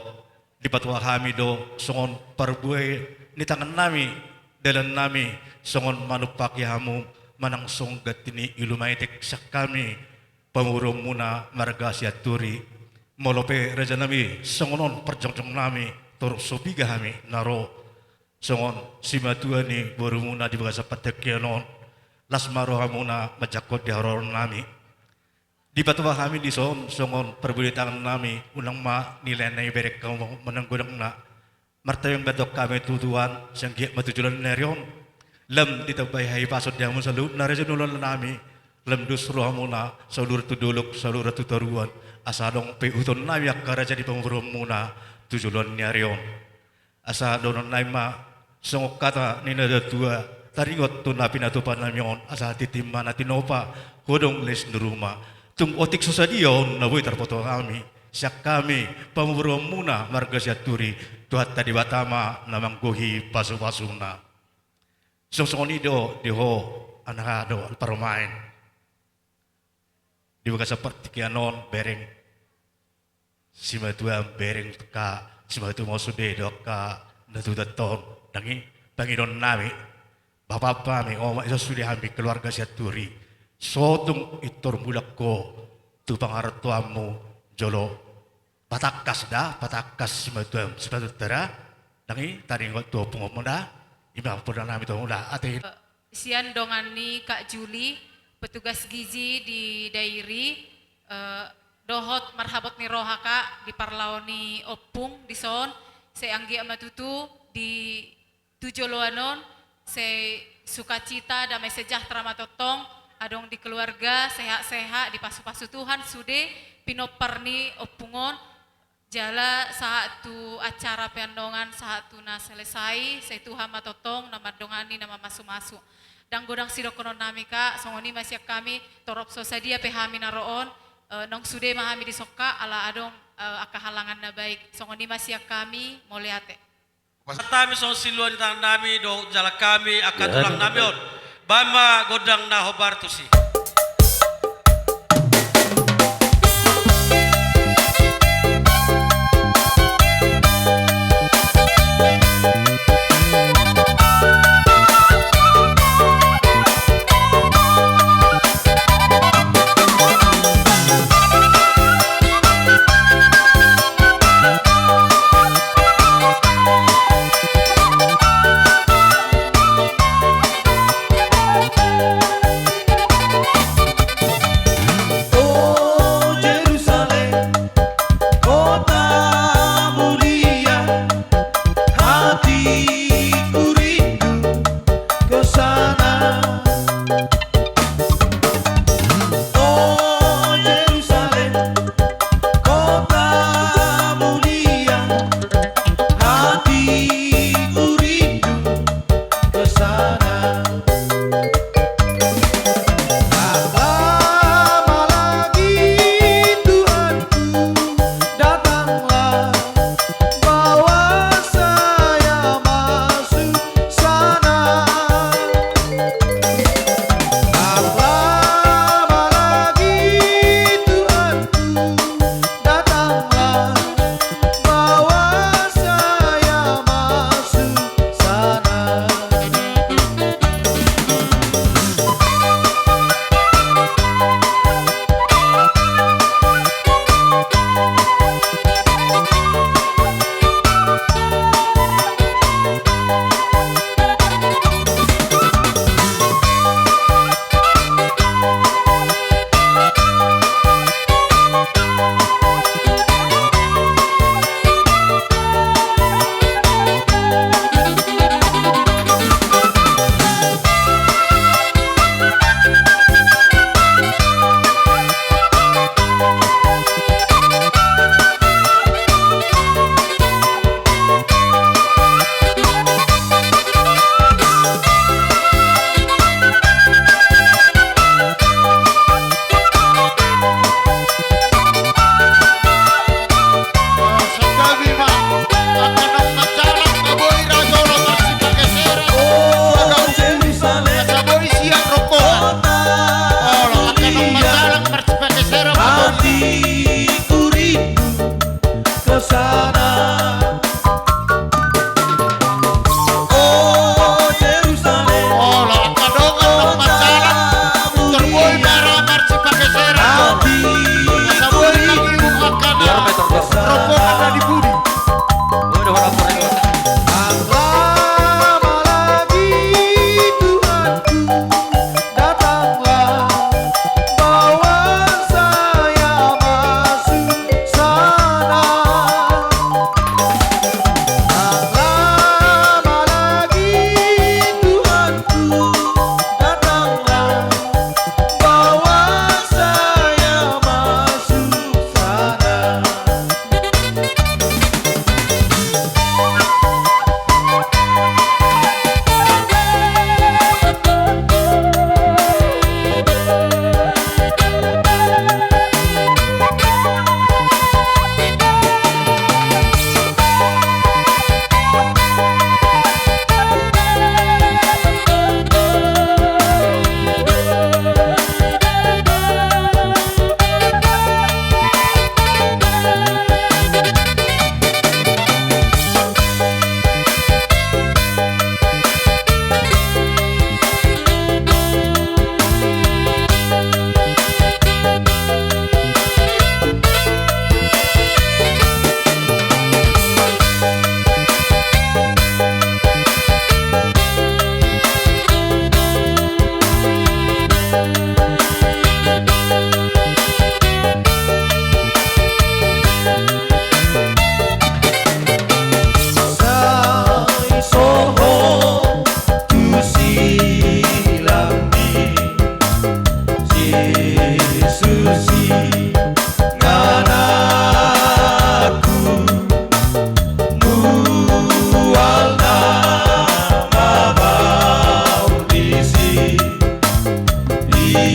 dipatupa hami do songon parbue ni tangan nami, dalan nami, songon manumpahi hamu manang songon ganti ni ilu maetek sian hami pamoruonmuna marga Sianturi. Molo pe raja nami songon on parjongjong nami, torop so piga hami na ro songon simatua ni borumuna di bagasan partingkian on, las ma rohamuna manjangkon di haroro nami. Dipatupa hami dison songon parbue ni tangan nami, unang ma nilehon na ibereng hamu manang godangna. Martangiang ma antong hami tu Tuhan, sai anggiat ma tu joloan ni ari on lam ditambai hahipason di hamu saluhutna raja ni hulahula nami, lam dos rohamuna saluhut tu dolok, saluhut tu toruan, asa adong pe ihuthon nami angka raja ni pamoruonmuna tu joloan ni ari on. Asa dohonon nami ma songon hata ni natuatua, taringot tu na pinatupa nami on, asa tintin ma na tinopa, godang les ni ruma. Tung otik so sadia on na boi tarboto hami, sian hami pamoruonmuna marga Sianturi, Tuhanta Debata ma na manggohi pasupasuna. Songon i do di ho, anak aha do, parumaen. Di bagasan partingkian on bereng simatua, bereng angka simatua ma sude dohot angka natuatuanta on. Ndang i pangidoan nami, bapabapa nami, omak, ison sude hami keluarga Sianturi, so tung pintor mulak ho tu pangarantoanmu jolo, patangkas da, patangkas simatua, simatuanta da. Ndang i taringot tu ompungmu da. I ma poda nami tu hamu da, ate. Sian dongan ni Kak Juli, petugas gizi di Dairi, eh, dohot marhabot ni roha, Kak, di parlao ni ompung dison, sai anggiat ma tutu di tu joloan on sai sukacita, damai sejahtera ma tongtong, adong di keluarga, sehat-sehat, dipasupasu Tuhan sude pinompar ni ompung on. Jala sahat tu acara peandongan, sahat tu na selesai, sai Tuhan ma tongtong na mandongani, na mamasumasu. Ndang godang sidohonon nami, Kak, songon i ma sian hami, torop so sadia pe hami na ro on, eh, naung sude ma hami dison, Kak, ala adong, eh, angka halangan na baik. Songon i ma sian hami, mauliate. Pasahat hami songon silua ni tangan nami dohot jala hami angka tulang nami on. Baen ma gondang na hombar tusi.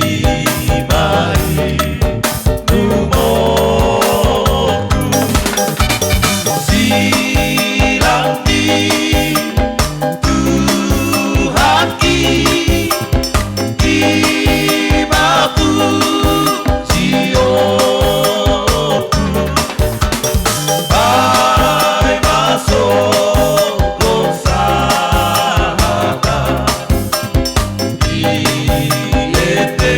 Iba i rumongku, silang ni Tuhanki, iba pujion. Bae ma songon sahata di ende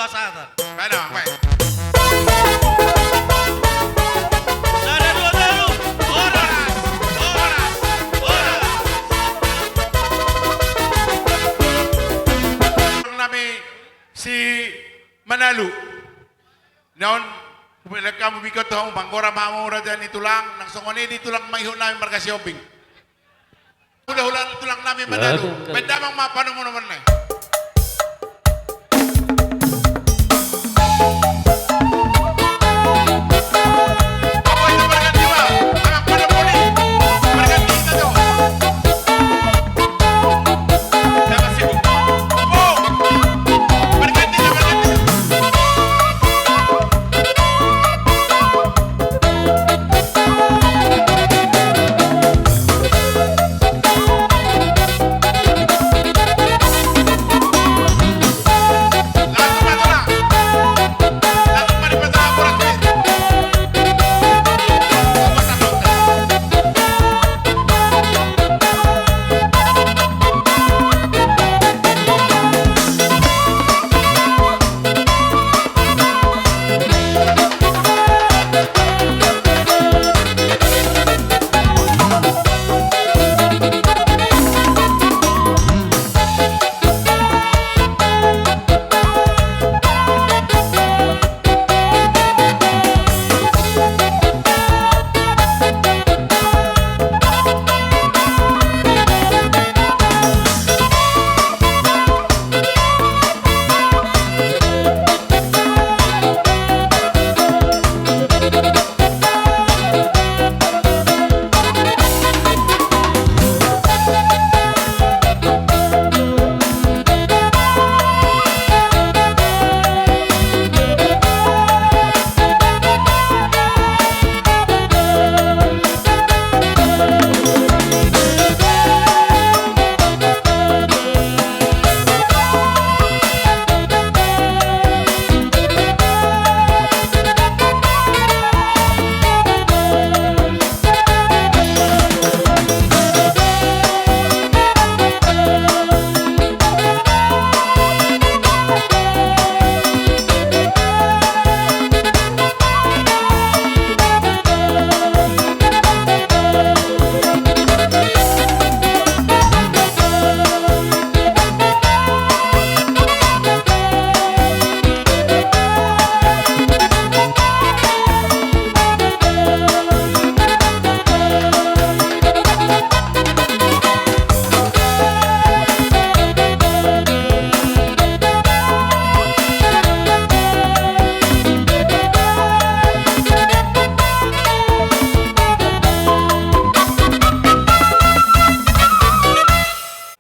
Pasahat. Baik, Amang, baik. Sada, dua, tolu. Horas, horas, horas. Nami si Manalu. Naon, hubelan hamu bingkot tu hamu, panggoram hamu raja ni tulang, nang songon i di tulang ma ihut nami marga Sihombing. Hulahula ni tulang nami Manalu. Baen damang ma panomunomuan na i.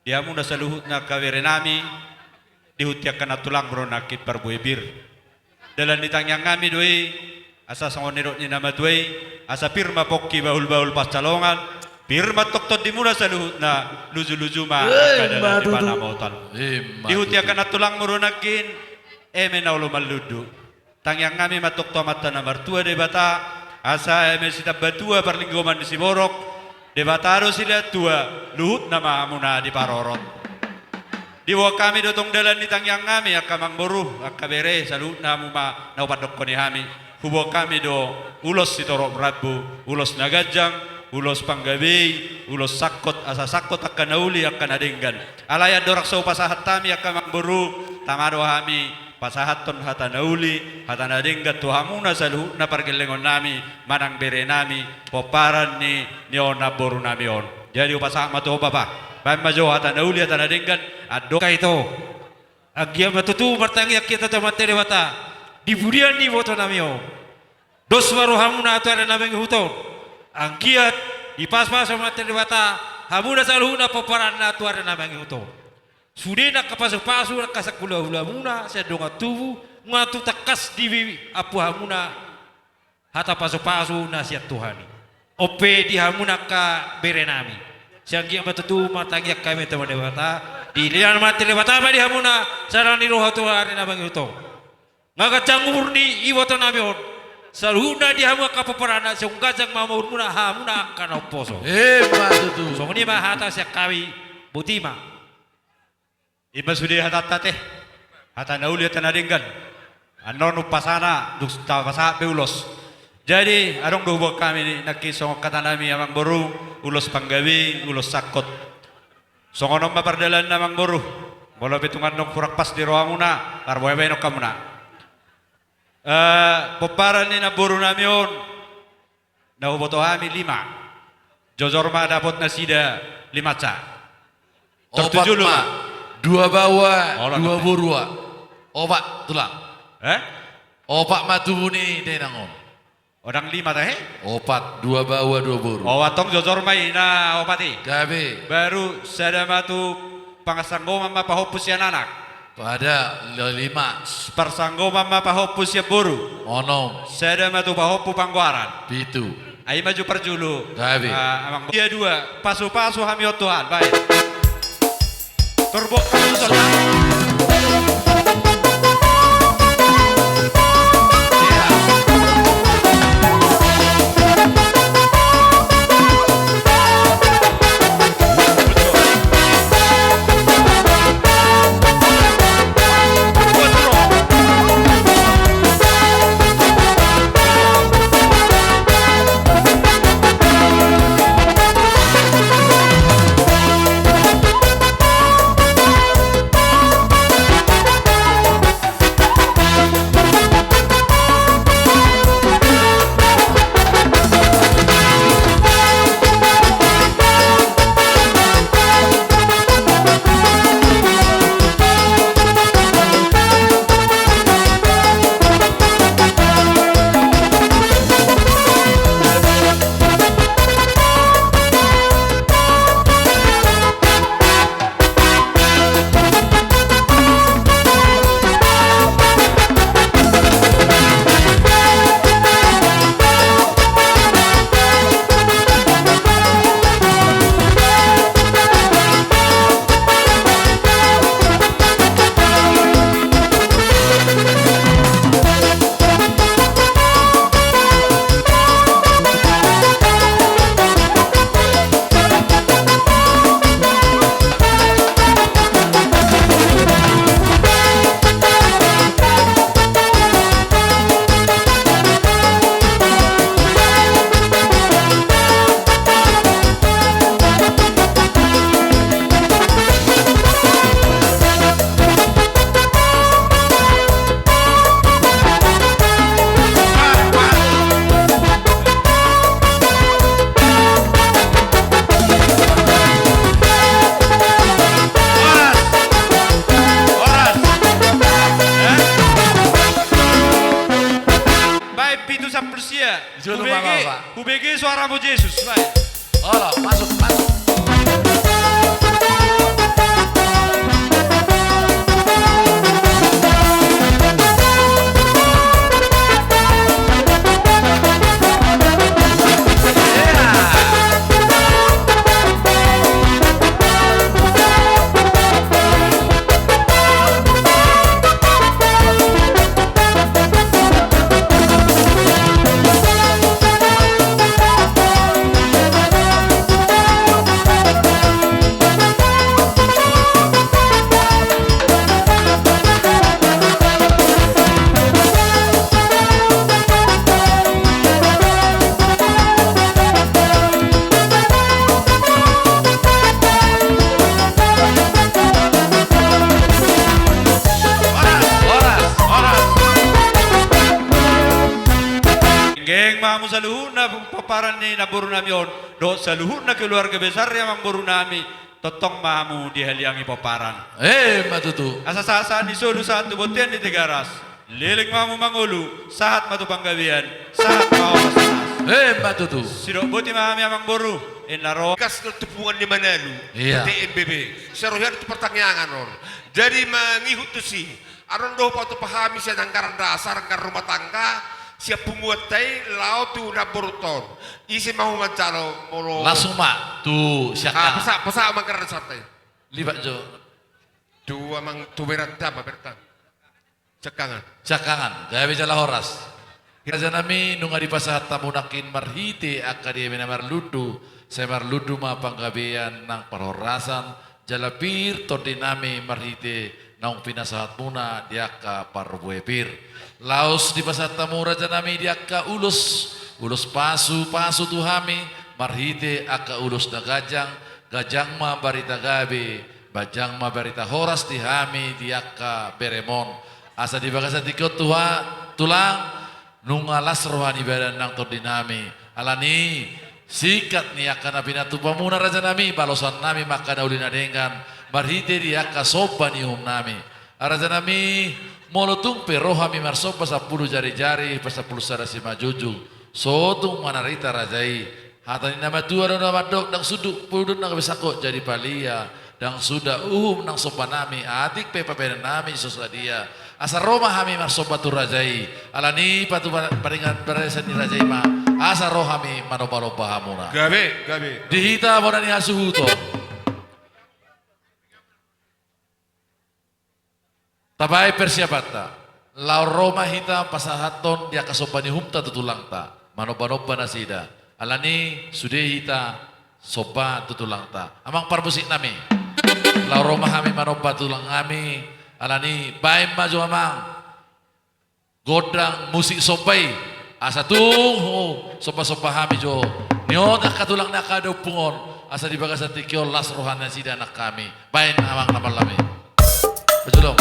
Di hamuna saluhutna angka bere nami, di huta angka nantulang do nangkin parbue pir. Dalan ni tangiang nami do i, asa songon nidok ni na matua i, asa pir ma pongki bahulbahul pansalongan, pir ma tongtong di hamuna saluhutna, lujuluju ma angka dalan ni pangamotan. Di huta angka nantulangmu do nangkin, eme na olo manlundu. Tangiang nami ma tongtong tu Amanta na martua Debata, asa eme sitambatua parlinggoman ni siborok, Debata do silehon tua, luhutna ma hamuna diparorot. Diboan hami do tong dalan ni tangiang nami, angka amangboru, angka bere, saluhutna hamu ma na hupandokkon i hami. Huboan hami do ulos sitorop rambu, ulos na ganjang, ulos panggabei, ulos sangkot, asa sangkot angka na uli, angka na denggan. Alai andorang so hupasahat hami angka amangboru, tama do hami pasahathon hata na uli, hata na denggan tu hamuna saluhutna pargellengon nami, manang bere nami, pomparan ni, ni on namboru nami on. Jadi hupasahat ma tu ho bapa, baen ma jo hata na uli, hata na denggan, andorang ito. Anggiat ma tutu martangiang hita tu Amanta Debata, di pudian ni iboto nami on. Dos ma rohamuna tu ari na mangihut on. Anggiat dipasupasu Amanta Debata, hamuna saluhutna pomparanna tu ari na mangihut on. Sude na angka pasupasu, na angka sangkulahulamuna, sian dongan tubu, nunga tung tangkas diampu hamuna hata pasupasu na sian Tuhan i. On pe di hamuna angka bere nami. Sai anggiat ma tutu martangiang hami tu Amanta Debata, dilehon Amanta Debata ma di hamuna, sada ni roha tu ari na mangihut on. Nunga ganjang umur ni iboto nami on. Saluhutna di hamu angka pomparanna, sai ganjang ma umurmuna, hamuna angka na umposo. Emma tutu. Songon i ma hata sian hami, boti ma. I ma sude hatanta ate. Hata na uli, hata na denggan. Annon umpasana, dung tapasahat pe ulos. Jadi, adong do huboan hami nangkin songon hata nami amang boru, ulos panggabean, ulos sangkot. Songon on ma pardalanan amang boru. Molo pe tung annon hurang pas di rohamuna, tarbahen bahenon hamuna. Eh, pomparan ni namboru nami on, na huboto hami lima. Jojor ma dapot nasida lima sa. Opat ma. Dua baoa, dua boru. Opat tulang. Eh? Opat ma tubu ni dainang on. Ndang lima tahe? Opat, dua baoa, dua boru. O, antong jojor ma i na opat i. Gabe. Baru sada ma tu parsanggoman ma pahompu sian anak. Pada lima. Parsanggoman ma pahompu sian boru. Onom. Sada ma tu pahompu panggoaran. Pitu. Ai maju parjolo. Gabe. Ah, amang. Ia dua, pasu-pasu hami on Tuhan. Baik. Turbo. Baik, pitu sampulu sia. Hubege, hubege suaramu Jesus. Baik. Olo, masuk, masuk. Geng ma hamu saluhutna pomparan ni namboru nami on, dohot saluhutna keluarga besar ni amang boru nami, tongtong ma hamu dihaliangi pomparan. Emma tutu. Asa sahat-sahat ni solu sahat tu bontean ni Tigaras. Leleng ma hamu mangolu, sahat ma tu panggabean, sahat ma horas. Emma tutu. Sidok boti ma hami amang boru, inna ro. Gas do tu punguan ni Manalu. Iya. T M B B. Sai ro hami tu partangiangan on. Jadi mangihut tusi. Adong do hupatupa hami sian anggaran dasar, anggaran rumah tangga, sian punguanta i laho tu namborunta on. Ise ma hamu manjalo molo. Langsung ma tu sian. Ah, pasahat, pasahat ma anggaran dasarta i. Lipat jo. Tu amang, tu beranta ma, beranta. Siangkangan. Siangkangan, gabe jala horas. Raja nami, nunga dipasahat hamu nangkin marhite angka dieme na marlundu, sai marlundu ma panggabean nang parhorasan, jala pir tondi nami marhite naung pinasahatmuna di angka parbue pir. Laos dipasahat hamu rajanami di angka ulos, ulos pasu-pasu tu hami, marhite angka ulos na ganjang, ganjang ma barita gabe, ganjang ma barita horas di hami di angka beremon. Asa di bagasan tingki on tuha, tulang, nunga las roha ni badan nang tondinami. Alani, singkat ni angka na pinatupamuna rajanami, balosannami ma angka na uli na denggan, marhite di angka somba ni uhumnami. Rajanami, molo tung pe ro hami marsomba sampulu jari-jari, pasampulu sada simanjujung, so tung manarita raja i. Hata ni na matua do na mandok, ndang suda pudun na gabe sangkot jadi palia, ndang suda uhum nang sombanami, atik pe pabahenannami so sadia. Asa ro ma hami marsomba tu raja i, alani patu pa-, paringan barisan ni raja i ma, asa ro hami manomba-nomba hamuna. Gabe, gabe. Di hita bona ni hasuhuton. Tabaen persiapanta. Laho ro ma hita pasahathon di angka somba ni uhumta tu tulangta. Manomba-nomba nasida. Alani sude hita somba tu tulangta. Amang parmusiknami. Laho ro ma hami manomba tulangnami. Alani baen ma jo amang gondang musik somba i. Asa tung somba-somba hami jo. Ni on angka tulang ni angka ompung on. Asa di bagasan tingki on las roha nasida nang hami. Baen amang na marlami. Pajulung.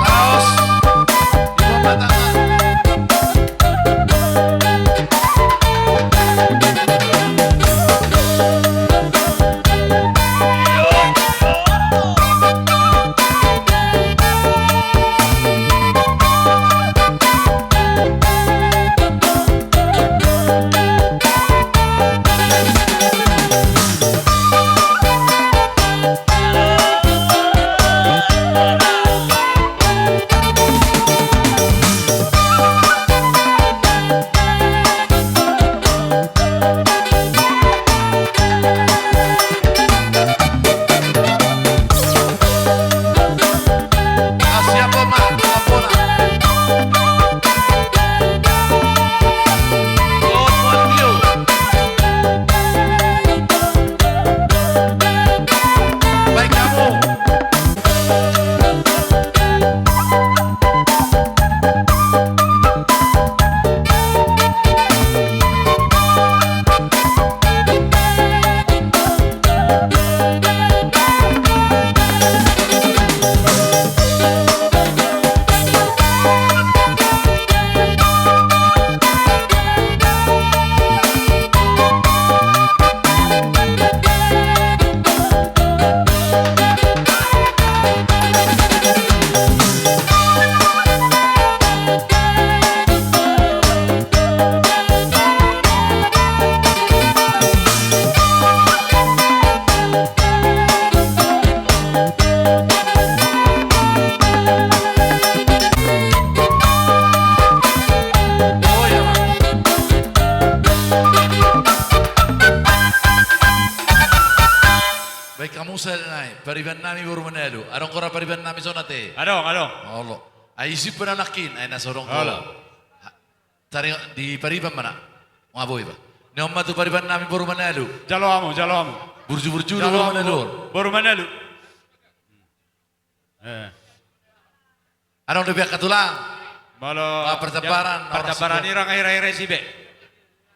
Laos. Ibu Batak. Baen hamu sada nai, pariban nami boru Manalu. Adong hora pariban nami songon i ate? Adong, adong. Olo. Ai isi pe na nangkin, ai na so adong. Olo. Taringot di pariban ma na. Nga boi ba. Ni on ma tu pariban nami boru Manalu. Jalo hamu, jalo hamu. Burju-burju do boru Manalu. Boru Manalu. Eh. Adong dope angka tulang. Molo parjambaran i ra nga hira-hira i sibe.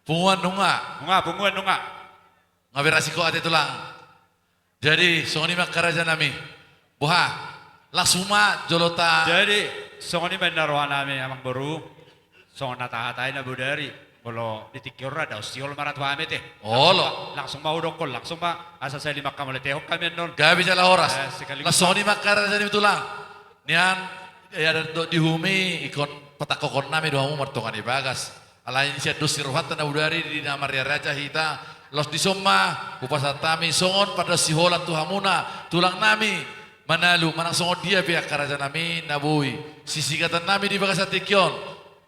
Punguan nunga. Nunga, punguan nunga. Nga berasiko ate tulang. Jadi songon i ma angka raja nami. Boha, langsung ma jolo ta. Jadi songon i ma inna roha nami amang boru. Songon na tahatai na bodari, molo di tingki on ra dao sihol ma ra tu hami ate. Olo. Langsung ma, langsung ma hudokkon, langsung ma asa sai lima ka mauliatehon hami annon. Gabe jala horas. Eh, sekaligus. Laos songon i ma angka raja nami tulang. Nian, ia dok di humi ingkon patangkokhon nami do hamu martonga ni bagas. Alai sian dos ni rohanta na bodari di na marriaraja hita, laos dison ma hupasahat hami songon pardaon siholan tu hamuna tulang nami Manalu, manang songon dia pe angka raja nami na boi sisigatan nami di bagasan tingki on.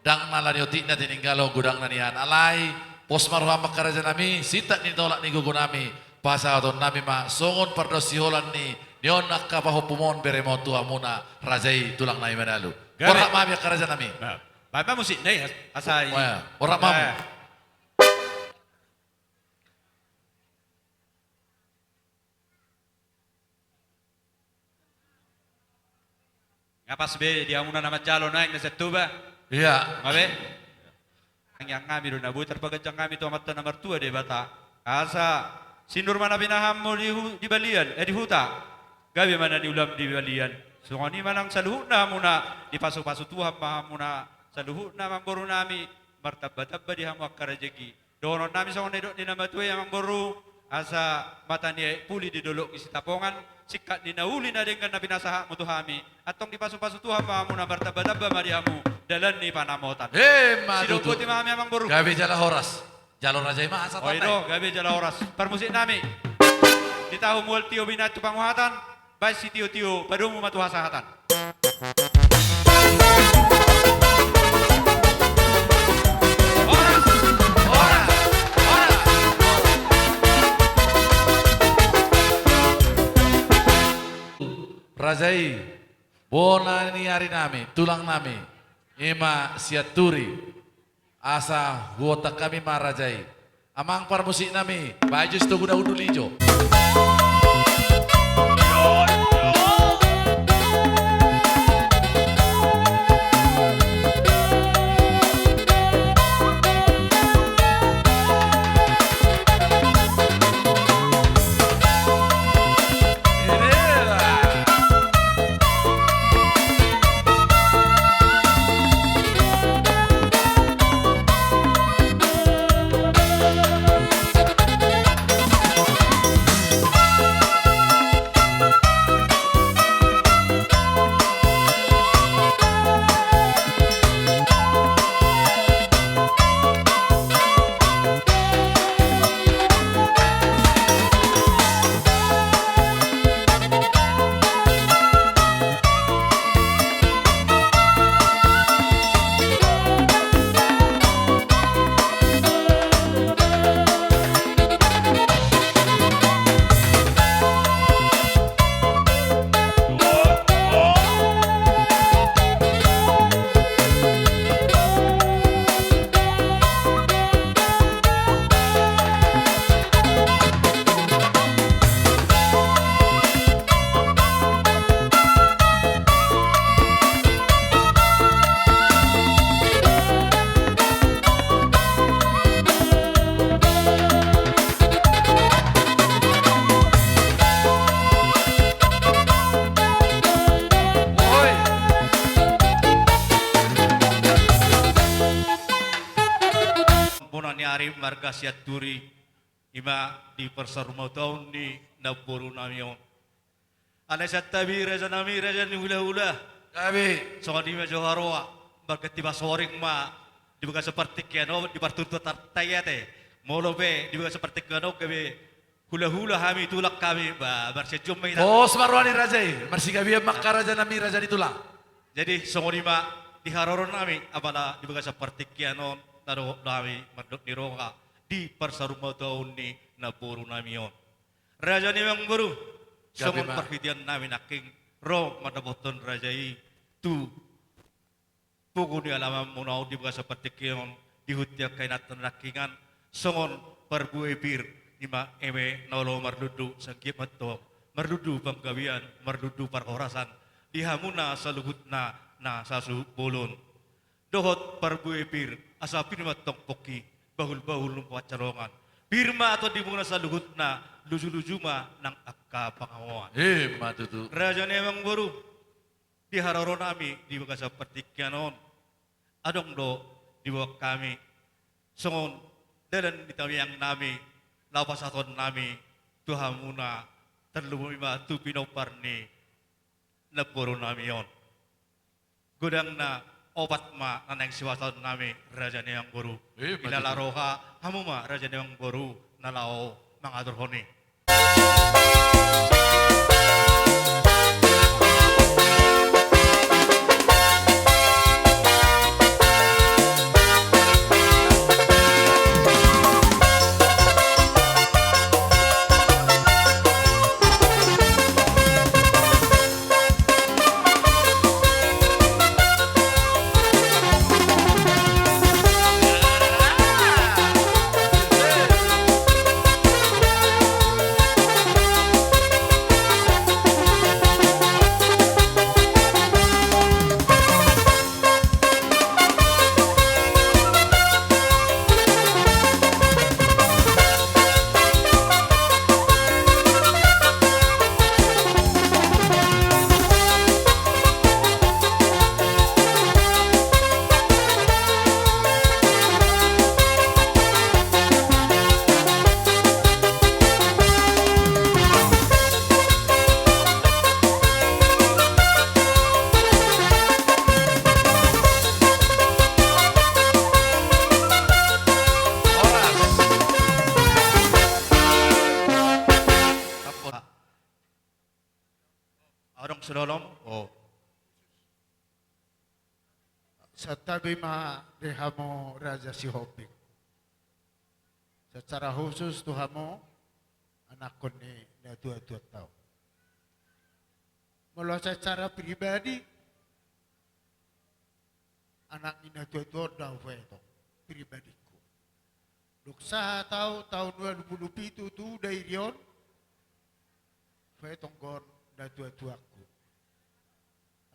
Ndang na ala ni otikna tininggalhon godangna nian, alai pos ma roham angka raja nami, sintak ni tolap ni gogo nami, pasahaton nami ma songon pardaon siholan ni, ni on angka pahompumon beremon tu hamuna raja i tulang nami Manalu. Gabe. Borhat ma hami angka raja nami. Nah. Baen ma musikna i, asa i. Wah, ora mamu. Eh. Nga pas be di hamuna na manjalo naeng na sian Toba. Iya. Nga be? Tangiang nami do na boi tarpaganjang hami tu Amanta na martua Debata. Asa sinur ma na pinahanmu di hu-, di balian, eh, di huta. Gabe ma na niulam di balian. Songon i ma nang saluhutna hamuna, dipasupasu Tuhan ma hamuna saluhutna amangboru nami, martambatamba di hamu angka rejeki. Dohonon nami songon na nidok ni na matua i amangboru, asa mata ni aek puli di dolok ni Sitapongan, singkat ni na uli na denggan na pinasahatmu tu hami. Antong dipasupasu Tuhan ma hamuna, martambatamba ma di hamu dalan ni panamotan. Emma tutu. Sidok boti ma hami amangboru. Gabe jala horas. Jalo raja i ma asa. Oi do, gabe jala horas. Parmusik nami. Di tahu mual tio binaen tu panguhatan. Baen sitiotio, padomu ma tu hasahatan. Horas! Horas! Horas! Raja i, bona ni ari nami, tulang nami, ima Sianturi. Asa huontak hami ma raja i. Amang parmusik nami, baen jo sitogu na hundul i jo. Bona ni ari marga Sianturi, ima di parsarumutaon ni namboru nami on. Alai santabi raja nami, raja ni hulahula. Gabe. Songon i ma jo haroa, marganti pasoring ma di bagasan partingkian on, di partutuan tartai ate. Molo pe di bagasan partingkian on gabe hulahula hami, tulang hami, ba, marsianjuan ma hita. Pos ma roha ni raja i, marsigabean ma angka raja nami, raja ni tulang. Jadi songon i ma di haroro nami, apala di bagasan partingkian on, na dohot hami mandok ni roha di parsarumutaon ni namboru nami on. Raja ni amangboru, songon parhitean nami nangkin, ro ma mandapothon raja i tu pogu ni alamanmuna on di bagasan partingkian on, di hunti angka inanta nangkiningan, songon parbue pir, ima eme na olo marlundu sanggiat mantong, marlundu panggabean, marlundu parhorasan di hamuna saluhutna na sasuhut bolon. Dohot parbue pir, asa pir ma antong pongki, bahulbahul ma pansalongan. Pir ma antong di hamuna saluhutna, lujuluju ma nang angka pangamoan. Emma tutu. Raja ni amangboru, di haroro nami di bagasan partingkian on, adong do diboan hami songon dalan ni tamiang nami, laho pasahaton nami tu hamuna, tarlumobi ma tu pinompar ni namboru nami on. Godangna opat ma na naeng sipasahaton nami, raja ni amangboru. Emma tutu. Di na laho roha, hamu ma raja ni amangboru na laho mangaturhon i. Adong silolom. Oh. Santabi ma di hamu Raja Sihombing. Secara khusus tu hamu anakkon ni natuatuanta on. Molo secara pribadi, anak ni natuatua on do ahu, huetong, pribadingku. Dung sahat ahu taon ualu pulu pitu tu Dairi on, huetong do on natuatuangku.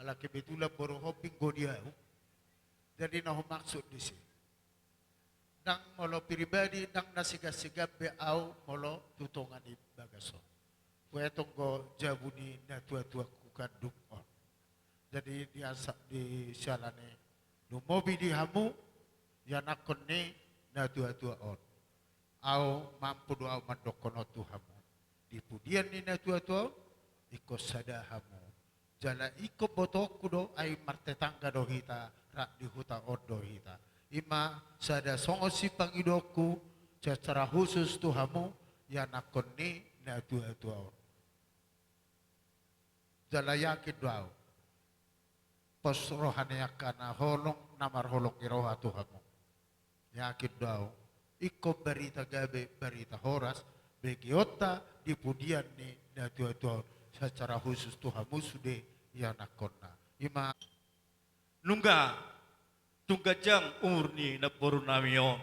Ala kebetulan boru Hombing do di ahu. Jadi na humaksud disi, ndang molo pribadi, ndang na segan-segan be ahu molo tu tonga ni bagas on. Huetong do jabu ni natuatuangku kandung on. Jadi di asa-, di siala ni i, lumobi di hamu ianakkon ni natuatua on. Ahu mampu do ahu mandokkon on tu hamu. Di pudian ni natuatua on, ingkon sada hamu. Jala ingkon botoonku do, ai martetangga do hita, rap di huta on do hita. I ma sada songon sipangidoonku secara khusus tu hamu ianakkon ni natuatua on. Jala yakin do ahu, pos roha ni angka na holong, na marholong ni roha tu hamu. Yakin do ahu, ingkon barita gabe, barita horas begeonta di pudian ni natuatua on, secara khusus tu hamu sude ianakkonna. I ma. Nunga tung ganjang umur ni namboru nami on,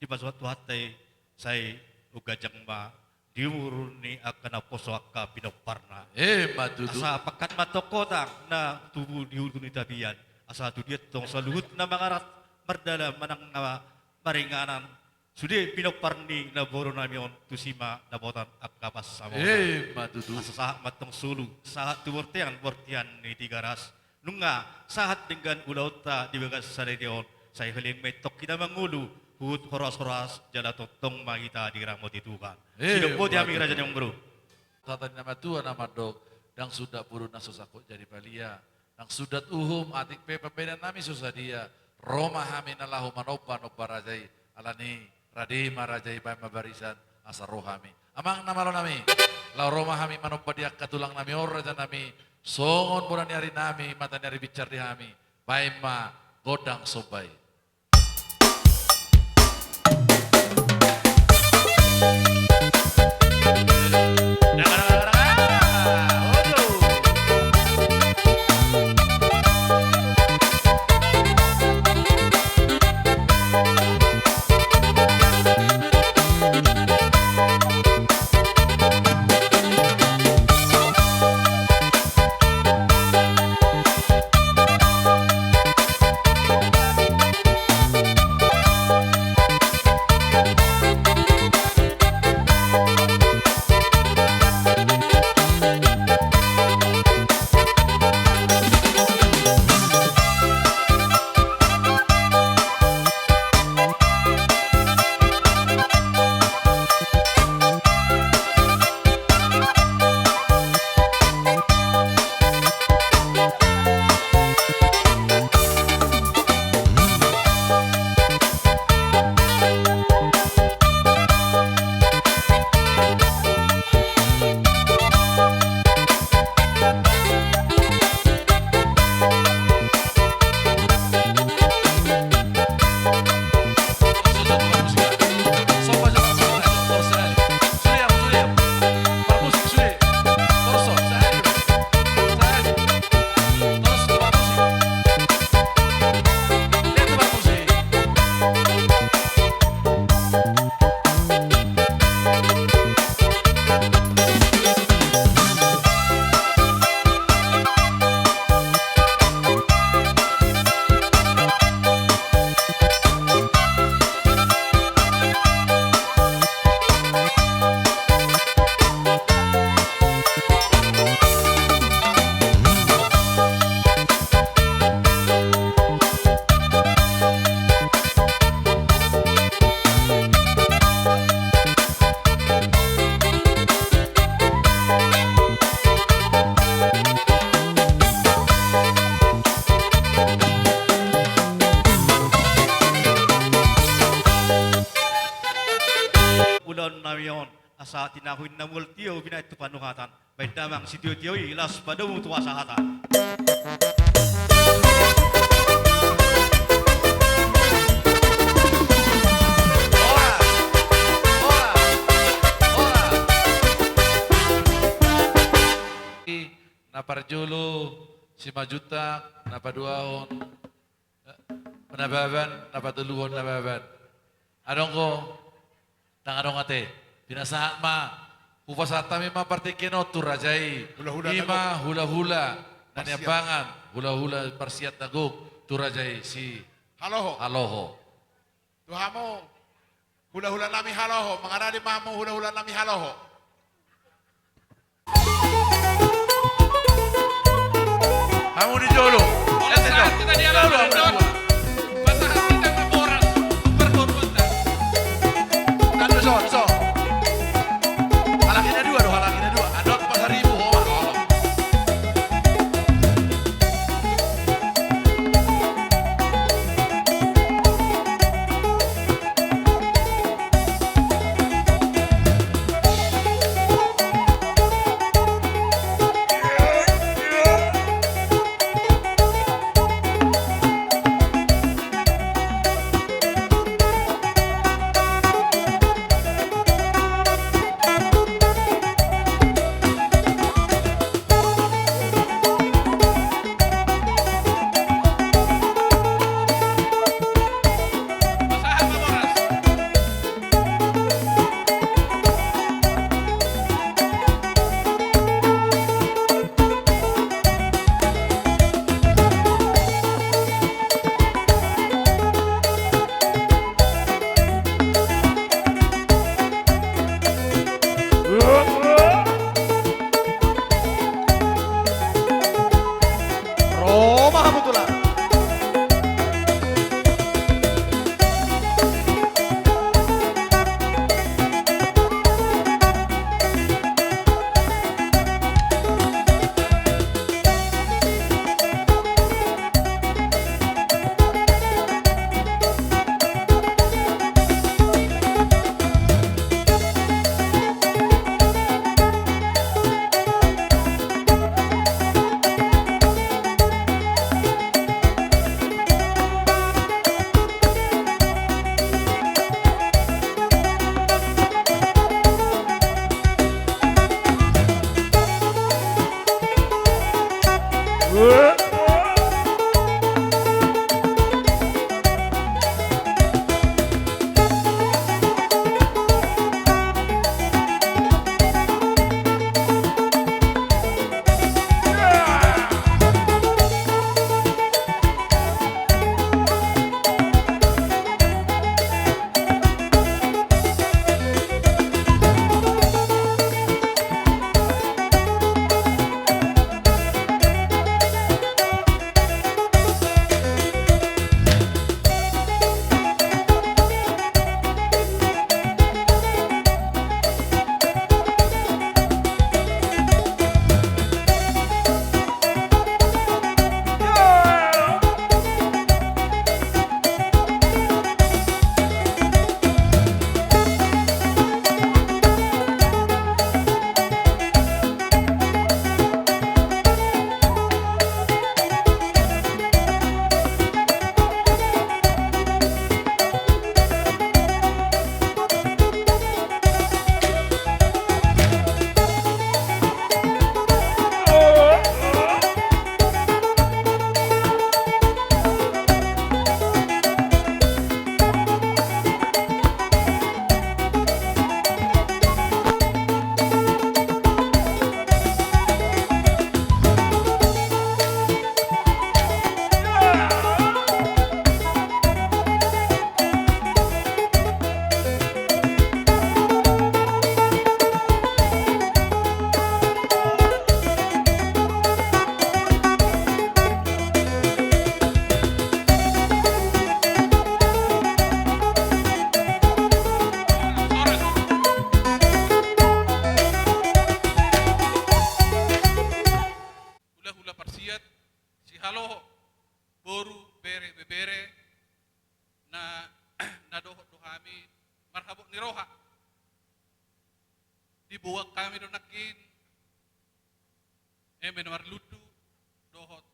dipasahat Tuhanta i, sai umganjang ma di umur ni angka naposo angka pinomparna. Emma tutu. Asa pangkat ma tongkotang na tubu di ulu ni tapian, asa tu dia tong saluhutna mangarat mardalan manang na maringanan, sude pinompar ni namboru nami on, tusi ma dapotan angka pansamotan. Emma tutu. Asa sahat ma tong solu, sahat tu bortean, bortean ni Tigaras. Nunga sahat denggan ulaonta di bagas sadari on, sai holan ma tong hita mangolu, huhut horas-horas jala tongtong ma hita diramoti Tuhan. Emma tutu. Sidok boti hami raja ni amangboru. Hata ni na matua na mandok, ndang sundat boru na so sangkot jadi palia. Ndang sundat uhum, atik pe pambahenan nami so sadia. Ro ma hami na laho manomba, nomba raja i. Alani i, rade ma raja i, baen ma barisan asa ro hami. Amang na malo nami, laho ro ma hami manomba di angka tulang nami on, raja nami. Songon mula ni ari nami, mata ni ari binsar di hami. Baen ma gondang somba i. Ahu inna mual tio binaen tu panuhatan. Baen damang sitiotio i, las padomu tu hasahatan. Horas, horas, horas. Na parjolo Simanjuntak, na paduahon Nababan, na patoluhon Nababan. Adong do? Ndang adong ate. Pinasahat ma. Hupasahat hami ma partingkian on tu raja i. Hulahula na gok. I ma hulahula na niambangan, hulahula parsiat na gok tu raja i si Haloho. Haloho. Tu hamu hulahula nami Haloho, mangarade ma hamu hulahula nami Haloho. Hamu di jolo. Pada saat kita di alam, hamu di jolo. Patah hati dan laporan, berkorban. Kan, so, so. Halak i na dua do, halak i na dua. Adot Pasaribu, ho, ho. nangkin eme na marlundu dohot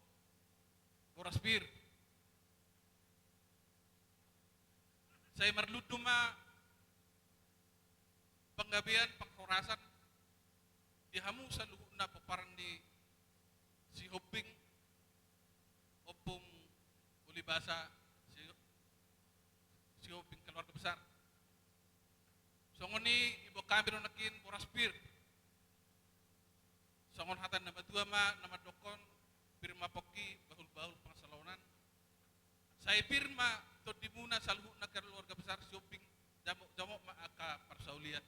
boras pir. Sai marlundu ma panggabean panghorasan di hamu saluhutna pomparan ni Sihombing, Ompung Ulibasa, Si-, Sihombing keluarga besar. Songon i diboan hami do nangkin boras pir. Songon hata ni na matua ma na mandokkon, pir ma pongki, bahul-bahul pangasalonan. Sai pir ma tondimuna saluhutna keluarga besar Sihombing, jamot-jamot ma angka parsaulian.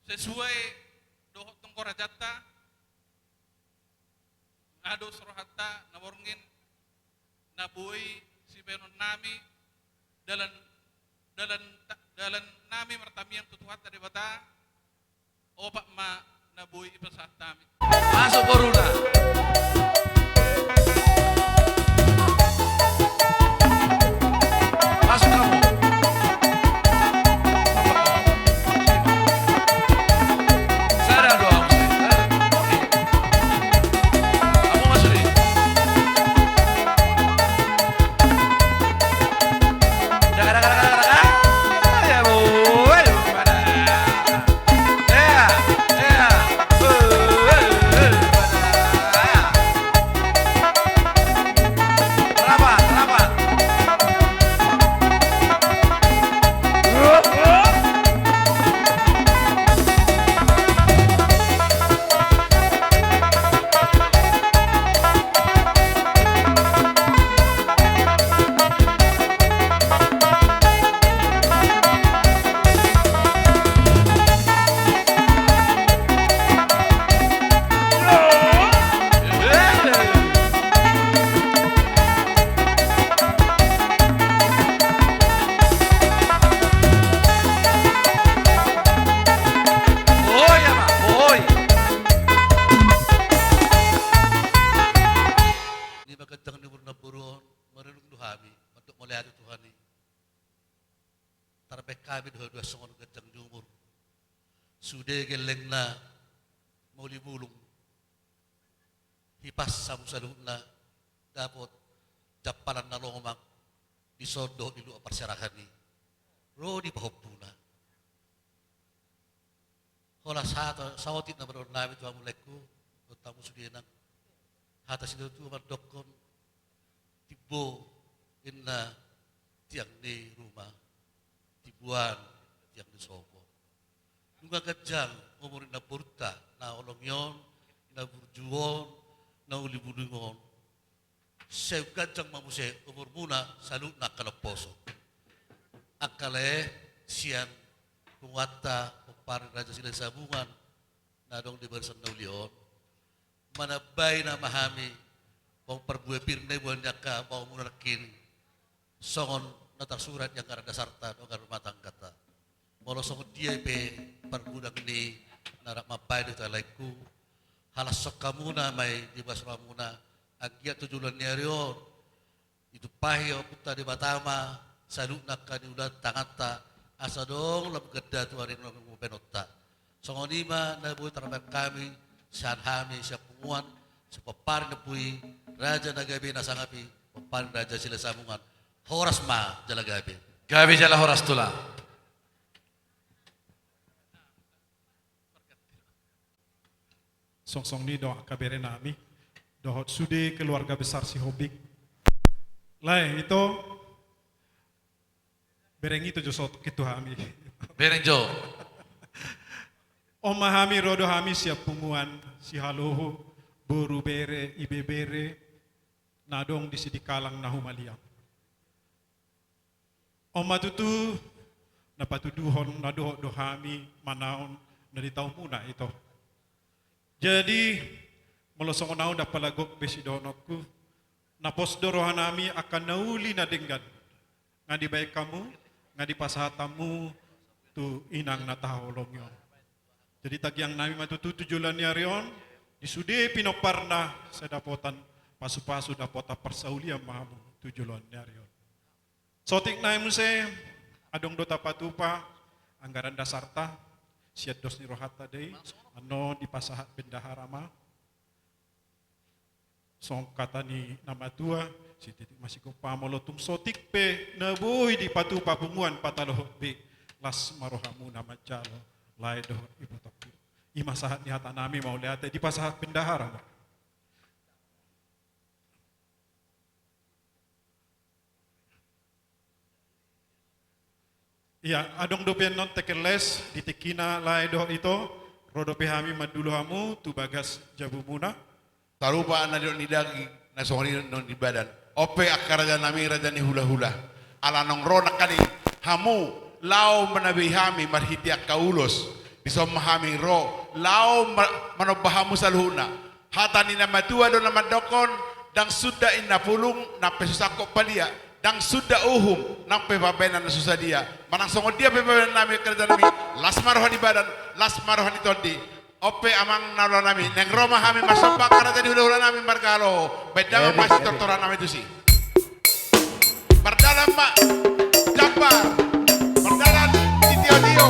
Sesuai dohot tonggo rajanta, nga dos rohanta na borngin na boi sibahenon nami dalan, dalan, dalan nami martamiang tu Tuhanta Debata, opat ma na boi ipasahat hami. Masuk boruna. Masuk kamu. Sada, dua, masuk. Sada. Oke. Kamu masuk nih. Daga, daga, daga, daga, daga. Ya, boy. Ea, ea. Rapat, rapat. Di ma ganjang ni umur namboru on, marunung do hami, mandok mauliate tu Tuhan i. Tarbaen hami do haduan songon ganjang ni umur. Sude gellengna mauli bulung. Hipas hamu saluhutna dapot jampalan na lomak dison dohot di luat parserahan i. Ro di pahompuna. Holan sa-, saotik nama dohonon nami tu hamu laengku, dohot hamu sude nang. Hata situatua mandokkon, timbo ninna tiang ni ruma, timbo an tiang ni sopo. Nunga ganjang umur ni namborunta na holong i on, na burju on, na uli bulung on. Sai ganjang ma muse umurmuna saluhutna angka naposo. Angka lae, sian punguanta pomparan ni Raja Silahisabungan na adong di barisan na uli on, manambai nama hami parbue pir na diboan ni angka baomuna nangkin, songon na tarsurat di anggaran dasarta dohot anggaran rumah tanggata. Molo songon dia pe pargudang ni na rap mambaen di hita laengku, halashon hamuna ma i di bagasan rohamuna, anggiat tu joloan ni ari on ditumpahi Ompunta Debata ma saluhutna angka niula ni tanganta, asa adong lam ganda tu ari na bahenonta. Songon i ma na boi tarbaen hami, sian hami sian punguan, sian pomparan ni ompu i, raja na gabe na sangap i, pomparan ni Raja Silahisabungan. Horas ma jala gabe. Gabe jala horas tulang. Songon i do angka bere nami dohot sude keluarga besar Sihombing. Lae, ito, bereng ito jo so tok tu hami. Bereng jo. On ma hami, ro do hami sian punguan Sihaloho, boru, bere, ibebere na adong di Sidikalang na humaliang. On ma tutu na patuduhon na dohot do hami manaon na di taonmuna, ito. Jadi, molo songon ahu ndang pola gok be sidohononku, na pos do roha nami angka na uli na denggan nga dibaen hamu, nga dipasahat hamu tu inang na tahaholongi on. Jadi, tangiang nami ma tutu tu joloan ni ari on, di sude pinomparna sai dapotan pasupasu, dapotan parsaulian ma hamu tu joloan ni ari on. Saotik nai muse, adong do tapatupa anggaran dasarta, sian dos ni rohanta do i, annon dipasahat bendahara ma. Songon hata ni na matua, sititik ma sigompa, molo tung sotik pe na boi dipatupa punguan patalohon be, las ma rohamuna manjalo lae dohot ibotongku. I ma sahat ni hata nami, mauliate, dipasahat bendahara ma. Ia, adong dope annon tekel les di tingkina lae dohot ito, ro dope hami mandulo hamu tu bagas jabumuna. Sarupa na nidok ni daging, na songon i annon di badan. On pe angka raja nami, raja ni hulahula. Ala naung ro nangkaning hamu laho manabei hami marhite angka ulos, dison ma hami ro laho ma-, manomba hamu saluhutna. Hata ni na matua do na mandokkon, ndang suda inna pulung, nang pe so sangkop palia, ndang suda uhum, nang pe pabaenan na so sadia. Manang songon dia pe pabaenan nami, angka raja nami, las ma roha ni badan, las ma roha ni tondi. On pe amang na ulaon nami, naeng ro ma hami marsomba, angka raja ni hulahula nami marga Haloho, baen damang ma sitortoran nami tusi. Mardalan ma, Jambar. Mardalan, sitiotio.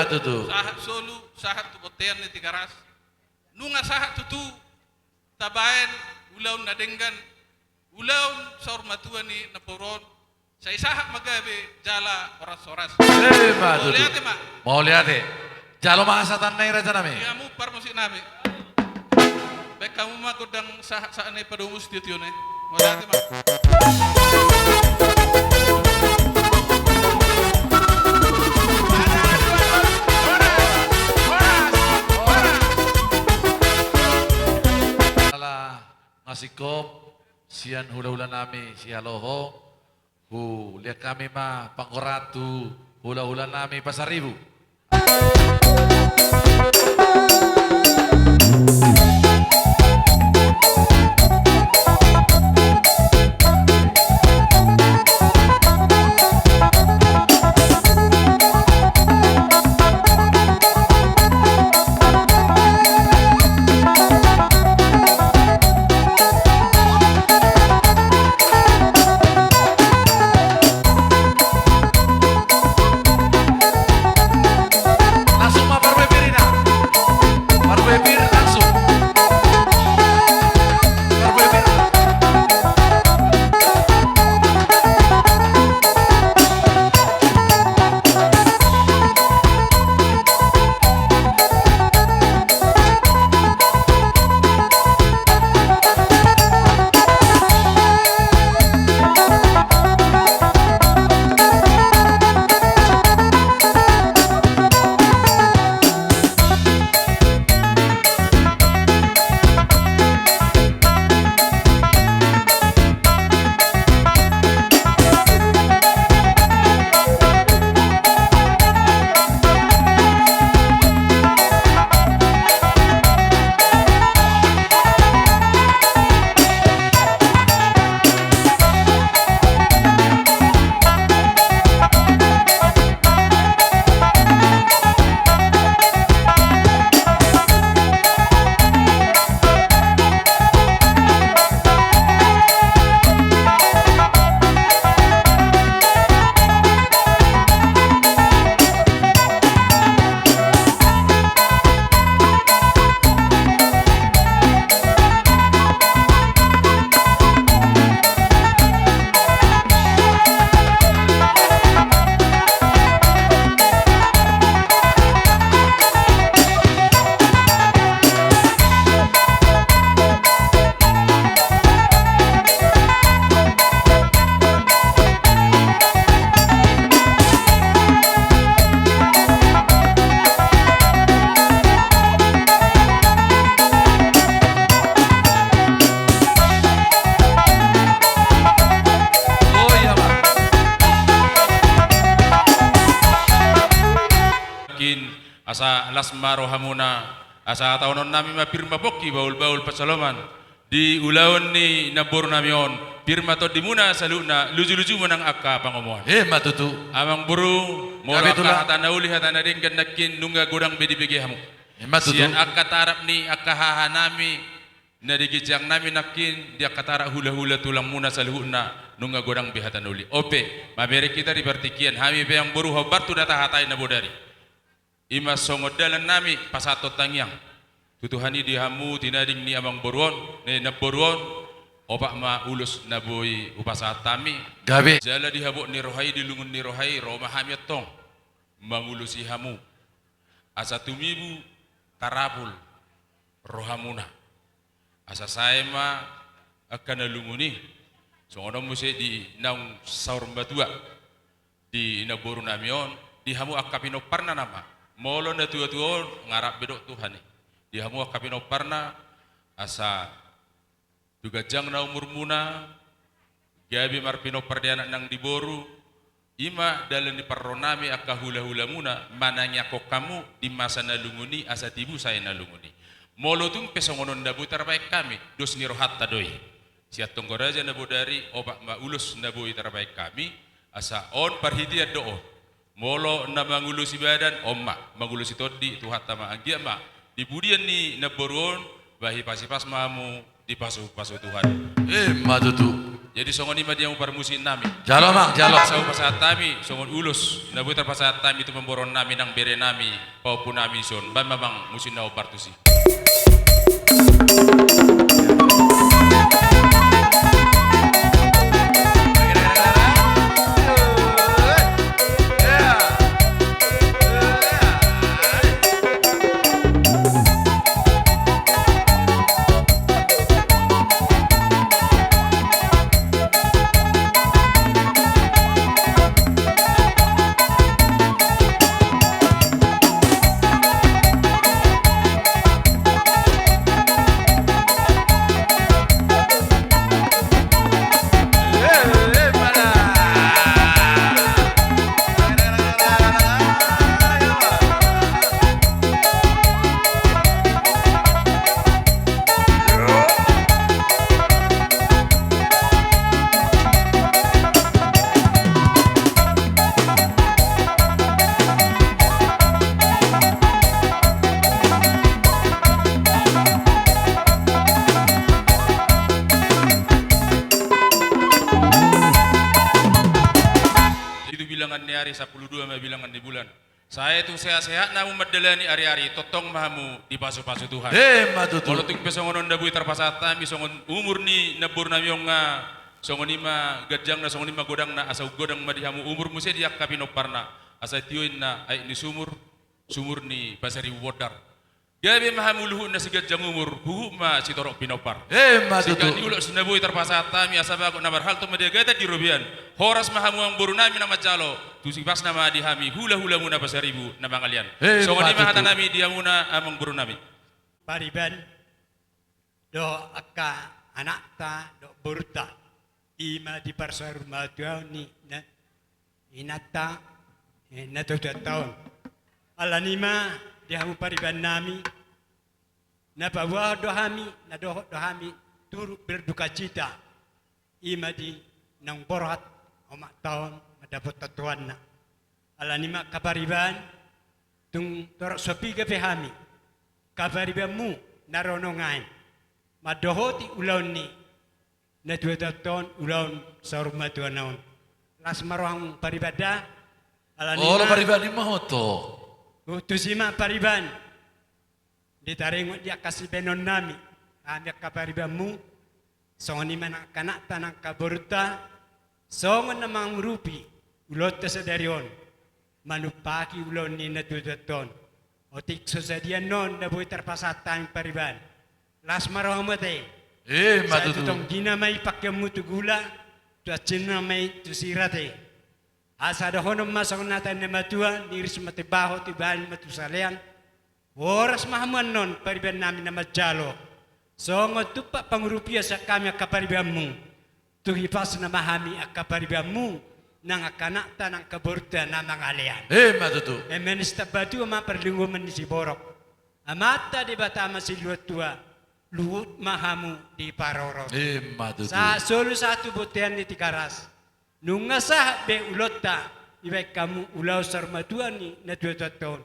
Tutu. Sahat solu, sahat tu bontean ni Tigaras. Nunga sahat tutu tabaen ulaon na denggan, ulaon saur matua ni namboru on. Sai sahat ma gabe jala horas-horas. Emma tutu. Mauliate ma. Mauliate. Jalo ma hasahatanna i, rajanami. Di hamu parmusiknami. Baen hamu ma gondang sahat-sahat na i padomu sitiotio na i. Mauliate ma. Ala nga singkop sian hulahulanami Sihaloho. Hulean hami ma panggorahan tu hulahulanami Pasaribu. Langsung ma parbue pir i na. Parbue pir langsung. Parbue pir. Kin, asa las ma rohamuna, asa hatahononnami ma pir ma pongki bahulbahul pansalongan. Di ulaon ni namborunami on, pir ma tondimuna saluhutna, lujuluju ma nang angka pangomoan. Emma tutu. Amangboru, molo angka hata na uli, hata na denggan nangkin nunga godang be dibege hamu. Emma tutu. Sian angka tarap ni angka hahanami, na di ginjangnami nangkin, di angka tarap hulahula tulangmuna saluhutna, nunga godang be hata na uli. On pe, mamereng hita di partingkian, hami pe amangboru hombar tu na tahatai na bodari. I ma songon dalannami pasahathon tangiang tu Tuhan i di hamu tinading ni amangboru on, ni namboru on, opat ma ulos na boi hupasahat hami. Gabe. Jala di habot ni roha i, di lungun ni roha i, ro ma hami antong mangulosi hamu. Asa tumibu tarapul rohamuna. Asa sae ma angka na lungun i. Songon on muse di naung saur matua di namborunami on, di hamu angka pinomparna nama. Molo na tuatua on nga rap be dohot Tuhan i. Di hamu angka pinomparna, asa tu ganjang na umurmuna, gabe marpinompar di anak nang di boru, i ma dalan ni parronami angka hulahulamuna manangiangkon hamu di masa na lungun i asa tibu sae na lungun i. Molo tung pe songon on na boi tarbaen hami, dos ni rohanta do i. Sian tonggo raja na bodari, opat ma ulos na boi tarbaen hami, asa on parhitean do on. Molo na mangulosi badan, on ma, mangulosi tondi, Tuhanta ma, anggiat ma di pudian ni namboru on, bahi pasipas ma hamu dipasupasu Tuhan. Ima tutu. Jadi songon i ma di hamu parmusiknami. Jalo, Amang, jalo. Asa hupasahat hami songon ulos na boi tarpasahat hami tu pamboruonnami nang berenami, pahompunami dison. Baen ma, Amang, musik na hombar tusi. Di tu bilangan ni ari, sampulu dua ma bilangan ni bulan. Sai tu sehat-sehatna hamu mandalani ari-ari, tongtong ma hamu dipasupasu Tuhan. Ima tutu. Molo tung pe songon on na boi tarpasahat hami songon umur ni namborunami on nga, songon i ma ganjangna, songon i ma godangna, asa godang ma di hamu umur muse di angka pinomparna. Asa tio inna aek ni sumur, sumur ni Pasaribu Bondar. Gabe ma hamu luhutna siganjang umur, huhut ma sitorop pinompar. Ima tutu. Siganjang ni ulos na boi tarpasahat hami, asa bagot na marhalto ma di agatan di robean. Horas ma hamu amangborunami na manjalo, tu sipasna ma di hami hulahulamuna Pasaribu na mangalean. Ima tutu. Songon i ma hatanami di hamuna amangborunami. Pariban, dohot angka anakta, dohot borunta. Ima di parsaurmatuaon ni na, inanta, eh, natuatuanta on. Alani ma di hamu paribannami, na paboahon do hami, na dohot do hami turut berdukacita. Ima di naung borhat omakta on mandapothon tuanna. Alani ma angka pariban, tung torop so piga pe hami, angka paribanmu na ro nuaeng, mandohoti ulaon ni natuatuanta on, ulaon saurmatuana on. Las ma roham pariban da. Alani ma. Olo pariban, ima ho. Tusi ma pariban. Di taringot di angka sibahenonnami, hami angka paribanmu, songon i ma nang angka anakta nang angka borunta, songon na mangurupi ulaonta sadari on, manumpahi ulaon ni natuatuanta on. Otik so sadia annon na boi tarpasahat hami pariban. Las ma roham ate. Ima tutu. Sai tu tonggina ma i pangkeonmu tu gula, tu ansinna ma i tu sira ate. Asa dohonon ma songon hata ni na matua, niris ma tu baho, tu bahen ma tu salean. Horas ma hamu annon paribannami na manjalo. Songon tumpak pangurupion sian hami angka paribanmu. Tung hipasna ma hami angka paribanmu, nang angka anakta nang angka borunta na mangalean. Ima tutu. Eme ni sitambatua ma parlinggoman ni siborok. Amanta Debata ma silehon tua, luhut ma hamu diparorot. Ima tutu. Sahat solu sahat tu bontean ni Tigaras. Nunga sahat be ulaonta, dibahen hamu ulaon saurmatua ni natuatuanta on.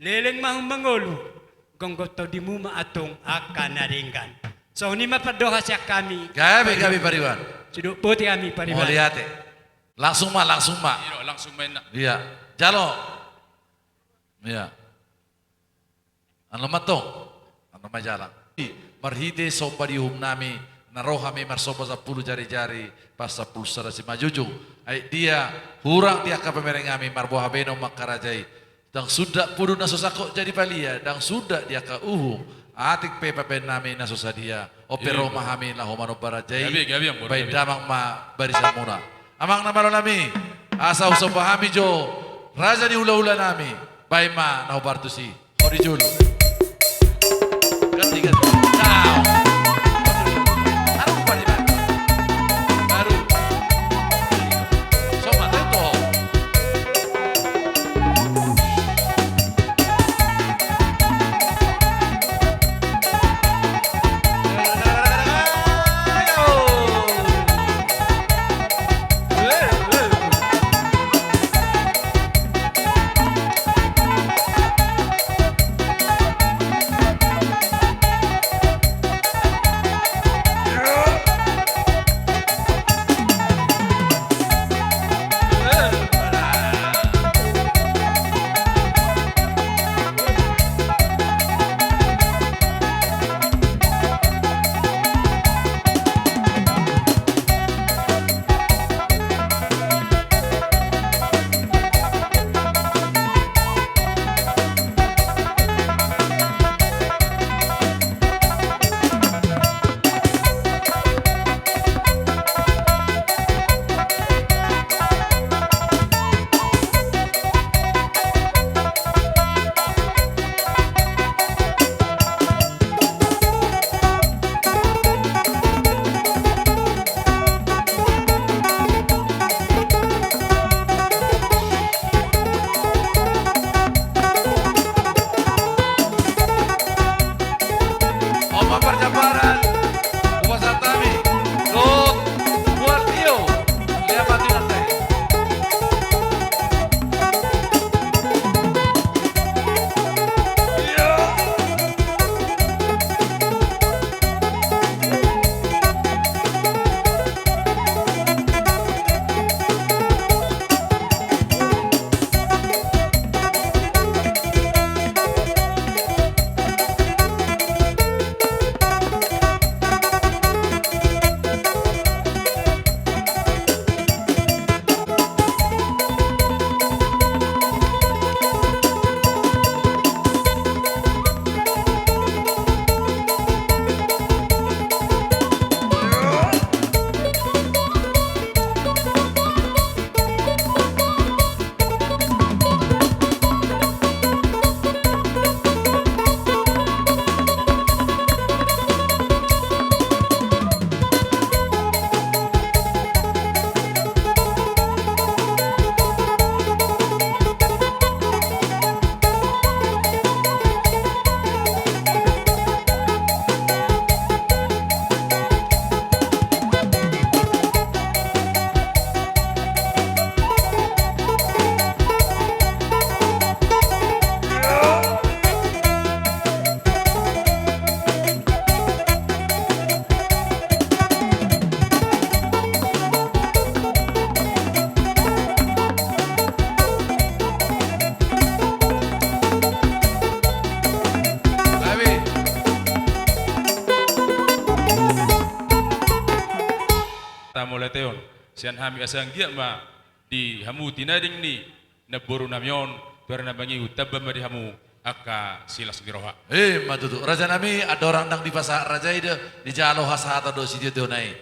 Leleng ma hamu mangolu, gomgom tondimu ma antong angka na denggan. Songon i ma pandohan sian hami. Gabe, gabe pariban. Sidok boti hami pariban. Mauliate. Langsung ma, langsung ma. Iya, langsung ma inna. Iya. Jalo. Iya. Annon ma antong. Annon ma jala. Marhite somba di uhumnami, na ro hami marsomba sampulu jarijari, pas sampulu sada simanjujung. Ai dia, hurang di angka pamerengnami, marboha baenon ma angka raja i. Ndang sundat pudu na so sangkot jadi palia, ndang sundat di angka uhum. Atik pe pabaennami na so sadia. On pe ro ma hami laho manomba raja i. Gabe, gabe, amang boru, gabe. Baen damang ma barisanmuna. Amang na malonami, asa husomba hami jo raja ni hulahulanami. Baen ma na hombar tusi. Ho di jolo. Ganti, ganti. Nah. Taruh umpan di mana? Baru. Sobat, taruh tuh. sian hami asa anggiat ma di hamu tinading ni namboru nami on, tu ari na mangihut tamba ma di hamu angka silas ni roha. Ima tutu. Raja nami, andorang ndang dipasahat raja i do, dijalo hasahatan do sitio-tio na i.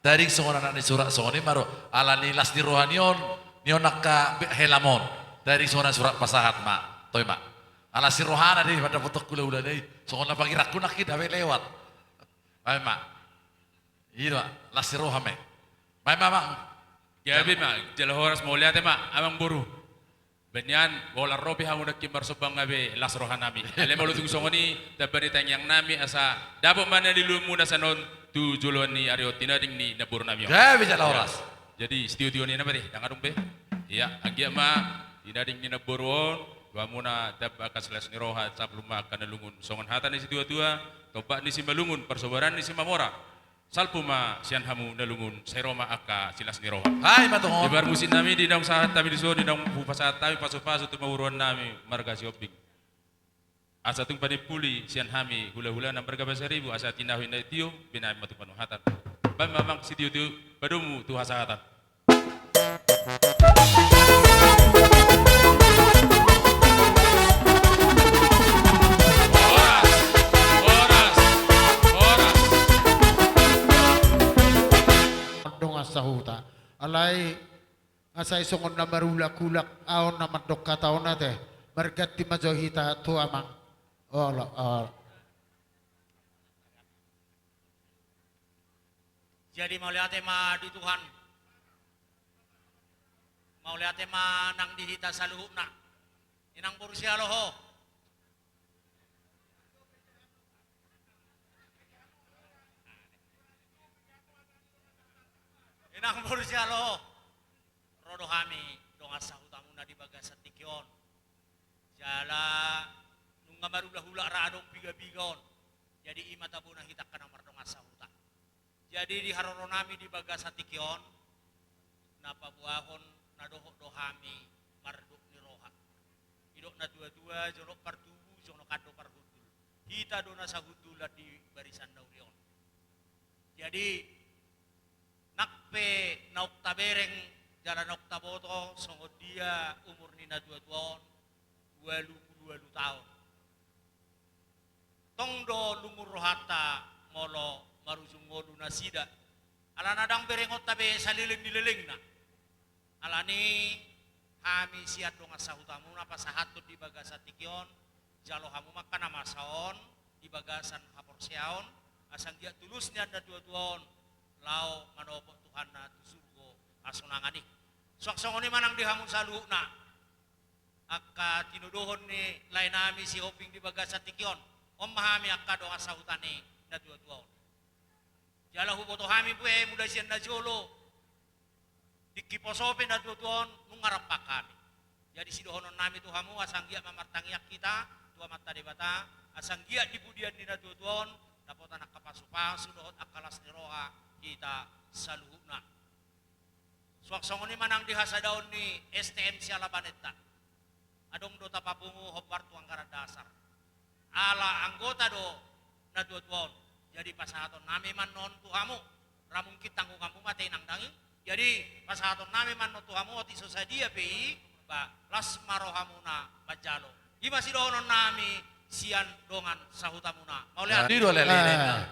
Tading songon anak ni surat songon i ma ro, ala ni las ni roha ni on, ni on angka be-, helam on. Tading songon anak surat pasahat ma. Toe ma. Ala si rohana do i, mandapothon hula-hula na i. Songon na pangirangku nangkin, hape lewat. Baen ma. I do, las ni roha ma i. Baen ma, amang. Gabe ma, jala horas, mauliate ma, amangboru. Baen nian, holan ro pe hamu nangkin marsombang gabe las roha nami. Alai molo tung songon i, tamba ni tangiang nami asa dapot ma na niluluanmuna sian on tu joloan ni ari on tinading ni namboru nami on. Gabe jala horas. Jadi, sitio-tio ni nama deh, ndang adong be. Ia, anggiat ma, tinading ni namboru on, tu hamuna tamba angka silas ni roha, salpu ma angka na lungun. Songon hata ni situa-tua, tombak ni Simalungun, parsobanan ni Simamora. Salpu ma sian hamu na lungun, sai ro ma angka silas ni roha. Ima tutu. Di parmusik nami, di naung sahat hami dison, di naung hupasahat hami pasu-pasu tu pamoruon nami marga Sihombing. Asa tung panimpuli sian hami hula-hula na marga Pasaribu, asa tinahu na tio, binaen ma tu panuhatan. Baen ma, amang, sitio-tio, padomu tu hasahatan. Horas, horas, horas. Dongan sahuta. Alai, asa i songon na marulak-ulak, ahu na mandok hata on ate. Marganti ma jo hita tu amang. Olo, olo. Jadi mauliate ma di Tuhan. Mauliate ma nang di hita saluhutna. Inang boru, sialo ho. Inang boru, sialo ho. Ro do hami dongan sahutamuna di bagasan tingki on. Jala nunga marulak-ulak ra adong piga-piga on. Jadi i ma tabona hita angka na mardongan sahuta. Jadi di haroro nami di bagasan tingki on, na paboahon na dohot do hami mardok ni roha. Didok na tua-tua, jonok partubu, jonok do parhundul. Hita do na sahundulan di barisan na uli on. Jadi, nang pe naung tabereng jala naung taboto songon dia umur ni na tua-tua on, ualu pulu ualu taon. Tong do lungun rohanta molo marujung ngolu nasida. Alana ndang berengonta be saleleng ni lelengna. Alani hami sian dongan sahutamuna pasahathon di bagasan tingki on, jalo hamu ma angka na masa on di bagasan haporseaon, asa anggiat tulus nian na tua-tua on, laho manopot Tuhanna tu surgo hasonangan i. Suang songon i ma nang di hamu saluhutna. Angka tinodohon ni lae nami Sihombing di bagasan tingki on. On ma hami angka dongan sahuta ni na tua-tua on. Jala huboto hami pe mula sian na jolo. Tingki poso pe na tua-tua on nunga rampak hami. Jadi sidohonon nami tu hamu asa anggiat ma martangiang hita tu Amanta Debata, asa anggiat di pudian ni na tua-tua on dapotan angka pasu-pasu dohot angka las ni roha hita saluhutna. Suang songon i ma nang di hasadaon ni S T M Sialabanenta. Adong do tapapungu hombar tu anggaran dasar. Ala anggota do na tua-tua on. Jadi pasahaton nami ma annon tu hamu. Ra mungkin tanggunganmu ma ate, Inang, dang i. Jadi pasahaton nami ma annon tu hamu, otik so sadia pe i, ba las ma rohamuna manjalo. I ma sidohonon nami sian dongan sahutamuna. Mauliate. Di dua lele. Ah.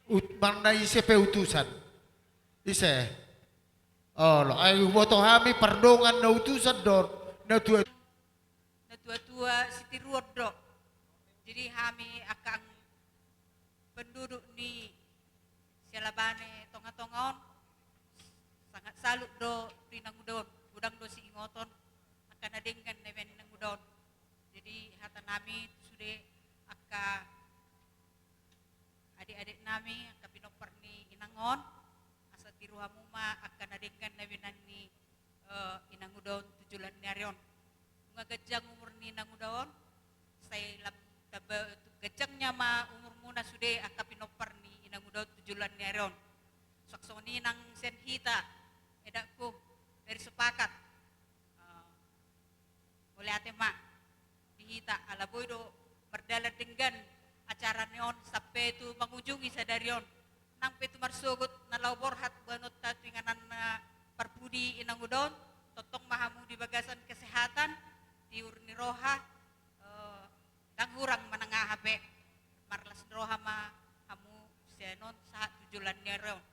Ut-, manang na ise pe utusan. Ise? Olo, ai huboto hami pardongan na utusan do on, na tua. Na tua-tua sitiruon do. Jadi hami angka penduduk ni Sialabane tonga-tonga on, sangat salut do tu inanguda on, godang do siingoton angka na denggan na nibaen inanguda on. Jadi hata nami sude angka adik-adik nami, angka pinompar ni inang on, asa tiru hamu ma angka na denggan na nibaen ni, eh, inanguda on tu joloan ni ari on. Nunga ganjang umur ni inanguda on, sai lam tamba tu ganjangnya ma umurmuna sude angka pinompar ni inanguda on tu joloan ni ari on. Suang songon i nang sian hita, edakku, dari sepakat. Eh, Mauliate ma di hita, ala boi do mardalan denggan acara ni on sampe tu mangujungi sadari on. Nang pe tu marsogot na laho borhat boanonta tu inganan na Parpudi inang uda on, tongtong ma hamu di bagasan kesehatan, tiur ni roha, eh, ndang hurang manang aha pe, marlas ni roha ma hamu sian on sahat tu joloan ni ari on.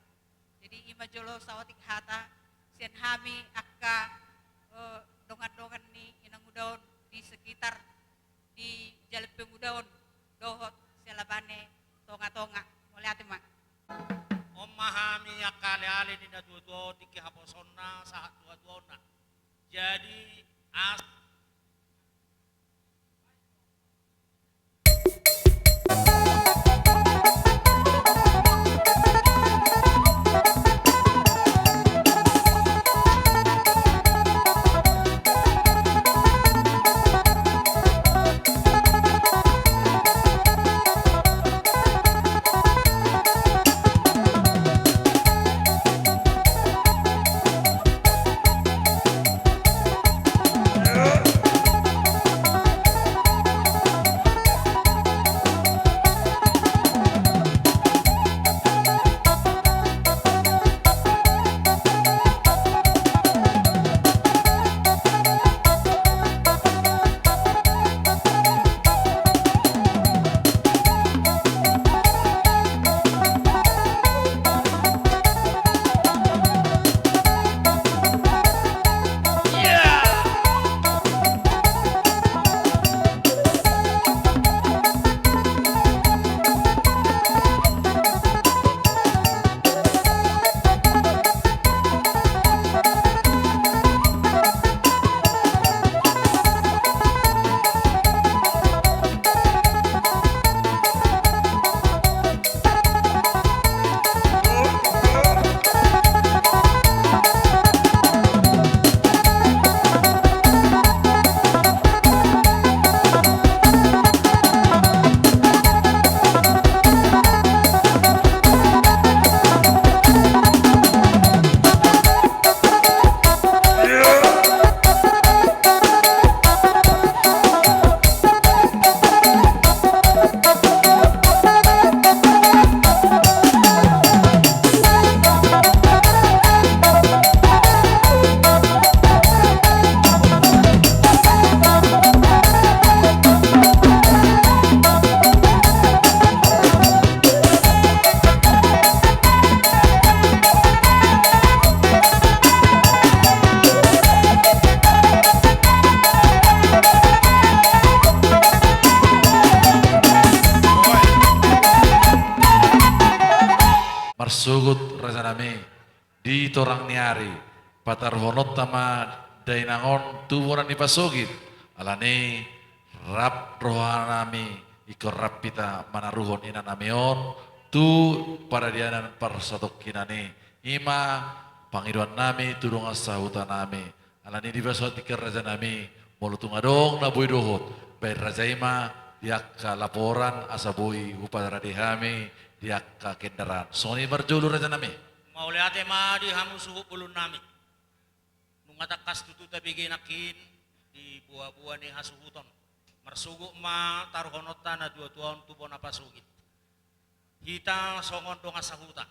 Jadi i ma jolo saotik hata sian hami angka, eh, dongan-dongan ni inang uda on di sekitar di Jalan Pemuda on dohot Selabane Tonga-tonga. Mauliate ma. On ma hami angka ale-ale ni natuatua on, tingki haposonna sahat tu hatuaonna. Jadi as- Marsogot rajanami, di torang ni ari, pataruhononta ma dainang on tu bona ni pasogit, alani rap rohanami ingkon rap hita manaruhon inanami on tu paradianan parsatongkinan i, i ma pangidoannami tu dongan sahutanami. Alani dibahen tingki rajanami, molo tung adong na boi dohot, bahen raja i ma di angka laporan asa boi huparade hami di angka kendaraan. Songon i marjolo rajanami. Mauliate ma di hamu suhut bolonnami. Nunga tangkas tutu tabege nangkin di boaboa ni hasuhuton. Marsogot ma taruhononta natuatua on tu bona pasogit. Hita songon dongan sahuta,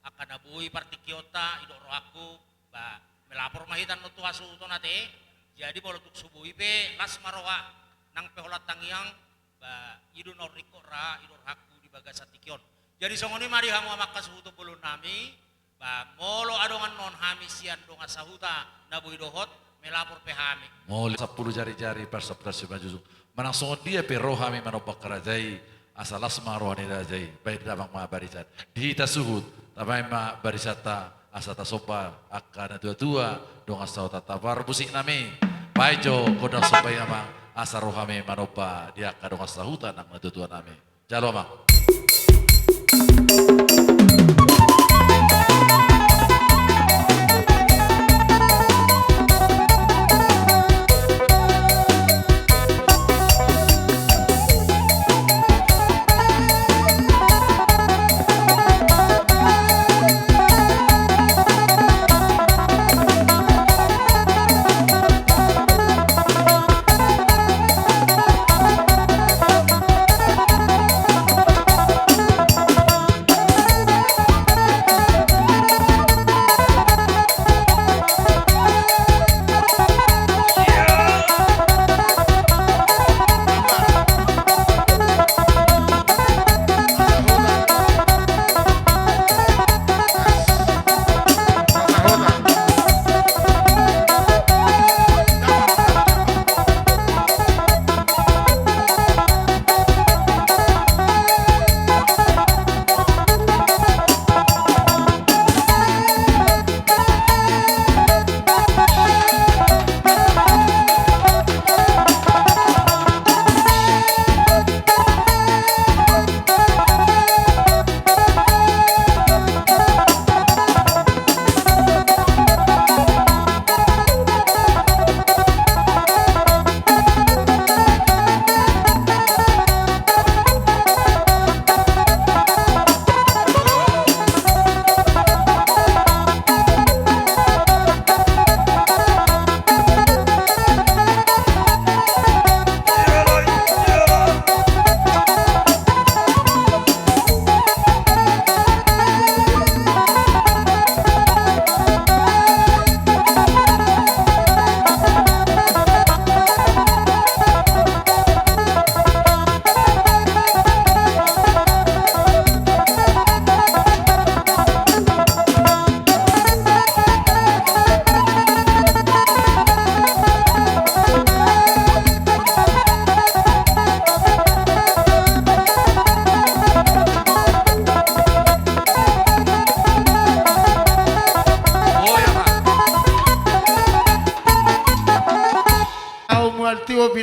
angka na boi partingkionta, didok rohangku, ba, melapor ma hita annon tu hasuhuton ate. Jadi molo tung so boi pe, las ma roha, nang pe holan tangiang, ba, i do na ringkot ra, didok rohangku di bagasan tingki on. Jadi songon i ma di hamu amang hasuhuton bolonnami, ba, molo adong annon hami sian dongan sahuta na boi dohot, melapor pe hami. Molo sampulu jari-jari, parsapulu simanjujung. Manang songon dia pe ro hami manomba angka raja i, asa las ma roha ni raja i, bahen damang ma barisan. Di hita suhut, tabahen ma barisanta, asa tasomba angka natuatua, dongan sahutanta, parmusiknami. Bahen jo gondang somba i amang, asa ro hami manomba di angka dongan sahuta nang natuatuanami. Jalo ma.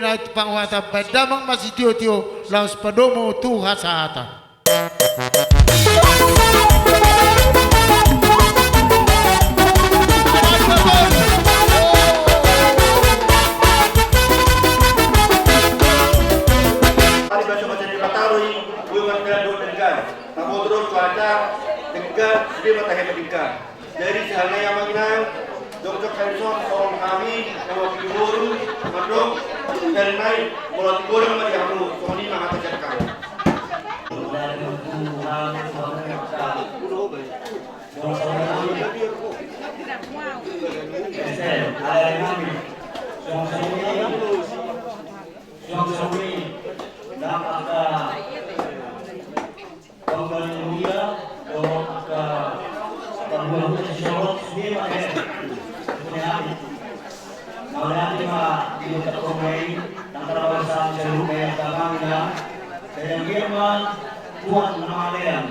Panguatan baen damang ma sitiotio laos padomu tu hasahatan. Ari baso baca di patarui, gue mati dalam denggan. Tabo terus cuaca denggan, sude mata hebat denggan. Jadi sahali nai amang inang, jokjok hami songon hami na mangolu boru mandok, sahali nai molo tingki godang ma di hamu, songon i ma hata sian hami. Panggalan mulia dohot angka panggalan mulia sisolhot sude ma he. Mauliate ma di ucap pemain nang terbaru saat seluruh kayak gampang ya. Saya dia ma Tuhan nama kalian.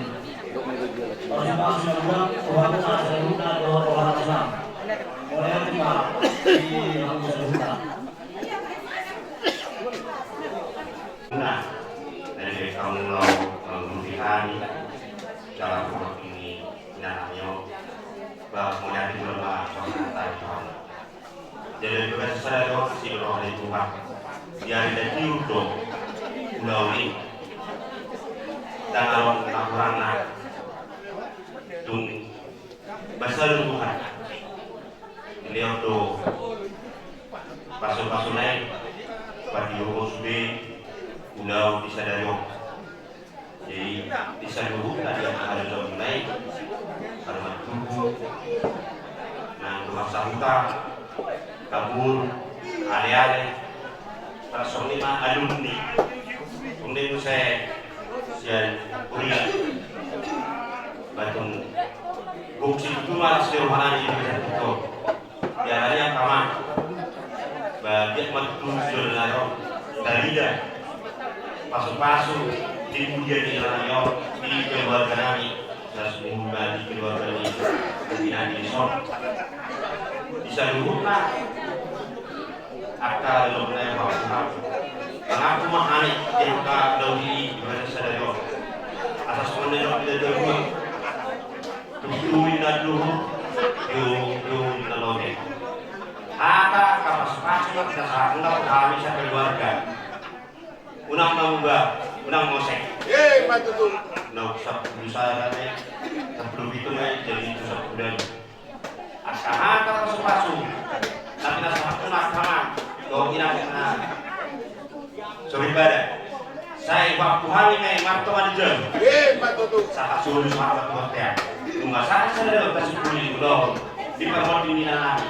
Pasupasu na buat Tuhan na seluruhna dohot Tuhan Tuhan. Mauliate ma di ucap seluruhna. Nah, dari kamu lo mengikuti kami dalam program ini, nah, ayo, bahwa melihat itu lemah, bahwa kita itu. Jadi, juga sesuai dengan si roh dari Tuhan. Di hari dan di udo, udah unik. Dan kalau tak kurang, nah, tung, bahasa lu Tuhan. Dilehon do pasupasu na i, padihuthon sude ulaon di sadari on. Jadi di saluhutna di angka halusaon na i, halusaon tubu, nang rumah sahuta, kabun, aleale, Langsung lima alumni. Kemudian saya sian kuliah. Batung. Bungsi itu malas di rumah nani di rumah itu. Biarnya kaman. Bagian metu saudara. Darida. Pasu-pasu di kemudian di keluarga nami. Langsung di keluarga nami. Di nani di son. Di saluhutna. Angka lelokna i mangaku ma hami di angka daudi i di bagasan sadari on. Asa songon na nidok ni na dua. Tutu inna luhut, tutu inna lote. Hata angka pasu-pasu na pinasahat na tu hami sakeluarga. Unang mamuba, unang mosek. Eh, ma tutu. Nau sampulu sada na i, sampulu pitu na i, jadi itu sampulu. Angka hata pasu-pasu na pinasahat na angka amang dohot inang na soripada. Sai huampu hami ma i martonga ni jolo. Eh, ma tutu. Sahat solu sahat martonga. Nunga sahat sada do tasimpuli ulaon di parmonding ni inang nami.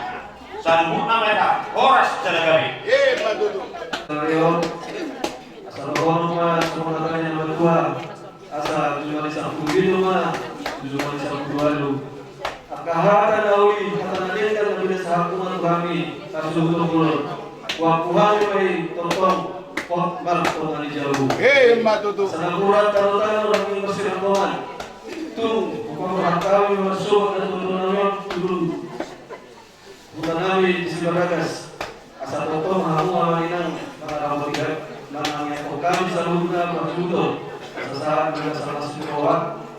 Saluhutna ma hita horas jala gabe. Eh, ma tutu. Asa dohonon ma songon hata ni na matua. Asa tujuh kali sampulu pitu ma, tujuh kali sampulu walu. Angka hata na uli, hata na denggan na pinasahat ma tu hami, na suhut tongkol. Huampu hami ma i tongtong, hot martonga ni jabu. Eh, ma tutu. Asa napuran tano-tano nang i masirangkongan. Tung, hupasahat hami ma songon na tutu na on, tutu. Huta nami di Sibaragas, asa tongtong hamu amang inang, mangaramoti hami, manangiangkon hami saluhutna parjolo, asa sahat di bagasan las ni roha,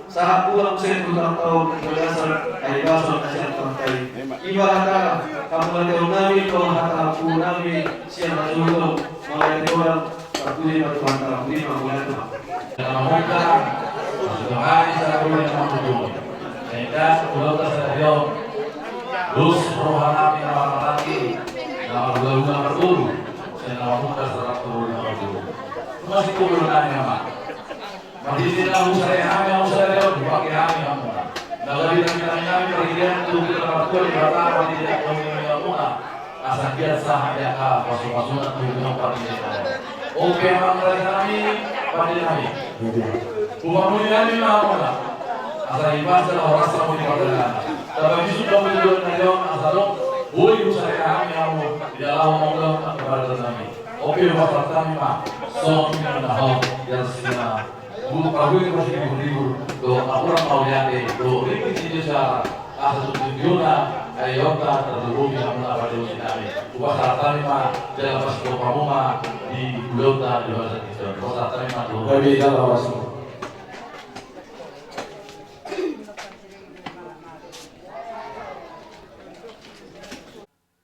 sahat ulang muse tu ulang taon di bagasan hahipason na sian Tuhan i. Iba hata hamauliateon nami, dohot hata hampuhon nami, sian na jolo, mauliate godang. Tarpudi ma Tuhanta, tarpudi ma Tuhanta. Dalam muka, sudah hari saya boleh mampu. Sehingga keluarga saya beliau, terus rohana minta lagi, nama gula-gula berdulu, saya nama muka serap turun berdulu. Masih turun nanya, Mak. Masih tidak usah ya, hanya usah ya, pakai hanya, Mak. Nah, lagi kita nanya, perhatian, tuh kita dapat di batang, masih tidak mau minum, Mak. Asa anggiat sahat di angka pasu-pasuna tu hami pande nami. Oke, amang raja nami, pande nami. Hupamuji nami ma hamuna. Asa ibaca na horas hamu di pande nami. Tapi sudah menunjukkan nami asa dong. Boi husarihon hami hamu. Tidak lama mau dong kepada nami. Oke, hupasahat nami ma. Songon i ma na hot, ya sina. Bulu pabue pasti libur-libur, dohot na hurang mauliate, dohot ripit ni jasa, asa tutu tiona, ai onta, tarlumobi hamuna pande usi nami. Hupasahat nami ma, jala pasahat hamu ma, Di ulaonta di bagasan partingkian on. Hupasahat hami ma tu. Gabe jala horas.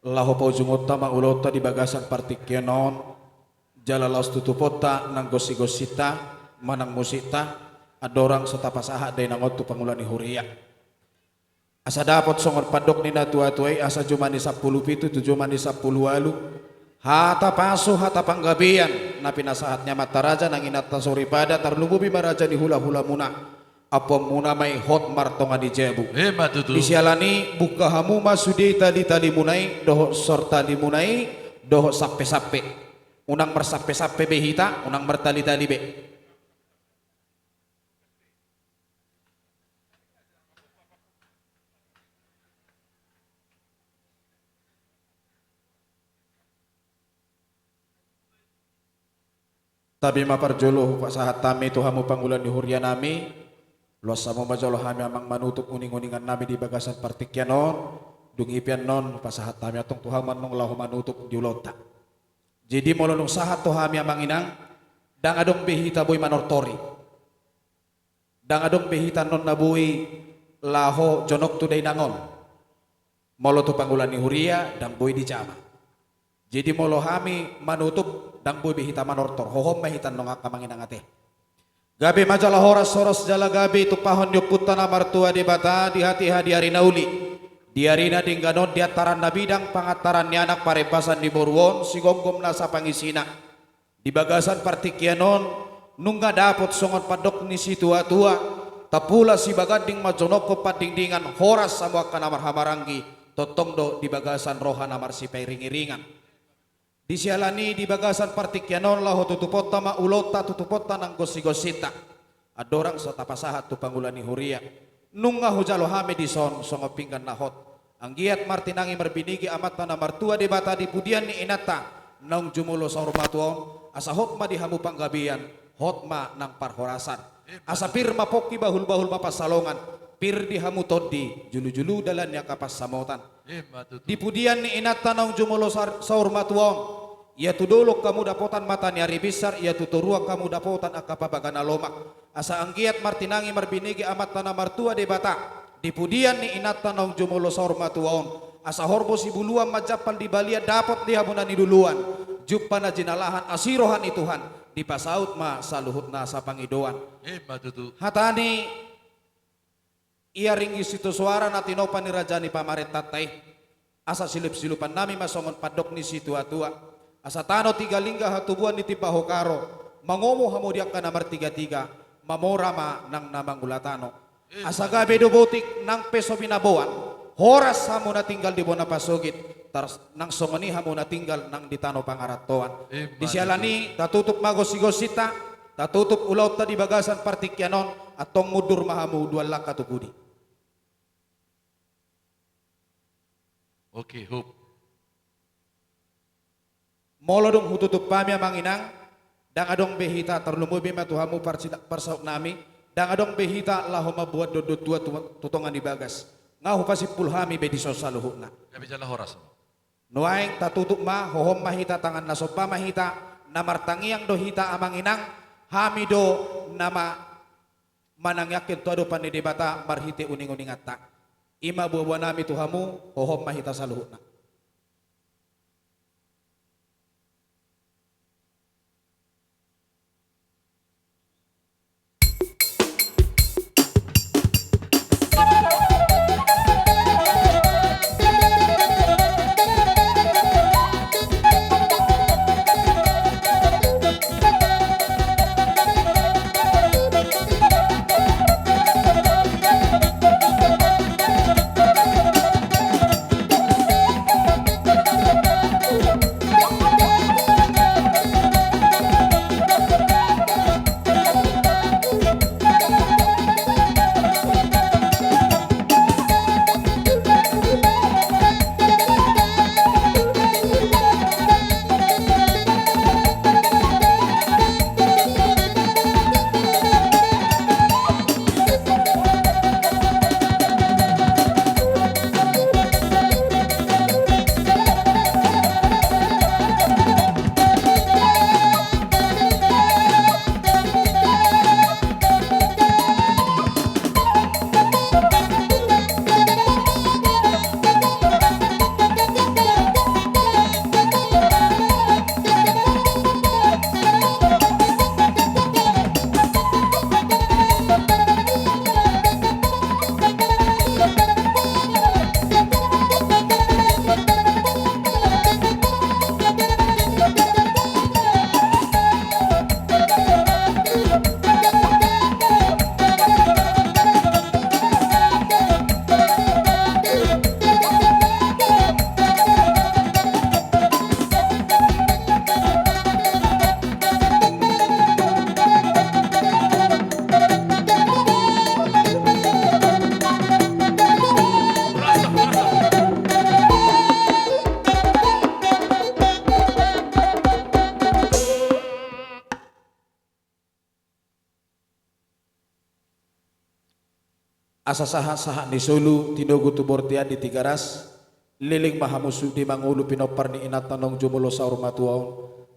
Laho paujungonta ma ulaonta di bagasan partingkian on, jala laos tutuponta nang gonsi-gonsinta, manang musikta, andorang so tapasahat dainang on tu pangula ni huria. Asa dapot songon pandok ni natua-tua i, asa jumani sampulu pitu tu jumani sampulu ualu, hata pasu, hata panggabean, na pinasahat ni amanta raja nang inanta soripada, tarlumobi ma raja ni hula-hulamuna, ampuanmuna ma i hot martonga ni jabu. Ima tutu. Di siala ni i, buka hamu ma sude tali-talimuna i, dohot sortalimuna i, dohot sampe-sampe. Unang marsampe-sampe be hita, unang martali-tali be. Tabi ma parjolo hupasahat hami tu hamu pangula ni huria nami. Loas hamu ma jolo hami amang manutup uning-uningan nami di bagasan partingkian on. Dung i pe annon hupasahat hami antong tu hamu annon laho manutup di ulaonta. Jadi molo dung sahat tu hami amang inang, ndang adong be hita boi manortori. Ndang adong be hita annon na boi laho jonok tu dainang on. Molo tu pangula ni huria, ndang boi dijama. Jadi molo hami manutup, ndang boi be hita manortor. Hohom ma hita annon angka amang inang ate. Gabe ma jala horas, horas jala gabe tumpahon ni ompunta na martua Debata di hatiha di ari na uli. Di ari na denggan on, di antaran na bidang, pangantaran ni anak, parembasan ni boru on, sigomgom nasa pangisina. Di bagasan partingkian on, nunga dapot songon pandok ni situa-tua, tapula sibaganding manjonokhon pandingdingan, horas hamu angka na marhahamaranggi, tongtong do di bagasan roha na marsipairing-iringan. Di siala ni i, di bagasan partingkian on laho tutuponta ma ulaonta, tutuponta nang gonsi-gonsinta. Andorang so tapasahat tu pangula ni huria. Nunga hujalo hami dison songon pinggan na hot. Anggiat martinangi marbinege amanta na martua Debata di pudian ni inanta naung jumolo saur matua on, asa hot ma di hamu panggabean, hot ma nang parhorasan. Asa pir ma pongki, bahul-bahul ma pansalongan, pir di hamu tondi, julu-julu dalan ni angka pansamotan. Ima tutu. Di pudian ni inanta naung jumolo sar-, saur matua on, ia tu dolok hamu dapotan mata ni ari binsar, ia tu toruan hamu dapotan angka pabaga na lomak. Asa anggiat martinangi marbinege amanta na martua Debata, di pudian ni inanta naung jumolo saur matua on, asa horbo sibuluan manjampal di balian, dapot di hamu na niluluan, jumpa na jinalahan asi roha ni Tuhan, dipasaut ma saluhutna sapangidoan. Ima tutu. Hata ni Ia ringgit sitio soara na tinopa ni raja ni pamarentanta i. Asa silup-silupan nami ma songon pandok ni situa-tua. Asa tano Tigalingga hatubuan ni Timbaho Karo, mangomo hamu di angka na martiga-tiga, mamora ma nang na mangula tano. Asa gabe do botik nang pe so binaboan, horas hamu na tinggal di bona pasogit, tar-, nang songon i hamu na tinggal nang di tano pangarantoan. Di siala ni i, tatutup ma gonsi-gonsinta, tatutup ulaonta di bagasan partingkian on, antong mundur ma hamu dua langka tu pudi. Oke, hop. Molo dung hututup hami amang inang, ndang adong be hita, tarlumobi ma tu hamu parsida-, parsaut nami, ndang adong be hita laho mamboan dondon tua tu, tu tonga ni bagas. Nga hupasimpul hami be dison saluhutna. Gabe jala horas. Nuaeng tatutup ma, hohom ma hita, tangan na somba ma hita, na martangiang do hita amang inang, hami do na ma-, manangiangkon tu adopan ni Debata marhite uning-uninganta. I ma boa-boa nami tu hamu, hohom ma hita saluhutna. Asa sahat-sahat ni solu, tinogu tu bortean di Tigaras, leleng ma hamu sude mangolu pinompar ni inanta naung jumolo saur matua on,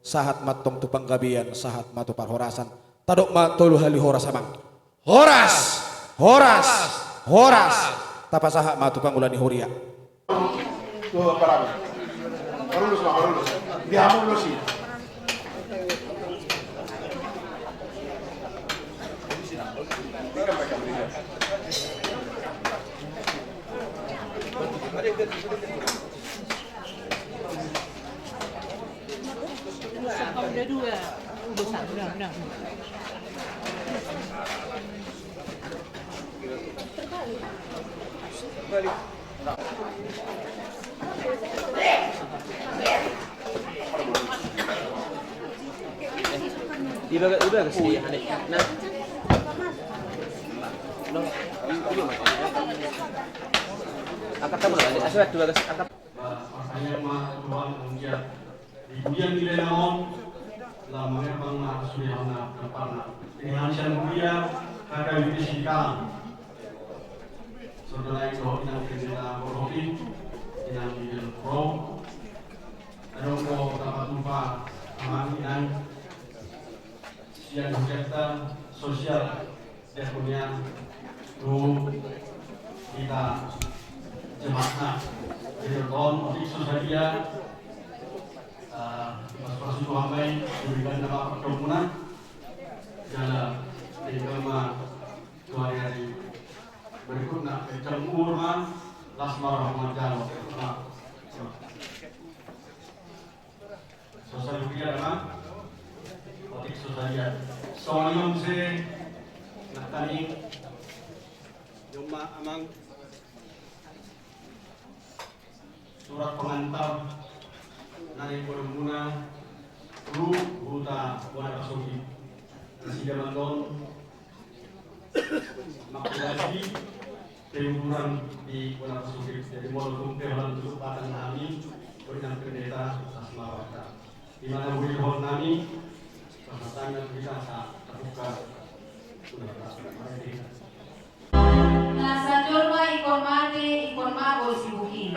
sahat ma antong tu panggabean, sahat ma tu parhorasan. Tadok ma tolu hali horas, Amang. Horas! Horas! Horas! Tapasahat ma tu pangula ni huria. Tu parabot. Parulus ma, parulus. Di hamu ulos i. Udah dua. Udah satu, udah, udah. Iba, iba ke sini, Ane. Nah. No. Angkat kamu lah, Ane. Asal dua ke angkat. Bah, makanya ma Tuhan mungkin di dunia milena on, lam mangerbang na sudah na temparna. Ini hasil mulia, kakak Yudis di kalang. Saudara itu, inang pendeta Borhoki, inang di dalam pro. Ada engkau dapat lupa, amang inang, sian hujata sosial. Diakonia tu hita jemaatna. Jadi, tong otik so sadia, eh, pasu-pasu tu hami, diberikan nama perkebunan. Jala, tinggal ma tu hari-hari berikutna, kencang umur ma, las ma roha ma jalo. Nah, so sadia, Amang. Otik so sadia. Songon i ma muse, nangkaning, joma, Amang. Surat pengantar na nipodom muna tu huta Muara Pasogit. Nasida ma antong mangkobasi penguburan di Muara Pasogit. Jadi, molo tung pe holan tu Sumbawa nami, boi nang pendeta, las ma rohanta. Di mana boi dohot nami, pasahat nami tu hita asa tabuka. Sudah, sudah. Na sanjolma ingkon mate, ingkon mago sibuk i.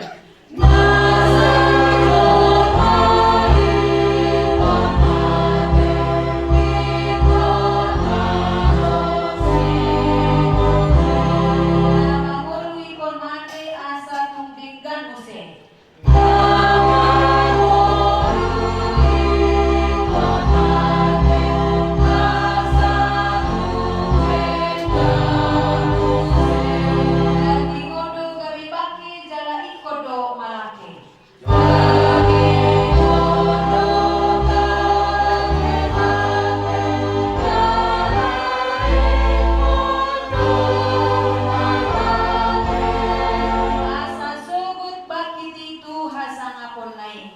Asa sogot bangkit i tu hasangaponna i.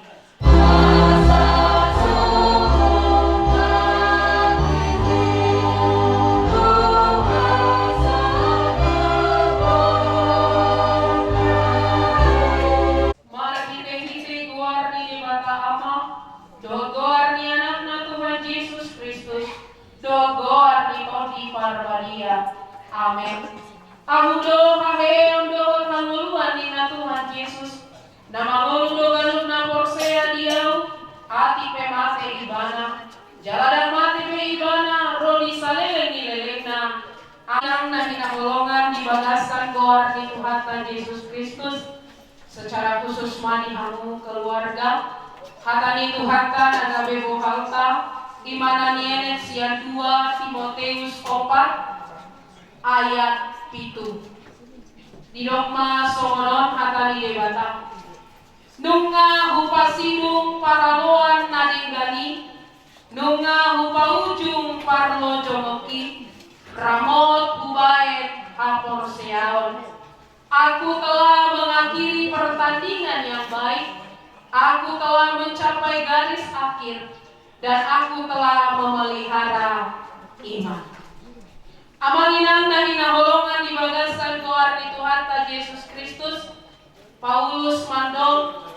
Marhite-hite goar ni Debata Ama, dohot goar ni Anakna Tuhan Jesus Kristus, dohot goar ni Tondi Parbadia. Amen. Ahu do haheheon dohot hangoluan ninna Tuhan Jesus, na mangolu do ganup na porsea di Ahu, atik pe mate ibana, jala ndang mate be ibana ro di saleleng ni lelengna. Inang na hinaholongan di bagasan goar ni Tuhanta Jesus Kristus, secara khusus ma di hamu keluarga, hata ni Tuhanta na gabe bohalta, i ma na nienet sian dua Timoteus opat ayat pitu. Didok ma songon on hata ni Debata: Nunga hupasidung paraloan na denggan i, nunga hupaujung parlojongonki, ramot hubahen haporseaon. Aku telah mengakhiri pertandingan yang baik, aku telah mencapai garis akhir, dan aku telah memelihara iman. Amang inang na hinaholongan di bagasan goar ni Tuhanta Jesus Kristus, Paulus mandok,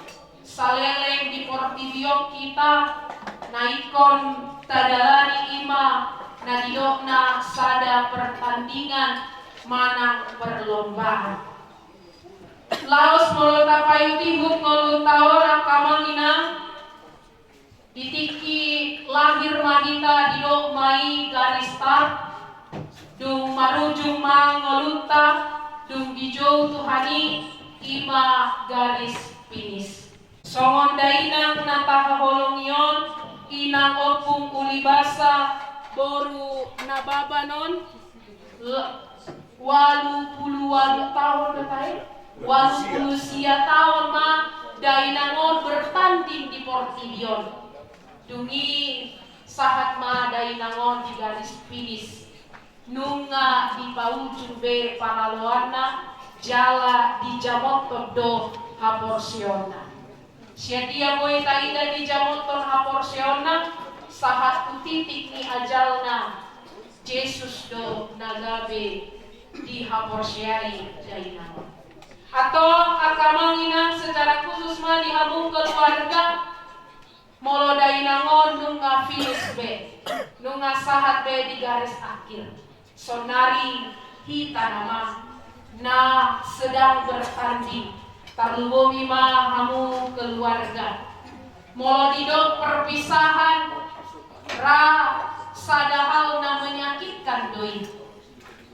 saleleng di portibi on hita, na ingkon tadalani i ma na didokna sada pertandingan manang perlombaan. Laos molo tapaihutihut ngolunta on, angka amang inang, di tingki lahir ma hita, didok ma i garis start, dung marujung ma ngolunta, dung dijou Tuhan i, i ma garis finish. Songon dainang na tahaholongi on, inang ompung Ulibasa boru Nababan on, l-, walu pulu walu taon do tahe, walu pulu sia taon ma dainang on bertanding di portibi on. Dung i sahat ma dainang on di garis finish. Nunga dipaujung be paraloanna, jala dijamothon do haporseaonna. Sian dia boi taida dijamothon haporseaonna? Sahat tu titik ni ajalna, Jesus do na gabe dihaporseai dainang on. Antong angka amang inang, secara khusus ma di hamu keluarga, molo dainang on nunga finish be, nunga sahat be di garis akhir, saonnari hita nama na sedang bertanding, tarlumobi ma hamu keluarga. Molo didok perpisahan, ra sada hal na menyakitkan do i.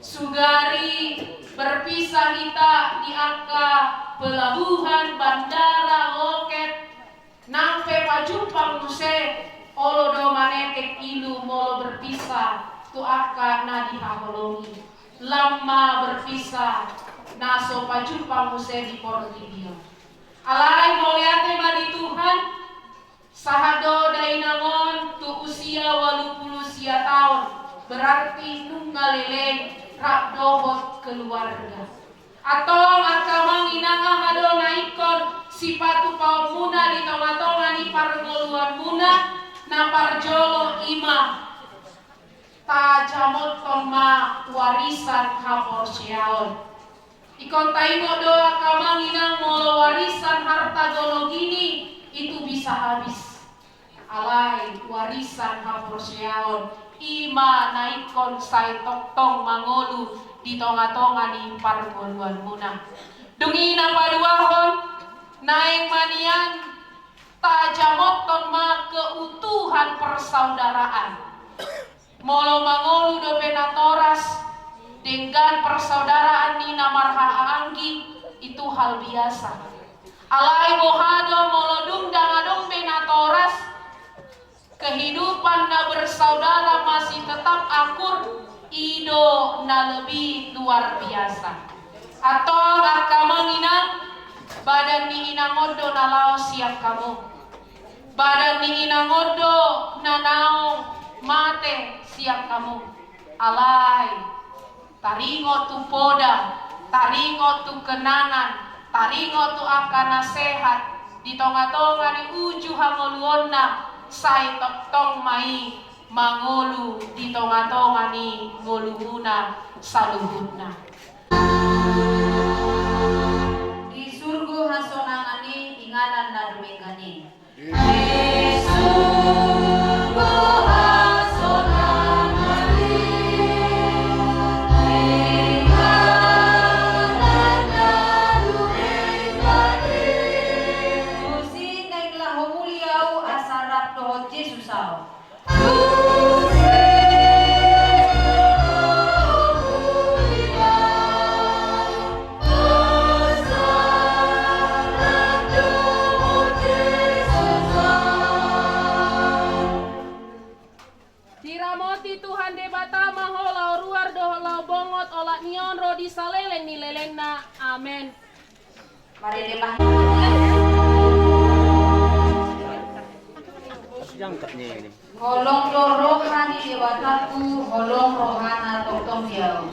Sugari berpisah hita di angka pelabuhan, bandara, loket, nang pe pajumpang muse, olo do manetek ilu molo berpisah tu angka na dihaholongi. Lam ma berpisah, na so pajumpang muse di portibi on. Alai mauliate ma di Tuhan, sahat do dainang on tu usia walu pulu sia taon, berarti nunga leleng rap dohot keluarga. Antong angka amang inang, aha do na ingkon sipatupaonmuna di tongatonga ni parngoluanmuna? Na parjolo i ma, tajamothon ma warisan haporseaon. Ingkon taingot do angka amang inang, molo warisan harta gonogini itu bisa habis. Alai warisan haporseaon, i ma na ingkon sai tongtong mangolu di tongatonga ni parngoluanmuna. Dung i na paduahon, naeng ma nian tajamothon ma keutuhan persaudaraan. Molo mangolu dope natoras denggan persaudaraan ni na marhahaanggi, itu hal biasa. Alai boha do molo dung ndang adong be natoras, kehidupan na bersaudara masih tetap akur, i do na lebih luar biasa. Antong angka amang inang, badan ni inang on do na laos sian hamu. Badan ni inang on do na naung mate sian hamu. Alai taringot tu poda, taringot tu kenangan, taringot tu angka nasehat di tongatonga ni uju hangoluonna, sai tongtong ma i mangolu di tongatonga ni ngolumuna saluhutna. Di surgo hasonangan i, inganan na dumenggan i. Di surgo hasonangan i, inganan na dumenggan i. Tusi naeng laho muli ahu asa rap dohot Jesus ahu. Diramoti Tuhan Debata ma ho laho ruar dohot laho bongot, olat ni on ro di saleleng ni lelengna. Amen. Marende ma. Holong do roha ni Debata tu, holong rohana tongtong di ahu.